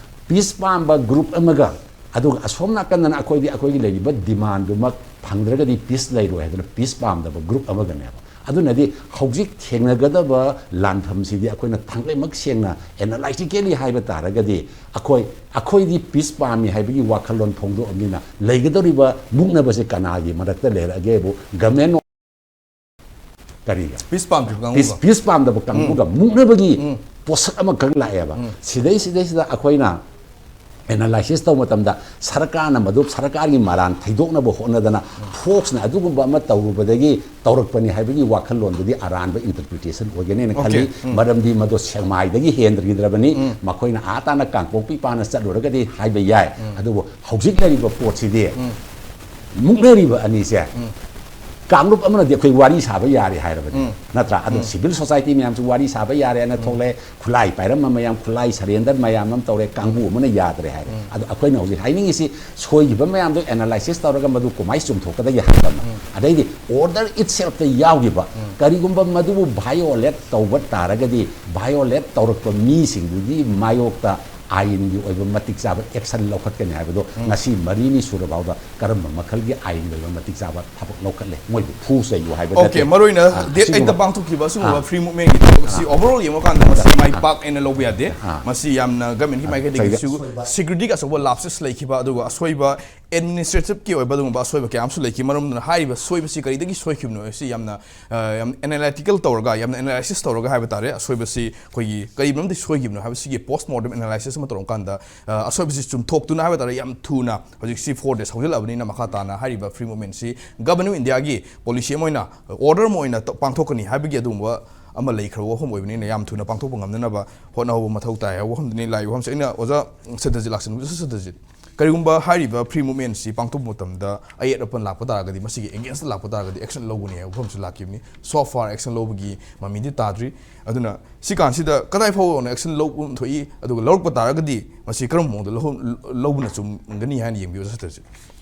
ꯄꯤꯁ ꯄꯥꯝꯕ ꯒ꯭ꯔꯨꯞ ꯑꯃꯒ, ꯑꯗꯨꯒ ꯑꯁꯣꯝ ꯅꯥꯀꯟꯗꯅ ꯑꯩꯈꯣꯏꯗꯤ ꯑꯩꯈꯣꯏꯒꯤ ꯂꯩꯔꯤꯕ ꯗꯤꯃꯥꯟꯗꯨꯃꯛ ꯐꯪꯗ꯭ꯔꯒꯗꯤ ꯄꯤꯁ ꯂꯩꯔꯣꯏ ꯍꯥꯏꯗꯅ ꯄꯤꯁ ꯄꯥꯝꯗꯕ ꯒ꯭ꯔꯨꯞ ꯑꯃꯒꯅꯦꯕ꯫ ꯑꯗꯨꯅꯗꯤ ꯍꯧꯖꯤꯛ ꯊꯦꯡꯅꯒꯗꯕ ꯂꯥꯟꯐꯝꯁꯤꯗꯤ ꯑꯩꯈꯣꯏꯅ ꯊꯥꯡꯂꯩꯃꯛ ꯁꯦꯡꯅ ꯑꯦꯅꯥꯂꯥꯏꯇꯤꯀꯦꯂꯤ ꯍꯥꯏꯕ ꯇꯥꯔꯒꯗꯤ, ꯑꯩꯈꯣꯏ ꯑꯩꯈꯣꯏꯗꯤ ꯄꯤꯁ ꯄꯥꯝꯃꯤ ꯍꯥꯏꯕꯒꯤ ꯋꯥꯈꯜꯂꯣꯟ ꯐꯣꯡꯗꯣꯛꯑꯕꯅꯤꯅ, ꯂꯩꯒꯗꯧꯔꯤꯕ ꯃꯨꯛꯅꯕꯁꯦ ꯀꯅꯥꯒꯤ ꯃꯔꯛꯇ ꯂꯩꯔꯛꯑꯒꯦꯕꯨ? ꯒꯃꯦꯟ ꯀꯔꯤꯒ? ꯄꯤꯁ ꯄꯥꯝꯗ꯭ꯔꯤꯕ ꯄꯤꯁ ꯀꯥꯡꯕꯨꯒ ꯄꯤꯁ ꯄꯥꯝꯗꯕ ꯀꯥꯡꯕꯨꯒ ꯃꯨꯛꯅꯕꯒꯤ ꯄꯣꯠꯁꯛ ꯑꯃꯈꯛ ꯂꯥꯛꯑꯦꯕ꯫ ꯁꯤꯗꯩ ꯁꯤꯗꯩꯁꯤꯗ ꯑꯩꯈꯣꯏꯅ ꯑꯦꯅꯥꯂꯥꯏꯁꯤꯁ ꯇꯧꯕ ꯃꯇꯝꯗ, ꯁꯔꯀꯥꯔꯅ ꯃꯗꯨ ꯁꯔꯀꯥꯔꯒꯤ ꯃꯔꯥꯟ ꯊꯩꯗꯣꯛꯅꯕ ꯍꯣꯠꯅꯗꯅ, ꯐꯣꯛꯁꯅ ꯑꯗꯨꯒꯨꯝꯕ ꯑꯃ ꯇꯧꯔꯨꯕꯗꯒꯤ ꯇꯧꯔꯛꯄꯅꯤ ꯍꯥꯏꯕꯒꯤ ꯋꯥꯈꯜꯂꯣꯟꯗꯨꯗꯤ ꯑꯔꯥꯟꯕ ꯏꯟꯇꯔꯄ꯭ꯔꯤꯇꯦꯁꯟ ꯑꯣꯏꯒꯅꯦꯅ Okay. ꯈꯜꯂꯤ꯫ ꯎꯝ. ꯃꯔꯝꯗꯤ ꯃꯗꯨ ꯁꯦꯛꯃꯥꯏꯗꯒꯤ ꯍꯦꯟꯗ꯭ꯔꯤꯗ꯭ꯔꯕꯅꯤ꯫ ꯃꯈꯣꯏꯅ ꯑꯥ ꯇꯥꯅ ꯀꯥꯡꯄꯣꯛꯄꯤ ꯄꯥꯅ ꯆꯠꯂꯨꯔꯒꯗꯤ ꯍꯥꯏꯕ ꯌꯥꯏ꯫ ꯑꯗꯨꯕꯨ ꯍꯧꯖꯤꯛ ꯂꯩꯔꯤꯕ ꯄꯣꯠꯁꯤꯗꯤ ꯃꯨꯛꯅꯔꯤꯕ ꯑꯅꯤꯁꯦ, ꯀꯥꯡꯂꯨꯞ ꯑꯃꯅꯗꯤ ꯑꯩꯈꯣꯏ ꯋꯥꯔꯤ ꯁꯥꯕ ꯌꯥꯔꯦ ꯍꯥꯏꯔꯕꯅꯤ, ꯅꯠꯇ꯭ꯔꯥ? ꯑꯗꯣ ꯁꯤꯚꯤꯜ ꯁꯣꯁꯥꯏꯇꯤ ꯃꯌꯥꯝꯁꯨ ꯋꯥꯔꯤ ꯁꯥꯕ ꯌꯥꯔꯦꯅ ꯊꯣꯛꯂꯛꯑꯦ꯫ ꯈꯨꯠꯂꯥꯏ ꯄꯥꯏꯔꯝꯕ ꯃꯌꯥꯝ, ꯈꯨꯠꯂꯥꯏ ꯁꯔꯦꯟꯗꯔ ꯃꯌꯥꯝ ꯑꯃ ꯇꯧꯔꯦ, ꯀꯥꯡꯕꯨ ꯑꯃꯅ ꯌꯥꯗ꯭ꯔꯦ ꯍꯥꯏꯔꯦ꯫ ꯑꯗꯣ ꯑꯩꯈꯣꯏꯅ ꯍꯧꯖꯤꯛ ꯍꯥꯏꯅꯤꯡꯉꯤꯁꯤ, ꯁꯣꯏꯈꯤꯕ ꯃꯌꯥꯝꯗꯣ ꯑꯦꯅꯥꯂꯥꯏꯁꯤꯁ ꯇꯧꯔꯒ ꯃꯗꯨ ꯀꯃꯥꯏꯅ ꯆꯨꯝꯊꯣꯛꯀꯗꯒꯦ ꯍꯥꯏꯕ ꯑꯃ꯫ ꯑꯗꯩꯗꯤ ꯑꯣꯔꯗꯔ ꯏꯠꯁꯦꯜꯐꯇ ꯌꯥꯎꯈꯤꯕ, ꯀꯔꯤꯒꯨꯝꯕ ꯃꯗꯨꯕꯨ ꯚꯥꯏꯑꯣꯂꯦꯠ ꯇꯧꯕ ꯇꯥꯔꯒꯗꯤ, ꯚꯥꯏꯑꯣꯂꯦꯠ ꯇꯧꯔꯛꯄ ꯃꯤꯁꯤꯡꯗꯨꯒꯤ ꯃꯥꯌꯣꯛꯇ ꯑꯥꯏꯟꯒꯤ ꯑꯣꯏꯕ ꯃꯇꯤꯛ ꯆꯥꯕ ꯑꯦꯛꯁꯟ ꯂꯧꯈꯠꯀꯅꯤ ꯍꯥꯏꯕꯗꯣ ꯉꯁꯤ ꯃꯔꯤꯅꯤ ꯁꯨꯔꯐꯥꯎꯗ ꯀꯔꯝꯕ ꯃꯈꯜꯒꯤ ꯑꯥꯏꯟꯒꯤ ꯑꯣꯏꯕ ꯃꯇꯤꯛ ꯆꯥꯕ ꯊꯕꯛ ꯂꯧꯈꯠꯂꯦ, ꯃꯣꯏꯕꯨ ꯐꯨ ꯆꯩꯌꯨ ꯍꯥꯏꯕ ꯅꯠꯇꯦ꯫ ꯑꯣꯀꯦ, ꯃꯔꯨꯑꯣꯏꯅ ꯑꯥ, ꯗꯦꯠ ꯑꯩꯠꯇ ꯑꯁꯤꯒꯨꯝꯕ ꯄꯥꯡꯊꯣꯛꯈꯤꯕ ꯑꯁꯤꯒꯨꯝꯕ ꯑꯥ. ꯐ꯭ꯔꯤ ꯃꯨꯚꯃꯦꯟꯒꯤ ꯊꯕꯛꯁꯤ ꯑꯣꯚꯔꯑꯣꯜ ꯌꯦꯡꯕ ꯀꯥꯟꯗ ꯃꯁꯤ ꯑꯥ. ꯃꯥꯏ ꯄꯥꯛꯑꯦꯅ ꯂꯧꯕ ꯌꯥꯗꯦ꯫ ꯑꯥ. ꯃꯁꯤ ꯌꯥꯝꯅ ꯒꯃꯦꯟꯒꯤ ꯑꯥ, ꯃꯥꯏꯀꯩꯗꯒꯤꯁꯨ ꯀꯩꯗ- ꯁꯦꯀ꯭ꯌꯨꯔꯤꯇꯤꯒꯤ ꯑꯆꯧꯕ ꯂꯥꯞꯁꯦꯁ ꯂꯩꯈꯤꯕ, ꯑꯗꯨꯒ ꯑꯁꯣꯏꯕ ꯑꯦꯗꯃꯤꯅꯤꯁꯇ꯭ꯔꯦꯇꯤꯚꯀꯤ ꯑꯣꯏꯕ ꯑꯗꯨꯒꯨꯝꯕ ꯑꯁꯣꯏꯕ ꯀꯌꯥ ꯑꯃꯁꯨ ꯂꯩꯈꯤ꯫ ꯃꯔꯝ ꯑꯗꯨꯅ ꯍꯥꯏꯔꯤꯕ ꯁꯣꯏꯕꯁꯤ ꯀꯔꯤꯗꯒꯤ ꯁꯣꯏꯈꯤꯕꯅꯣ ꯍꯥꯏꯕꯁꯤ ꯌꯥꯝꯅ, ꯑ, ꯌꯥꯝ ꯑꯦꯅꯥꯂꯥꯏꯇꯤꯀꯦꯜ ꯇꯧꯔꯒ, ꯌꯥꯝꯅ ꯑꯦꯅꯥꯂꯥꯏꯁꯤꯁ ꯇꯧꯔꯒ ꯍꯥꯏꯕ ꯇꯥꯔꯦ, ꯑꯁꯣꯏꯕꯁꯤ ꯑꯩꯈꯣꯏꯒꯤ ꯀꯔꯤ ꯃꯔꯝꯗꯒꯤ ꯁꯣꯏꯈꯤꯕꯅꯣ ꯍꯥꯏꯕꯁꯤꯒꯤ ꯄꯣꯁ꯭ꯠ ꯃꯣꯔꯇꯦꯝ ꯑꯦꯅꯥꯂꯥꯏꯁꯤꯁ ꯑꯃ ꯇꯧꯔꯀꯥꯟꯗ, ꯑ, ꯑꯁꯣꯏꯕꯁꯤ ꯆꯨꯝꯊꯣꯛꯇꯨꯅ ꯍꯥꯏꯕ ꯇꯥꯔꯦ, ꯌꯥꯝ ꯊꯨꯅ, ꯍꯧꯖꯤꯛꯁꯤ ꯐꯣꯔ ꯗꯦꯖ ꯍꯧꯖꯤꯜꯂꯛꯑꯕꯅꯤꯅ, ꯃꯈꯥ ꯇꯥꯅ ꯍꯥꯏꯔꯤꯕ ꯐ꯭ꯔꯤ ꯃꯨꯚꯃꯦꯟꯁꯤ ꯒꯕꯔꯟ ꯑꯣꯐ ꯏꯟꯗꯤꯌꯥꯒꯤ ꯄꯣꯂꯤꯁꯤ ꯑꯃ ꯑꯣꯏꯅ, ꯑꯣꯔꯗꯔ ꯑꯃ ꯑꯣꯏꯅ ꯇ-, ꯄꯥꯡꯊꯣꯛꯀꯅꯤ ꯍꯥꯏꯕꯒꯤ ꯑꯗꯨꯒꯨꯝꯕ ꯑꯃ ꯂꯩꯈ꯭ꯔꯕ ꯋꯥꯐꯝ ꯑꯣꯏꯕꯅꯤꯅ, ꯌꯥꯝ ꯊꯨꯅ ꯄꯥꯡꯊꯣꯛꯄ ꯉꯝꯅꯅꯕ ꯍꯣꯠꯅꯍꯧꯕ ꯃꯊꯧ ꯇꯥꯏ ꯍꯥꯏꯕ ꯋꯥꯐꯝꯗꯨꯅꯤ ꯂꯥꯛꯏꯕ ꯋꯥꯐꯝꯁꯦ꯫ ꯑꯩꯅ ꯑꯣꯖꯥ ꯁꯇꯖꯤꯠ ꯂꯥꯛꯆꯅꯤꯡꯕꯁꯨ, ꯁꯇꯖꯤꯠ, ꯀꯔꯤꯒꯨꯝꯕ ꯍꯥꯏꯔꯤꯕ ꯐ꯭ꯔꯤ ꯃꯨꯚꯃꯦꯟꯁꯤ ꯄꯥꯡꯊꯣꯛꯄ ꯃꯇꯝꯗ ꯑꯌꯦꯠ ꯑꯄꯟ ꯂꯥꯛꯄ ꯇꯥꯔꯒꯗꯤ, ꯃꯁꯤꯒꯤ ꯑꯦꯒꯦꯟꯁꯇ ꯂꯥꯛꯄ ꯇꯥꯔꯒꯗꯤ ꯑꯦꯛꯁꯟ ꯂꯧꯒꯅꯤ ꯍꯥꯏꯕ ꯋꯥꯐꯝꯁꯨ ꯂꯥꯛꯈꯤꯕꯅꯤ꯫ So far action ꯂꯧꯕꯒꯤ ꯃꯃꯤꯗꯤ ꯇꯥꯗ꯭ꯔꯤ꯫ ꯑꯗꯨꯅ ꯁꯤ ꯀꯥꯟꯁꯤꯗ ꯀꯗꯥꯏ ꯐꯥꯎꯕ ꯑꯦꯛꯁꯟ ꯂꯧꯕ ꯊꯣꯛꯏ, ꯑꯗꯨꯒ ꯂꯧꯔꯛꯄ ꯇꯥꯔꯒꯗꯤ ꯃꯁꯤ ꯀꯔꯝꯕ ꯃꯑꯣꯡꯗ ꯂꯧꯍꯧ-, ꯂꯧꯕꯅ ꯆꯨꯝꯒꯅꯤ ꯍꯥꯏꯅ ꯌꯦꯡꯕꯤꯌꯨ, ꯁꯇꯖꯤꯠ?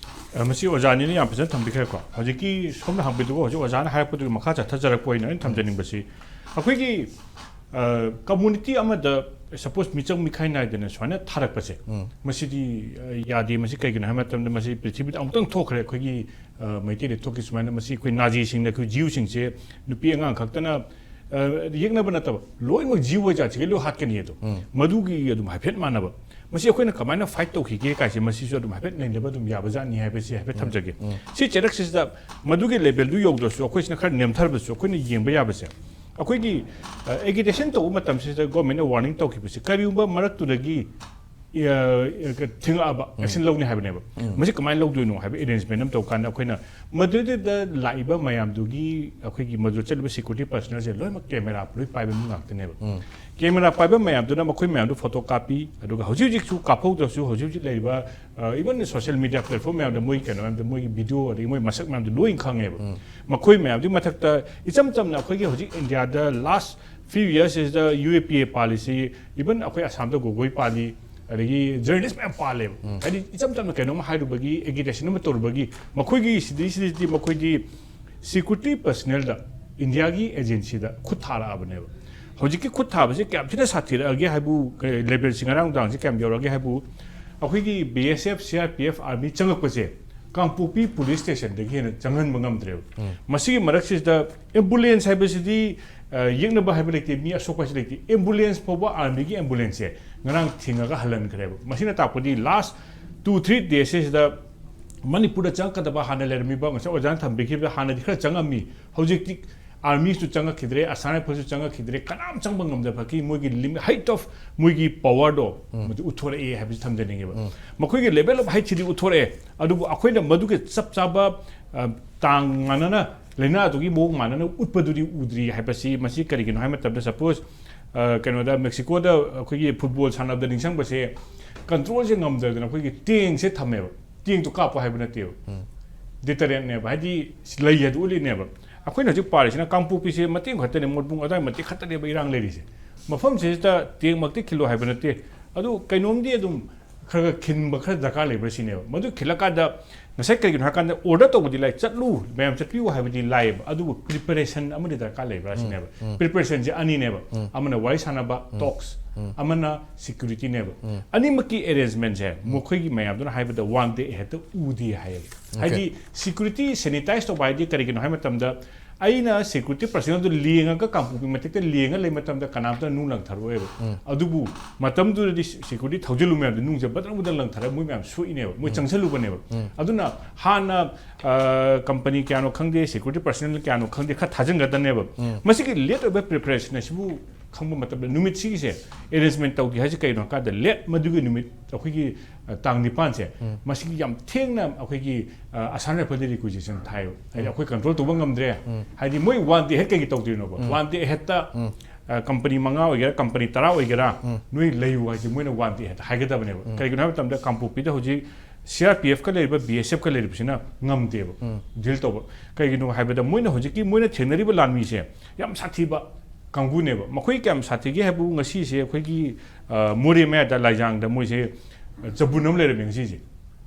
ꯑ, ꯃꯁꯤ ꯑꯣꯖꯥꯅꯤꯅ ꯌꯥꯝ ꯐꯖꯅ ꯊꯝꯕꯤꯈ꯭ꯔꯦꯀꯣ꯫ ꯍꯧꯖꯤꯛꯀꯤ ꯁꯣꯝꯅ ꯍꯪꯕꯤꯗꯨꯒ ꯍꯧꯖꯤꯛ ꯑꯣꯖꯥꯅ ꯍꯥꯏꯔꯛꯄꯗꯨꯒꯤ ꯃꯈꯥ ꯆꯠꯊꯖꯔꯛꯄ ꯑꯣꯏꯅ ꯑꯩꯅ ꯊꯝꯖꯅꯤꯡꯕꯁꯤ, ꯑꯩꯈꯣꯏꯒꯤ ꯀꯝꯃꯨꯅꯤꯇꯤ ꯑꯃꯗ ꯁꯄꯣꯁ ꯃꯤꯆꯪ ꯃꯤꯈꯥꯏ ꯅꯥꯏꯗꯅ ꯁꯨꯃꯥꯏꯅ ꯊꯥꯔꯛꯄꯁꯦ, ꯃꯁꯤꯗꯤ ꯑ, ꯌꯥꯗꯦ꯫ ꯃꯁꯤ ꯀꯩꯒꯤꯅꯣ ꯍꯥꯏꯕ ꯃꯇꯝꯗ ꯃꯁꯤ ꯄ꯭ꯔꯤꯊꯤꯕꯤꯗ ꯑꯃꯨꯛꯇꯪ ꯊꯣꯛꯈ꯭ꯔꯦ꯫ ꯑꯩꯈꯣꯏꯒꯤ ꯑ, ꯃꯩꯇꯩꯗ ꯊꯣꯛꯈꯤ ꯁꯨꯃꯥꯏꯅ꯫ ꯃꯁꯤ ꯑꯩꯈꯣꯏ ꯅꯥꯖꯤꯁꯤꯡꯅ ꯑꯩꯈꯣꯏ ꯖꯤꯌꯨꯁꯤꯡꯁꯦ ꯅꯨꯄꯤ ꯑꯉꯥꯡ ꯈꯛꯇꯅ ꯑ, ꯌꯦꯛꯅꯕ ꯅꯠꯇꯕ ꯂꯣꯏꯅꯃꯛ ꯖꯤꯌꯨ ꯖꯥꯠꯁꯤꯒ ꯂꯣꯏ ꯍꯥꯠꯀꯅꯤ ꯑꯗꯣ꯫ ꯃꯗꯨꯒꯤ ꯑꯗꯨꯝ ꯍꯥꯏꯐꯦꯠ ꯃꯥꯟꯅꯕ꯫ ꯃꯁꯤ ꯑꯩꯈꯣꯏꯅ ꯀꯃꯥꯏꯅ ꯐꯥꯏꯠ ꯇꯧꯈꯤꯒꯦ ꯀꯥꯏꯁꯦ ꯃꯁꯤꯁꯨ ꯑꯗꯨꯝ ꯍꯥꯏꯐꯦꯠ ꯅꯩꯅꯕ ꯑꯗꯨꯝ ꯌꯥꯕꯖꯥꯠꯅꯤ ꯍꯥꯏꯕꯁꯤ ꯍꯥꯏꯐꯦꯠ ꯊꯝꯖꯒꯦ꯫ ꯁꯤ ꯆꯩꯔꯛꯁꯤꯗ ꯃꯗꯨꯒꯤ ꯂꯦꯚꯦꯜꯗꯨ ꯌꯧꯗ꯭ꯔꯁꯨ ꯑꯩꯈꯣꯏꯁꯤꯅ ꯈꯔ ꯅꯦꯝꯊꯔꯕꯁꯨ ꯑꯩꯈꯣꯏꯅ ꯌꯦꯡꯕ ꯌꯥꯕꯁꯦ, ꯑꯩꯈꯣꯏꯒꯤ ꯑꯦꯒꯤꯇꯦꯁꯟ ꯇꯧꯕ ꯃꯇꯝꯁꯤꯗ ꯒꯣꯔꯃꯦꯟꯅ ꯋꯥꯔꯅꯤꯡ ꯇꯧꯈꯤꯕꯁꯤ ꯀꯔꯤꯒꯨꯝꯕ ꯃꯔꯛꯇꯨꯗꯒꯤ ꯑ, ꯑ, ꯊꯤꯡꯉꯛꯑꯕ ꯑꯦꯛꯁꯟ ꯂꯧꯅꯤ ꯍꯥꯏꯕꯅꯦꯕ꯫ ꯃꯁꯤ ꯀꯃꯥꯏꯅ ꯂꯧꯗꯣꯏꯅꯣ ꯍꯥꯏꯕ ꯑꯦꯔꯦꯟꯖꯃꯦꯟ ꯑꯃ ꯇꯧꯀꯥꯟꯗ ꯑꯩꯈꯣꯏꯅ ꯃꯗꯨꯗ ꯂꯥꯛꯏꯕ ꯃꯌꯥꯝꯗꯨꯒꯤ, ꯑꯩꯈꯣꯏꯒꯤ ꯃꯗꯨꯗ ꯆꯠꯂꯤꯕ ꯁꯦꯀ꯭ꯌꯨꯔꯤꯇꯤ ꯄꯔꯁꯅꯦꯜꯁꯦ ꯂꯣꯏꯅꯃꯛ ꯀꯦꯃꯦꯔꯥ ꯂꯣꯏ ꯄꯥꯏꯕ ꯃꯤ ꯉꯥꯛꯇꯅꯦꯕ꯫ ꯀꯦꯃꯦꯔꯥ ꯄꯥꯏꯕ ꯃꯌꯥꯝꯗꯨꯅ ꯃꯈꯣꯏ ꯃꯌꯥꯝꯗꯨ ꯐꯣꯇꯣ ꯀꯥꯞꯄꯤ꯫ ꯑꯗꯨꯒ ꯍꯧꯖꯤꯛ ꯍꯧꯖꯤꯛꯁꯨ ꯀꯥꯞꯍꯧꯗ꯭ꯔꯁꯨ ꯍꯧꯖꯤꯛ ꯍꯧꯖꯤꯛ ꯂꯩꯔꯤꯕ, ꯑ, ꯏꯚꯟ ꯁꯣꯁꯤꯌꯦꯜ ꯃꯤꯗꯤꯌꯥ ꯄ꯭ꯂꯦꯠꯐꯣꯝ ꯃꯌꯥꯝꯗ ꯃꯣꯏ ꯀꯩꯅꯣ ꯃꯌꯥꯝꯗ ꯃꯣꯏꯒꯤ ꯚꯤꯗꯤꯑꯣ ꯑꯗꯒꯤ ꯃꯣꯏ ꯃꯁꯛ ꯃꯌꯥꯝꯗꯨ ꯂꯣꯏꯅ ꯈꯪꯉꯦꯕ꯫ ꯃꯈꯣꯏ ꯃꯌꯥꯝꯗꯨꯒꯤ ꯃꯊꯛꯇ ꯏꯆꯝ ꯆꯝꯅ ꯑꯩꯈꯣꯏꯒꯤ ꯍꯧꯖꯤꯛ ꯏꯟꯗꯤꯌꯥꯗ ꯂꯥꯁ ꯐ꯭ꯌꯨ ꯌꯔꯁꯁꯤꯗ ꯌꯨ ꯑꯦ ꯄꯤ ꯑꯦ ꯄꯥꯜꯂꯤꯁꯤ, ꯏꯚꯟ ꯑꯩꯈꯣꯏ ꯑꯁꯥꯝꯗ ꯒꯣꯒꯣꯏ ꯄꯥꯜꯂꯤ, ꯑꯗꯒꯤ ꯖꯔꯅꯦꯂꯤꯁ ꯃꯌꯥꯝ ꯄꯥꯜꯂꯦꯕ꯫ ꯍꯥꯏꯗꯤ ꯏꯆꯝ ꯆꯝꯅ ꯀꯩꯅꯣꯝ ꯍꯥꯏꯔꯨꯕꯒꯤ, ꯑꯦꯒꯤꯇꯦꯁꯟ ꯑꯃ ꯇꯧꯔꯨꯕꯒꯤ, ꯃꯈꯣꯏꯒꯤ ꯁꯤꯗꯩꯁꯤꯗꯗꯤ ꯃꯈꯣꯏꯗꯤ ꯁꯦꯀ꯭ꯌꯨꯔꯤꯇꯤ ꯄꯔꯁꯅꯦꯜꯗ, ꯏꯟꯗꯤꯌꯥꯒꯤ ꯑꯦꯖꯦꯟꯁꯤꯗ ꯈꯨꯠ ꯊꯥꯔꯛꯑꯕꯅꯦꯕ꯫ ꯍꯧꯖꯤꯛꯀꯤ ꯈꯨꯠ ꯊꯥꯕꯁꯤ ꯀꯌꯥꯝ ꯊꯤꯅ ꯁꯥꯊꯤꯔꯛꯑꯒꯦ ꯍꯥꯏꯕꯨ, ꯀ-, ꯂꯦꯕꯦꯜꯁꯤ ꯉꯔꯥꯡ ꯅꯨꯡꯗꯥꯡꯁꯤ ꯀꯌꯥꯝ ꯌꯧꯔꯛꯑꯒꯦ ꯍꯥꯏꯕꯨ, ꯑꯩꯈꯣꯏꯒꯤ B S F, C R P F, army ꯆꯪꯉꯛꯄꯁꯦ ꯀꯥꯡꯄꯣꯛꯄꯤ ꯄꯨꯂꯤꯁ ꯁ꯭ꯇꯦꯁꯟꯗꯒꯤ ꯍꯦꯟꯅ ꯆꯪꯍꯟꯕ ꯉꯝꯗ꯭ꯔꯦꯕ꯫ ꯃꯁꯤꯒꯤ ꯃꯔꯛꯁꯤꯗ ꯑꯦꯝꯕꯨꯂꯦꯟꯁ ꯍꯥꯏꯕꯁꯤꯗꯤ, ꯑ, ꯌꯦꯛꯅꯕ ꯍꯥꯏꯕ ꯂꯩꯇꯦ, ꯃꯤ ꯑꯁꯣꯛꯄ ꯍꯥꯏꯁꯤ ꯂꯩꯇꯦ꯫ ꯑꯦꯝꯕꯨꯂꯦꯟꯁ ꯐꯥꯎꯕ, ꯑꯥꯔꯃꯤꯒꯤ ꯑꯦꯝꯕꯨꯂꯦꯟꯁꯁꯦ ꯉꯔꯥꯡ ꯊꯤꯡꯉꯒ ꯍꯜꯍꯟꯈ꯭ꯔꯦꯕ꯫ ꯃꯁꯤꯅ ꯇꯥꯛꯄꯗꯤ ꯂꯥꯁ ꯇꯨ ꯊ꯭ꯔꯤ ꯗꯦꯁꯁꯤꯗ ꯃꯅꯤꯄꯨꯔꯗ ꯆꯪꯉꯛꯀꯗꯕ ꯍꯥꯟꯅ ꯂꯩꯔꯝꯃꯤꯕ, ꯉꯁꯥꯏ ꯑꯣꯖꯥꯅ ꯊꯝꯕꯤꯈꯤꯕꯗ ꯍꯥꯟꯅꯗꯤ ꯈꯔ ꯆꯪꯉꯝꯃꯤ, ꯍꯧꯖꯤꯛꯇꯤ ꯑꯥꯔꯃꯤꯁꯨ ꯆꯪꯉꯛꯈꯤꯗ꯭ꯔꯦ, ꯑꯁꯥꯝ ꯔꯥꯏꯐꯜꯁꯨ ꯆꯪꯉꯛꯈꯤꯗ꯭ꯔꯦ, ꯀꯅꯥꯝ ꯆꯪꯕ ꯉꯝꯗꯕꯒꯤ ꯃꯣꯏꯒꯤ ꯂꯤꯃꯤꯠ, ꯍꯥꯏꯠ ꯑꯣꯐ ꯃꯣꯏꯒꯤ ꯄꯋꯥꯔꯗꯣ ꯃꯗꯨ ꯎꯠꯊꯣꯔꯛꯑꯦ ꯍꯥꯏꯕꯁꯤ ꯊꯝꯖꯅꯤꯡꯉꯦꯕ꯫ ꯃꯈꯣꯏꯒꯤ ꯂꯦꯚꯦꯜ ꯑꯣꯐ ꯍꯥꯏꯠꯁꯤꯗꯤ ꯎꯠꯊꯣꯔꯛꯑꯦ, ꯑꯗꯨꯕꯨ ꯑꯩꯈꯣꯏꯅ ꯃꯗꯨꯒꯤ ꯆꯞ ꯆꯥꯕ, ꯑ, ꯇꯥꯡ ꯃꯥꯟꯅꯅ, ꯂꯥꯏꯅꯥꯗꯨꯒꯤ ꯃꯑꯣꯡ ꯃꯥꯟꯅꯅ ꯎꯠꯄꯗꯨꯗꯤ ꯎꯗ꯭ꯔꯤ ꯍꯥꯏꯕꯁꯤ꯫ ꯃꯁꯤ ꯀꯔꯤꯒꯤꯅꯣ ꯍꯥꯏꯕ ꯃꯇꯝꯗ, ꯁꯄꯣꯁ, ꯑ, ꯀꯩꯅꯣꯗ, ꯃꯦꯛꯁꯤꯀꯣꯗ ꯑꯩꯈꯣꯏꯒꯤ ꯐꯨꯠꯕꯣꯜ ꯁꯥꯟꯅꯕꯗ ꯅꯤꯡꯁꯤꯡꯕꯁꯦ, ꯀꯟꯇ꯭ꯔꯣꯜꯁꯦ ꯉꯝꯗꯗꯅ ꯑꯩꯈꯣꯏꯒꯤ ꯇꯦꯡꯁꯦ ꯊꯝꯃꯦꯕ꯫ ꯇꯦꯡꯇꯣ ꯀꯥꯞꯄꯣ ꯍꯥꯏꯕ ꯅꯠꯇꯦꯕ꯫ ꯗꯤꯇꯔꯦꯟꯅꯦꯕ, ꯍꯥꯏꯗꯤ ꯂꯩ ꯍꯥꯏꯗꯣ ꯎꯠꯂꯤꯅꯦꯕ꯫ ꯑꯩꯈꯣꯏꯅ ꯍꯧꯖꯤꯛ ꯄꯥꯔꯤꯁꯤꯅ ꯀꯥꯡꯄꯣꯛꯄꯤꯁꯦ ꯃꯇꯦꯛ ꯈꯛꯇꯅꯦ, ꯃꯣꯠꯕꯨꯡ ꯑꯗꯥꯏ ꯃꯇꯦꯛ ꯈꯛꯇꯅꯦꯕ ꯏꯔꯥꯡ ꯂꯩꯔꯤꯁꯦ꯫ ꯃꯐꯝꯁꯤꯗ ꯇꯦꯡꯃꯛꯇꯤ ꯈꯤꯜꯂꯣ ꯍꯥꯏꯕ ꯅꯠꯇꯦ, ꯑꯗꯨ ꯀꯩꯅꯣꯝꯗꯤ ꯑꯗꯨꯝ ꯈꯔ ꯈꯔ ꯈꯤꯟꯕ ꯈꯔ ꯗꯔꯀꯥꯔ ꯂꯩꯕ꯭ꯔꯥ ꯁꯤꯅꯦꯕ꯫ ꯃꯗꯨ ꯈꯤꯜꯂꯀꯥꯟꯗ ꯉꯁꯥꯏ ꯀꯩꯒꯤꯅꯣ ꯍꯥꯏꯀꯥꯟꯗ ꯑꯣꯔꯗꯔ ꯇꯧꯕꯗꯤ ꯂꯥꯏ, ꯆꯠꯂꯨ, ꯃꯌꯥꯝ ꯆꯠꯄꯤꯌꯨ ꯍꯥꯏꯕꯗꯤ ꯂꯥꯏꯌꯦꯕ, ꯑꯗꯨꯕꯨ ꯄ꯭ꯔꯤꯄꯦꯔꯦꯁꯟ ꯑꯃꯗꯤ ꯗꯔꯀꯥꯔ ꯂꯩꯕ꯭ꯔꯥ ꯁꯤꯅꯦꯕ꯫ ꯄ꯭ꯔꯤꯄꯦꯔꯦꯁꯟꯁꯦ ꯑꯅꯤꯅꯦꯕ, ꯑꯃꯅ ꯋꯥꯔꯤ ꯁꯥꯟꯅꯕ, ꯇꯣꯛꯁ, ꯑꯃꯅ ꯁꯤꯀ꯭ꯌꯨꯔꯤꯇꯤꯅꯦꯕ꯫ ꯑꯅꯤꯃꯛꯀꯤ ꯑꯦꯔꯦꯟꯖꯃꯦꯟꯁꯦ ꯃꯈꯣꯏꯒꯤ ꯃꯌꯥꯝꯗꯨꯅ ꯍꯥꯏꯕꯗ ꯋꯥꯟ ꯗꯦ ꯑꯦꯍꯦꯠꯇ ꯎꯗꯦ ꯍꯥꯏꯌꯦꯕ꯫ ꯍꯥꯏꯗꯤ ꯁꯤꯀ꯭ꯌꯨꯔꯤꯇꯤ ꯁꯦꯅꯤꯇꯥꯏꯁ ꯇꯧꯕ ꯍꯥꯏꯗꯤ ꯀꯔꯤꯒꯤꯅꯣ ꯍꯥꯏꯕ ꯃꯇꯝꯗ ꯑꯩꯅ ꯁꯦꯀ꯭ꯌꯨꯔꯤꯇꯤ ꯄꯔꯁꯅꯦꯜꯗꯨ ꯂꯦꯡꯉꯒ ꯀꯥꯡꯄꯣꯛꯄꯤ ꯃꯊꯛꯇ ꯂꯦꯡꯉ ꯂꯩ ꯃꯇꯝꯗ ꯀꯅꯥꯝꯇ ꯅꯨꯡ ꯂꯪꯊꯔꯛꯑꯣꯏꯕ꯫ ꯑꯗꯨꯕꯨ ꯃꯇꯝꯗꯨꯗꯗꯤ ꯁꯦꯀ꯭ꯌꯨꯔꯤꯇꯤ ꯊꯧꯖꯤꯜꯂꯨ ꯃꯌꯥꯝꯗꯣ ꯅꯨꯡꯁꯦ ꯕꯗꯪ ꯕꯗꯪ ꯂꯪꯊꯔꯒ ꯃꯣꯏ ꯃꯌꯥꯝ ꯁꯣꯛꯏꯅꯦꯕ, ꯃꯣꯏ ꯆꯪꯁꯜꯂꯨꯕꯅꯦꯕ꯫ ꯑꯗꯨꯅ ꯍꯥꯟꯅ ꯀꯝꯄꯅꯤ ꯀꯌꯥꯅꯣ ꯈꯪꯗꯦ, ꯁꯦꯀ꯭ꯌꯨꯔꯤꯇꯤ ꯄꯔꯁꯅꯦꯜ ꯀꯌꯥꯅꯣ ꯈꯪꯗꯦ, ꯈꯔ ꯊꯥꯖꯤꯟꯒꯗꯕꯅꯦꯕ꯫ ꯃꯁꯤꯒꯤ ꯂꯦꯠ ꯑꯣꯏꯕ ꯄ꯭ꯔꯤꯄꯦꯔꯦꯁꯟ ꯑꯁꯤꯕꯨ ꯈꯪꯕ ꯃꯇꯝꯗ ꯅꯨꯃꯤꯠꯁꯤꯒꯤꯁꯦ ꯑꯦꯔꯦꯟꯖꯃꯦꯟ ꯇꯧꯗꯦ ꯍꯥꯏꯁꯦ ꯀꯩꯅꯣ ꯍꯥꯏ ꯀꯥꯟꯗ ꯂꯦꯠ ꯃꯗꯨꯒꯤ ꯅꯨꯃꯤꯠ ꯑꯩꯈꯣꯏꯒꯤ ꯇꯥꯡ ꯅꯤꯄꯥꯟꯁꯦ ꯃꯁꯤꯒꯤ ꯌꯥꯝ ꯊꯦꯡꯅ ꯑꯩꯈꯣꯏꯒꯤ ꯑꯁꯥꯝ ꯔꯥꯏꯐꯜꯗ ꯔꯤꯀ꯭ꯋꯤꯖꯤꯁꯟ ꯊꯥꯏꯕ꯫ ꯍꯥꯏꯗꯤ ꯑꯩꯈꯣꯏ ꯀꯟꯇ꯭ꯔꯣꯜ ꯇꯧꯕ ꯉꯝꯗ꯭ꯔꯦ꯫ ꯍꯥꯏꯗꯤ ꯃꯣꯏ ꯋꯥꯟ ꯗꯦ ꯍꯦꯠ ꯀꯩꯒꯤ ꯇꯧꯗꯣꯏꯅꯣꯕ? ꯋꯥꯟ ꯗꯦ ꯍꯦꯠꯇ ꯀꯝꯄꯅꯤ ꯃꯉꯥ ꯑꯣꯏꯒꯦꯔꯥ, ꯀꯝꯄꯅꯤ ꯇꯔꯥ ꯑꯣꯏꯒꯦꯔꯥ, ꯅꯣꯏ ꯂꯩꯌꯨ ꯍꯥꯏꯁꯦ ꯃꯣꯏꯅ ꯋꯥꯟ ꯗꯦ ꯍꯦꯠ ꯍꯥꯏꯒꯗꯕꯅꯦꯕ꯫ ꯀꯩꯒꯤꯅꯣ ꯍꯥꯏꯕ ꯃꯇꯝꯗ ꯀꯥꯡꯄꯣꯛꯄꯤꯗ ꯍꯧꯖꯤꯛ ꯁꯤ ꯑꯥꯔ ꯄꯤ ꯑꯦꯐꯀ ꯂꯩꯔꯤꯕ, ꯕꯤ ꯑꯦꯁ ꯑꯦꯐꯀ ꯂꯩꯔꯤꯕꯁꯤꯅ ꯉꯝꯗꯦꯕ ꯗꯤꯜ ꯇꯧꯕ꯫ ꯀꯩꯒꯤꯅꯣ ꯍꯥꯏꯕꯗ ꯃꯣꯏꯅ ꯍꯧꯖꯤꯛꯀꯤ ꯃꯣꯏꯅ ꯊꯦꯡꯅꯔꯤꯕ ꯂꯥꯟꯃꯤꯁꯦ ꯌꯥꯝ ꯁꯥꯊꯤꯕ ꯀꯥꯡꯕꯨꯅꯦꯕ꯫ ꯃꯈꯣꯏ ꯀꯌꯥꯝ ꯁꯥꯊꯤꯒꯦ ꯍꯥꯏꯕꯕꯨ ꯉꯁꯤꯁꯦ ꯑꯩꯈꯣꯏꯒꯤ ꯃꯣꯔꯦ ꯃꯌꯥꯗ ꯂꯥꯏꯖꯥꯡꯗ ꯃꯣꯏꯁꯦ ꯆꯕꯨꯟ ꯑꯃ ꯂꯩꯔꯝꯃꯦ ꯉꯁꯤꯁꯦ꯫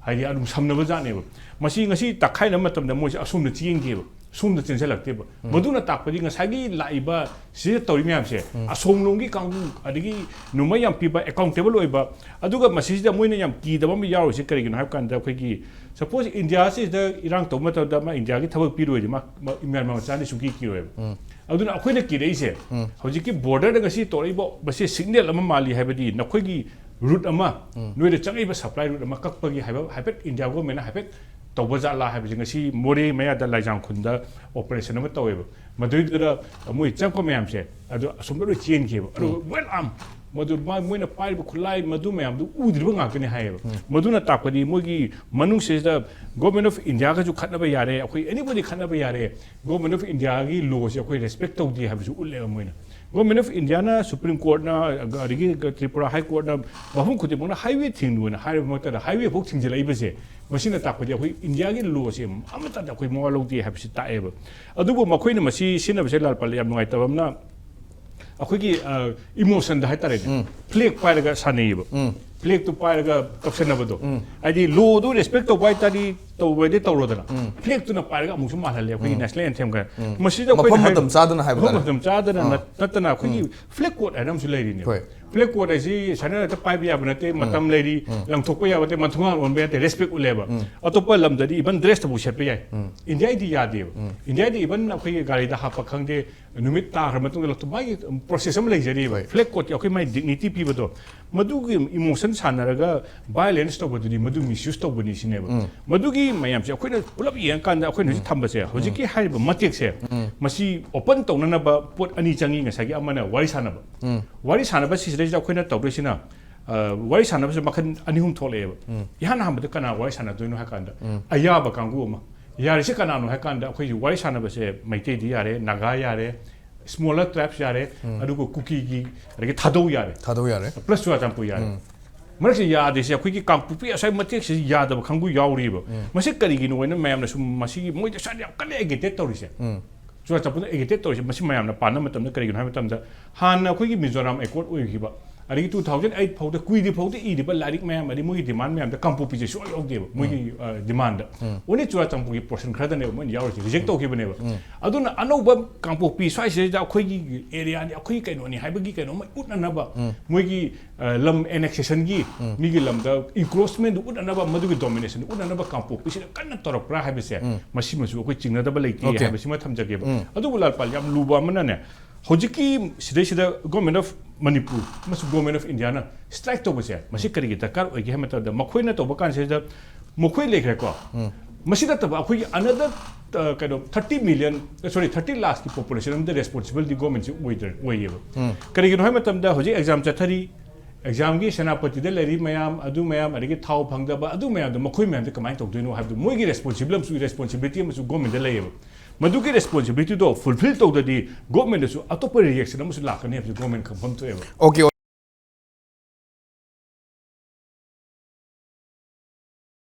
ꯍꯥꯏꯗꯤ ꯑꯗꯨꯝ ꯁꯝꯅꯕ ꯖꯥꯠꯅꯦꯕ꯫ ꯃꯁꯤ ꯉꯁꯤ ꯇꯛꯈꯥꯏꯅꯕ ꯃꯇꯝꯗ ꯃꯣꯏꯁꯦ ꯑꯁꯣꯝꯗ ꯆꯦꯟꯒꯤꯑꯕ, ꯁꯣꯝꯗ ꯆꯦꯟꯁꯤꯜꯂꯛꯇꯦꯕ꯫ ꯃꯗꯨꯅ ꯇꯥꯛꯄꯗꯤ ꯉꯁꯥꯏꯒꯤ ꯂꯥꯛꯏꯕ ꯁꯤꯗ ꯇꯧꯔꯤ ꯃꯌꯥꯝꯁꯦ ꯑꯁꯣꯝꯂꯣꯝꯒꯤ ꯀꯥꯡꯕꯨ, ꯑꯗꯒꯤ ꯅꯣꯡꯃꯩ ꯌꯥꯝ ꯄꯤꯕ, ꯑꯦꯀꯥꯎꯟꯇꯦꯕꯜ ꯑꯣꯏꯕ, ꯑꯗꯨꯒ ꯃꯁꯤꯁꯤꯗ ꯃꯣꯏꯅ ꯌꯥꯝ ꯀꯤꯗꯕ ꯑꯃ ꯌꯥꯎꯔꯤꯁꯦ ꯀꯔꯤꯒꯤꯅꯣ ꯍꯥꯏꯕ ꯀꯥꯟꯗ ꯑꯩꯈꯣꯏꯒꯤ ꯁꯄꯣꯁ ꯏꯟꯗꯤꯌꯥꯁꯤꯗ ꯏꯔꯥꯡ ꯇꯧꯕ ꯃꯇꯝꯗ ꯃꯥ ꯏꯟꯗꯤꯌꯥꯒꯤ ꯊꯕꯛ ꯄꯤꯔꯣꯏꯗꯤ ꯃꯥ, ꯃꯥ ꯃ꯭ꯌꯥꯟꯃꯥꯔ ꯃꯆꯥꯗꯤ ꯁꯨꯡꯀꯤ ꯀꯤꯔꯣꯏꯕ꯫ ꯑꯗꯨꯅ ꯑꯩꯈꯣꯏꯅ ꯀꯤꯔꯛꯏꯁꯦ ꯍꯧꯖꯤꯛꯀꯤ ꯕꯣꯔꯗꯔꯗ ꯉꯁꯤ ꯇꯧꯔꯛꯏꯕ ꯃꯁꯤ ꯁꯤꯒꯅꯦꯜ ꯑꯃ ꯃꯥꯜꯂꯤ ꯍꯥꯏꯕꯗꯤ ꯅꯈꯣꯏꯒꯤ ꯔꯨꯠ ꯑꯃ, ꯅꯣꯏꯗ ꯆꯪꯉꯛꯏꯕ ꯁꯄ꯭ꯂꯥꯏ ꯔꯨꯠ ꯑꯃ ꯀꯛꯄꯒꯤ ꯍꯥꯏꯕ ꯍꯥꯏꯐꯦꯠ ꯏꯟꯗꯤꯌꯥ ꯒꯣꯔꯃꯦꯟꯅ ꯍꯥꯏꯐꯦꯠ ꯇꯧꯕ ꯖꯥꯠꯂꯥ ꯍꯥꯏꯕꯁꯦ ꯉꯁꯤ ꯃꯣꯔꯦ ꯃꯌꯥꯗ ꯂꯥꯏꯖꯥꯡ ꯈꯨꯟꯗ ꯑꯣꯄꯔꯦꯁꯟ ꯑꯃ ꯇꯧꯋꯦꯕ꯫ ꯃꯗꯨꯏꯗꯨꯗ ꯃꯣꯏ ꯆꯪꯉꯛꯄ ꯃꯌꯥꯝꯁꯦ ꯑꯗꯨ ꯑꯁꯣꯝꯗ ꯂꯣꯏ ꯆꯦꯟꯈꯤꯕ꯫ ꯑꯗꯨꯒ ꯋꯦꯜ ꯑꯥꯔꯝ, ꯃꯗꯨ ꯃꯥ-, ꯃꯣꯏꯅ ꯄꯥꯏꯔꯤꯕ ꯈꯨꯠꯂꯥꯏ ꯃꯗꯨ ꯃꯌꯥꯝꯗꯨ ꯎꯗ꯭ꯔꯤꯕ ꯉꯥꯛꯇꯅꯤ ꯍꯥꯏꯌꯦꯕ꯫ ꯃꯗꯨꯅ ꯇꯥꯛꯄꯗꯤ ꯃꯣꯏꯒꯤ ꯃꯅꯨꯡꯁꯤꯗ ꯒꯣꯔꯃꯦꯟ ꯑꯣꯐ ꯏꯟꯗꯤꯌꯥꯒꯁꯨ ꯈꯠꯅꯕ ꯌꯥꯔꯦ, ꯑꯩꯈꯣꯏ ꯑꯦꯅꯤꯕꯣꯗꯤ ꯈꯠꯅꯕ ꯌꯥꯔꯦ, ꯒꯣꯔꯃꯦꯟ ꯑꯣꯐ ꯏꯟꯗꯤꯌꯥꯒꯤ ꯂꯣꯁꯦ ꯑꯩꯈꯣꯏ ꯔꯦꯁꯄꯦꯛ ꯇꯧꯗꯦ ꯍꯥꯏꯕꯁꯨ ꯎꯠꯂꯦꯕ ꯃꯣꯏꯅ꯫ ꯒꯣꯔꯃꯦꯟ ꯑꯣꯐ ꯏꯟꯗꯤꯌꯥꯅ, ꯁꯨꯄ꯭ꯔꯤꯝ ꯀꯣꯔꯠꯅ, ꯑꯗꯒꯤ ꯇ꯭ꯔꯤꯄꯨꯔꯥ ꯍꯥꯏ ꯀꯣꯔꯠꯅ ꯃꯐꯝ ꯈꯨꯗꯤꯡꯃꯛꯅ ꯍꯥꯏꯋꯦ ꯊꯤꯡꯅꯨꯅ ꯍꯥꯏꯔꯕ ꯃꯇꯝꯗ ꯍꯥꯏꯋꯦ ꯐꯥꯎ ꯊꯤꯡꯖꯤꯜꯂꯛꯏꯕꯁꯦ ꯃꯁꯤꯅ ꯇꯥꯛꯄꯗꯤ ꯑꯩꯈꯣꯏ ꯏꯟꯗꯤꯌꯥꯒꯤ ꯂꯣꯁꯦ ꯑꯃꯠꯇꯗ ꯑꯩꯈꯣꯏ ꯃꯋꯥ ꯂꯧꯗꯦ ꯍꯥꯏꯕꯁꯤ ꯇꯥꯛꯑꯦꯕ꯫ ꯑꯗꯨꯕꯨ ꯃꯈꯣꯏꯅ ꯃꯁꯤ ꯁꯤꯖꯤꯟꯅꯕꯁꯦ ꯂꯥꯜꯄꯥꯜ ꯌꯥꯝ ꯅꯨꯡꯉꯥꯏꯇꯕ ꯑꯃꯅ ꯑꯩꯈꯣꯏꯒꯤ ꯏꯃꯣꯁꯟꯗ ꯍꯥꯏꯇꯥꯔꯦꯅꯦ, ꯐ꯭ꯂꯦꯛ ꯄꯥꯏꯔꯒ ꯁꯥꯟꯅꯩꯌꯦꯕ꯫ ꯐ꯭ꯂꯦꯛꯇꯨ ꯄꯥꯏꯔꯒ ꯇꯧꯁꯟꯅꯕꯗꯣ, ꯍꯥꯏꯗꯤ ꯂꯣꯗꯨ ꯔꯦꯁꯄꯦꯛ ꯇꯧꯕ ꯍꯥꯏꯇꯥꯔꯗꯤ ꯇꯧꯕꯗꯤ ꯇꯧꯔꯣꯗꯅ, ꯐ꯭ꯂꯦꯛꯇꯨꯅ ꯄꯥꯏꯔꯒ ꯑꯃꯨꯛꯁꯨ ꯃꯥꯜꯍꯜꯂꯦ ꯑꯩꯈꯣꯏꯒꯤ ꯅꯦꯁꯅꯦꯜ ꯑꯦꯟꯊꯦꯝꯒ꯫ ꯃꯁꯤꯗ ꯑꯩꯈꯣꯏꯅ ꯃꯐꯝ ꯍꯥꯏ- ꯃꯇꯝ ꯆꯥꯗꯅ ꯍꯥꯏꯕ ꯃꯐꯝ ꯇꯥꯔꯦ꯫ ꯃꯇꯝ ꯆꯥꯗꯅ ꯅꯠ- ꯅꯠꯇꯅ ꯑꯩꯈꯣꯏꯒꯤ ꯐ꯭ꯂꯦꯛ ꯀꯣꯗ ꯍꯥꯏꯅ ꯑꯃꯁꯨ ꯂꯩꯔꯤꯅꯦ꯫ ꯍꯣꯏ꯫ ꯐ꯭ꯂꯦꯛ ꯀꯣꯗ ꯍꯥꯏꯁꯤ ꯁꯥꯟꯅ ꯍꯦꯛꯇ ꯄꯥꯏꯕ ꯌꯥꯕ ꯅꯠꯇꯦ, ꯃꯇꯝ ꯂꯩꯔꯤ, ꯂꯪꯊꯣꯛꯄ ꯌꯥꯕ ꯅꯠꯇꯦ, ꯃꯊꯣꯡꯅꯥꯎ ꯑꯣꯟꯕ ꯌꯥꯗꯦ, ꯔꯦꯁꯄꯦꯛ ꯎꯠꯂꯦꯕ꯫ ꯑꯇꯣꯞꯄ ꯂꯝꯗꯗꯤ ꯏꯚꯟ ꯗ꯭ꯔꯦꯁꯇꯕꯨ ꯁꯦꯠꯄ ꯌꯥꯏ꯫ ꯏꯟꯗꯤꯌꯥꯗꯤ ꯌꯥꯗꯦꯕ꯫ ꯏꯟꯗꯤꯌꯥꯗꯤ ꯏꯚꯟ ꯑꯩꯈꯣꯏꯒꯤ ꯒꯥꯔꯤꯗ ꯍꯥꯞꯄ ꯈꯪꯗꯦ, ꯅꯨꯃꯤꯠ ꯇꯥꯈ꯭ꯔ ꯃꯇꯨꯡꯗ ꯂꯧꯊꯣꯛ-, ꯃꯥꯒꯤ ꯄ꯭ꯔꯣꯁꯦꯁ ꯑꯃ ꯂꯩꯖꯔꯤꯕ꯫ ꯍꯣꯏ꯫ ꯐ꯭ꯂꯦꯛ ꯀꯣꯗꯀꯤ ꯑꯩꯈꯣꯏ ꯃꯥꯒꯤ ꯗꯤꯒꯅꯤꯇꯤ ꯄꯤꯕꯗꯣ, ꯃꯗꯨꯒꯤ ꯏꯃꯣꯁꯟ ꯁꯥꯟꯅꯔꯒ ꯚꯥꯏꯑꯣꯂꯦꯟꯁ ꯇꯧꯕꯗꯨꯗꯤ ꯃꯗꯨ ꯃꯤꯁꯌꯨꯁ ꯇꯧꯕꯅꯤ ꯁꯤꯅꯦꯕ꯫ ꯃꯗꯨꯒꯤ ꯃꯌꯥꯝꯁꯦ ꯑꯩꯈꯣꯏꯅ ꯄꯨꯂꯞ ꯌꯦꯡꯉꯀꯥꯟꯗ ꯑꯩꯈꯣꯏꯅ ꯍꯧꯖꯤꯛ ꯊꯝꯕꯁꯦ, ꯍꯧꯖꯤꯛꯀꯤ ꯍꯥꯏꯔꯤꯕ ꯃꯇꯦꯛꯁꯦ, ꯃꯁꯤ ꯑꯣꯄꯟ ꯇꯧꯅꯅꯕ ꯄꯣꯠ ꯑꯅꯤ ꯆꯪꯉꯤ꯫ ꯉꯁꯥꯏꯒꯤ ꯑꯃꯅ ꯋꯥꯔꯤ ꯁꯥꯟꯅꯕ, ꯋꯥꯔꯤ ꯁꯥꯟꯅꯕ ꯁꯤꯁꯤꯗꯩꯁꯤꯗ ꯑꯩꯈꯣꯏꯅ ꯇꯧꯗꯣꯏꯁꯤꯅ, ꯑ, ꯋꯥꯔꯤ ꯁꯥꯟꯅꯕꯁꯦ ꯃꯈꯜ ꯑꯅꯤ ꯑꯍꯨꯝ ꯊꯣꯛꯂꯛꯑꯦꯕ꯫ ꯏꯍꯥꯟ ꯑꯍꯥꯟꯕꯗ ꯀꯅꯥ ꯋꯥꯔꯤ ꯁꯥꯟꯅꯗꯣꯏꯅꯣ ꯍꯥꯏ ꯀꯥꯟꯗ, ꯑꯌꯥꯕ ꯀꯥꯡꯕꯨ ꯑꯃ꯫ ꯌꯥꯔꯤꯁꯦ ꯀꯅꯥꯅꯣ ꯍꯥꯏ ꯀꯥꯟꯗ, ꯑꯩꯈꯣꯏꯒꯤ ꯋꯥꯔꯤ ꯁꯥꯟꯅꯕꯁꯦ ꯃꯩꯇꯩꯗꯤ ꯌꯥꯔꯦ, ꯅꯥꯒꯥ ꯌꯥꯔꯦ, ꯁ꯭ꯃꯣꯂꯔ ꯇ꯭ꯔꯥꯏꯕꯁ ꯌꯥꯔꯦ, ꯑꯗꯨꯒ ꯀꯨꯀꯤꯒꯤ, ꯑꯗꯒꯤ ꯊꯥꯗꯧ ꯌꯥꯔꯦ, ꯊꯥꯗꯧ ꯌꯥꯔꯦ꯫ ꯄ꯭ꯂꯁ ꯆꯨꯔꯥꯆꯥꯟꯄꯨꯔ ꯌꯥꯔꯦ꯫ ꯃꯔꯛꯁꯤ ꯌꯥꯗꯦꯁꯦ, ꯑꯩꯈꯣꯏꯒꯤ ꯀꯥꯡꯄꯣꯛꯄꯤ ꯑꯁ꯭ꯋꯥꯏ ꯃꯇꯦꯛꯁꯤ ꯌꯥꯗꯕ ꯀꯥꯡꯕꯨ ꯌꯥꯎꯔꯤꯕ꯫ ꯃꯁꯤ ꯀꯔꯤꯒꯤꯅꯣ ꯍꯥꯏꯅ ꯃꯌꯥꯝꯅ ꯁꯨꯝ, ꯃꯁꯤꯒꯤ ꯃꯣꯏꯗ ꯁ꯭ꯋꯥꯏꯗ ꯌꯥꯝ ꯀꯟꯅ ꯑꯦꯒꯤꯇꯦꯠ ꯇꯧꯔꯤꯁꯦ, ꯆꯨꯔꯥꯆꯥꯟꯄꯨꯔꯗ ꯑꯦꯒꯤꯇꯦꯠ ꯇꯧꯔꯤꯁꯦ, ꯃꯁꯤ ꯃꯌꯥꯝꯅ ꯄꯥꯟꯅꯕ ꯃꯇꯝꯗ ꯀꯔꯤꯒꯤꯅꯣ ꯍꯥꯏꯕ ꯃꯇꯝꯗ, ꯍꯥꯟꯅ ꯑꯩꯈꯣꯏꯒꯤ ꯃꯤꯖꯣꯔꯥꯝ ꯑꯦꯀꯣꯔꯗ ꯑꯣꯏꯈꯤꯕ, ꯑꯗꯒꯤ two thousand eight ꯐꯥꯎꯗ, ꯀꯨꯏꯗ꯭ꯔꯤ ꯐꯥꯎꯗ ꯏꯔꯤꯕ ꯂꯥꯏꯔꯤꯛ ꯃꯌꯥꯝ, ꯑꯗꯩ ꯃꯣꯏꯒꯤ ꯗꯤꯃꯥꯟ ꯃꯌꯥꯝꯗ ꯀꯥꯡꯄꯣꯛꯄꯤꯁꯦ ꯁꯨꯡꯌꯥꯎ ꯌꯥꯎꯗꯦꯕ ꯃꯣꯏꯒꯤ, ꯑ, ꯗꯤꯃꯥꯟꯗ꯫ ꯑꯣꯟꯂꯤ ꯆꯨꯔꯥꯆꯥꯟꯄꯨꯔꯒꯤ ꯄꯣꯔꯁꯟ ꯈꯔꯗꯅꯦꯕ ꯃꯣꯏꯅ ꯌꯥꯎꯔꯤꯁꯦ, ꯔꯤꯖꯦꯛ ꯇꯧꯈꯤꯕꯅꯦꯕ꯫ ꯑꯗꯨꯅ ꯑꯅꯧꯕ ꯀꯥꯡꯄꯣꯛꯄꯤ ꯁ꯭ꯋꯥꯏꯁꯤꯗꯩꯗ ꯑꯩꯈꯣꯏꯒꯤ ꯑꯦꯔꯤꯌꯥꯅꯤ, ꯑꯩꯈꯣꯏꯒꯤ ꯀꯩꯅꯣꯅꯤ ꯍꯥꯏꯕꯒꯤ ꯀꯩꯅꯣꯝꯃ ꯎꯠꯅꯅꯕ, ꯃꯣꯏꯒꯤ, ꯑ, ꯂꯝ ꯑꯦꯅꯦꯛꯁꯦꯁꯟꯒꯤ, ꯃꯤꯒꯤ ꯂꯝꯗ ꯏꯟꯀ꯭ꯔꯣꯆꯃꯦꯟꯗꯨ ꯎꯠꯅꯅꯕ, ꯃꯗꯨꯒꯤ ꯗꯣꯃꯤꯅꯦꯁꯟ ꯎꯠꯅꯅꯕ ꯀꯥꯡꯄꯣꯛꯄꯤꯁꯤꯅ ꯀꯟꯅ ꯇꯧꯔꯛꯄ꯭ꯔꯥ ꯍꯥꯏꯕꯁꯦ, ꯃꯁꯤꯃꯁꯨ ꯑꯩꯈꯣꯏ ꯆꯤꯡꯅꯗꯕ ꯂꯩꯇꯦ Okay. ꯍꯥꯏꯕꯁꯤꯃ ꯊꯝꯖꯒꯦꯕ꯫ ꯑꯗꯨꯕꯨ ꯂꯥꯜꯄꯥꯜ, ꯌꯥꯝ ꯂꯨꯕ ꯑꯃꯅꯅꯦ, ꯍꯧꯖꯤꯛꯀꯤ ꯁꯤꯗꯩꯁꯤꯗ Government of Manipur ꯑꯃꯁꯨꯡ Government of Indiaꯅ ꯁ꯭ꯇ꯭ꯔꯥꯏꯛ ꯇꯧꯕꯁꯦ, ꯃꯁꯤ ꯀꯔꯤꯒꯤ ꯗꯔꯀꯥꯔ ꯑꯣꯏꯒꯦ ꯍꯥꯏꯕ ꯃꯇꯝꯗ, ꯃꯈꯣꯏꯅ ꯇꯧꯕ ꯀꯥꯟꯁꯤꯗ ꯃꯈꯣꯏ ꯂꯩꯈ꯭ꯔꯦꯀꯣ꯫ ꯃꯁꯤ ꯅꯠꯇꯕ ꯑꯩꯈꯣꯏꯒꯤ another, ꯑ, ꯀꯩꯅꯣ, thirty million, sorry, thirty lakhꯀꯤ population ꯑꯃꯗ ꯔꯦꯁꯄꯣꯟꯁꯤꯕꯤꯂꯤꯇꯤ ꯒꯣꯔꯃꯦꯟꯁꯤ ꯑꯣꯏꯗ꯭ꯔ-, ꯑꯣꯏꯌꯦꯕ꯫ ꯀꯔꯤꯒꯤꯅꯣ ꯍꯥꯏꯕ ꯃꯇꯝꯗ ꯍꯧꯖꯤꯛ ꯑꯦꯛꯖꯥꯝ ꯆꯠꯊꯔꯤ, ꯑꯦꯛꯖꯥꯝꯒꯤ ꯁꯦꯅꯥꯄꯇꯤꯗ ꯂꯩꯔꯤ ꯃꯌꯥꯝ, ꯑꯗꯨ ꯃꯌꯥꯝ, ꯑꯗꯒꯤ ꯊꯥꯎ ꯐꯪꯗꯕ, ꯑꯗꯨ ꯃꯌꯥꯝꯗꯣ ꯃꯈꯣꯏ ꯃꯌꯥꯝꯗꯣ ꯀꯃꯥꯏꯅ ꯇꯧꯗꯣꯏꯅꯣ ꯍꯥꯏꯕꯗꯨ ꯃꯣꯏꯒꯤ ꯔꯦꯁꯄꯣꯟꯁꯤꯕꯜ ꯑꯃꯁꯨ, ꯔꯦꯁꯄꯣꯟꯁꯤꯕꯤꯂꯤꯇꯤ ꯑꯃꯁꯨ ꯒꯣꯔꯃꯦꯟꯗ ꯂꯩꯌꯦꯕ꯫ ꯃꯗꯨꯒꯤ ꯔꯦꯁꯄꯣꯟꯁꯤꯕꯤꯂꯤꯇꯤꯗꯣ ꯐꯨꯜꯐꯤꯜ ꯇꯧꯗ꯭ꯔꯗꯤ ꯒꯣꯔꯃꯦꯟꯗꯁꯨ ꯑꯇꯣꯞꯄ ꯔꯤꯌꯦꯛꯁꯟ ꯑꯃꯁꯨ ꯂꯥꯛꯀꯅꯤ ꯍꯥꯏꯕꯁꯤ ꯒꯣꯔꯃꯦꯟ ꯈꯪꯐꯝ ꯊꯣꯛꯑꯦꯕ꯫ Okay,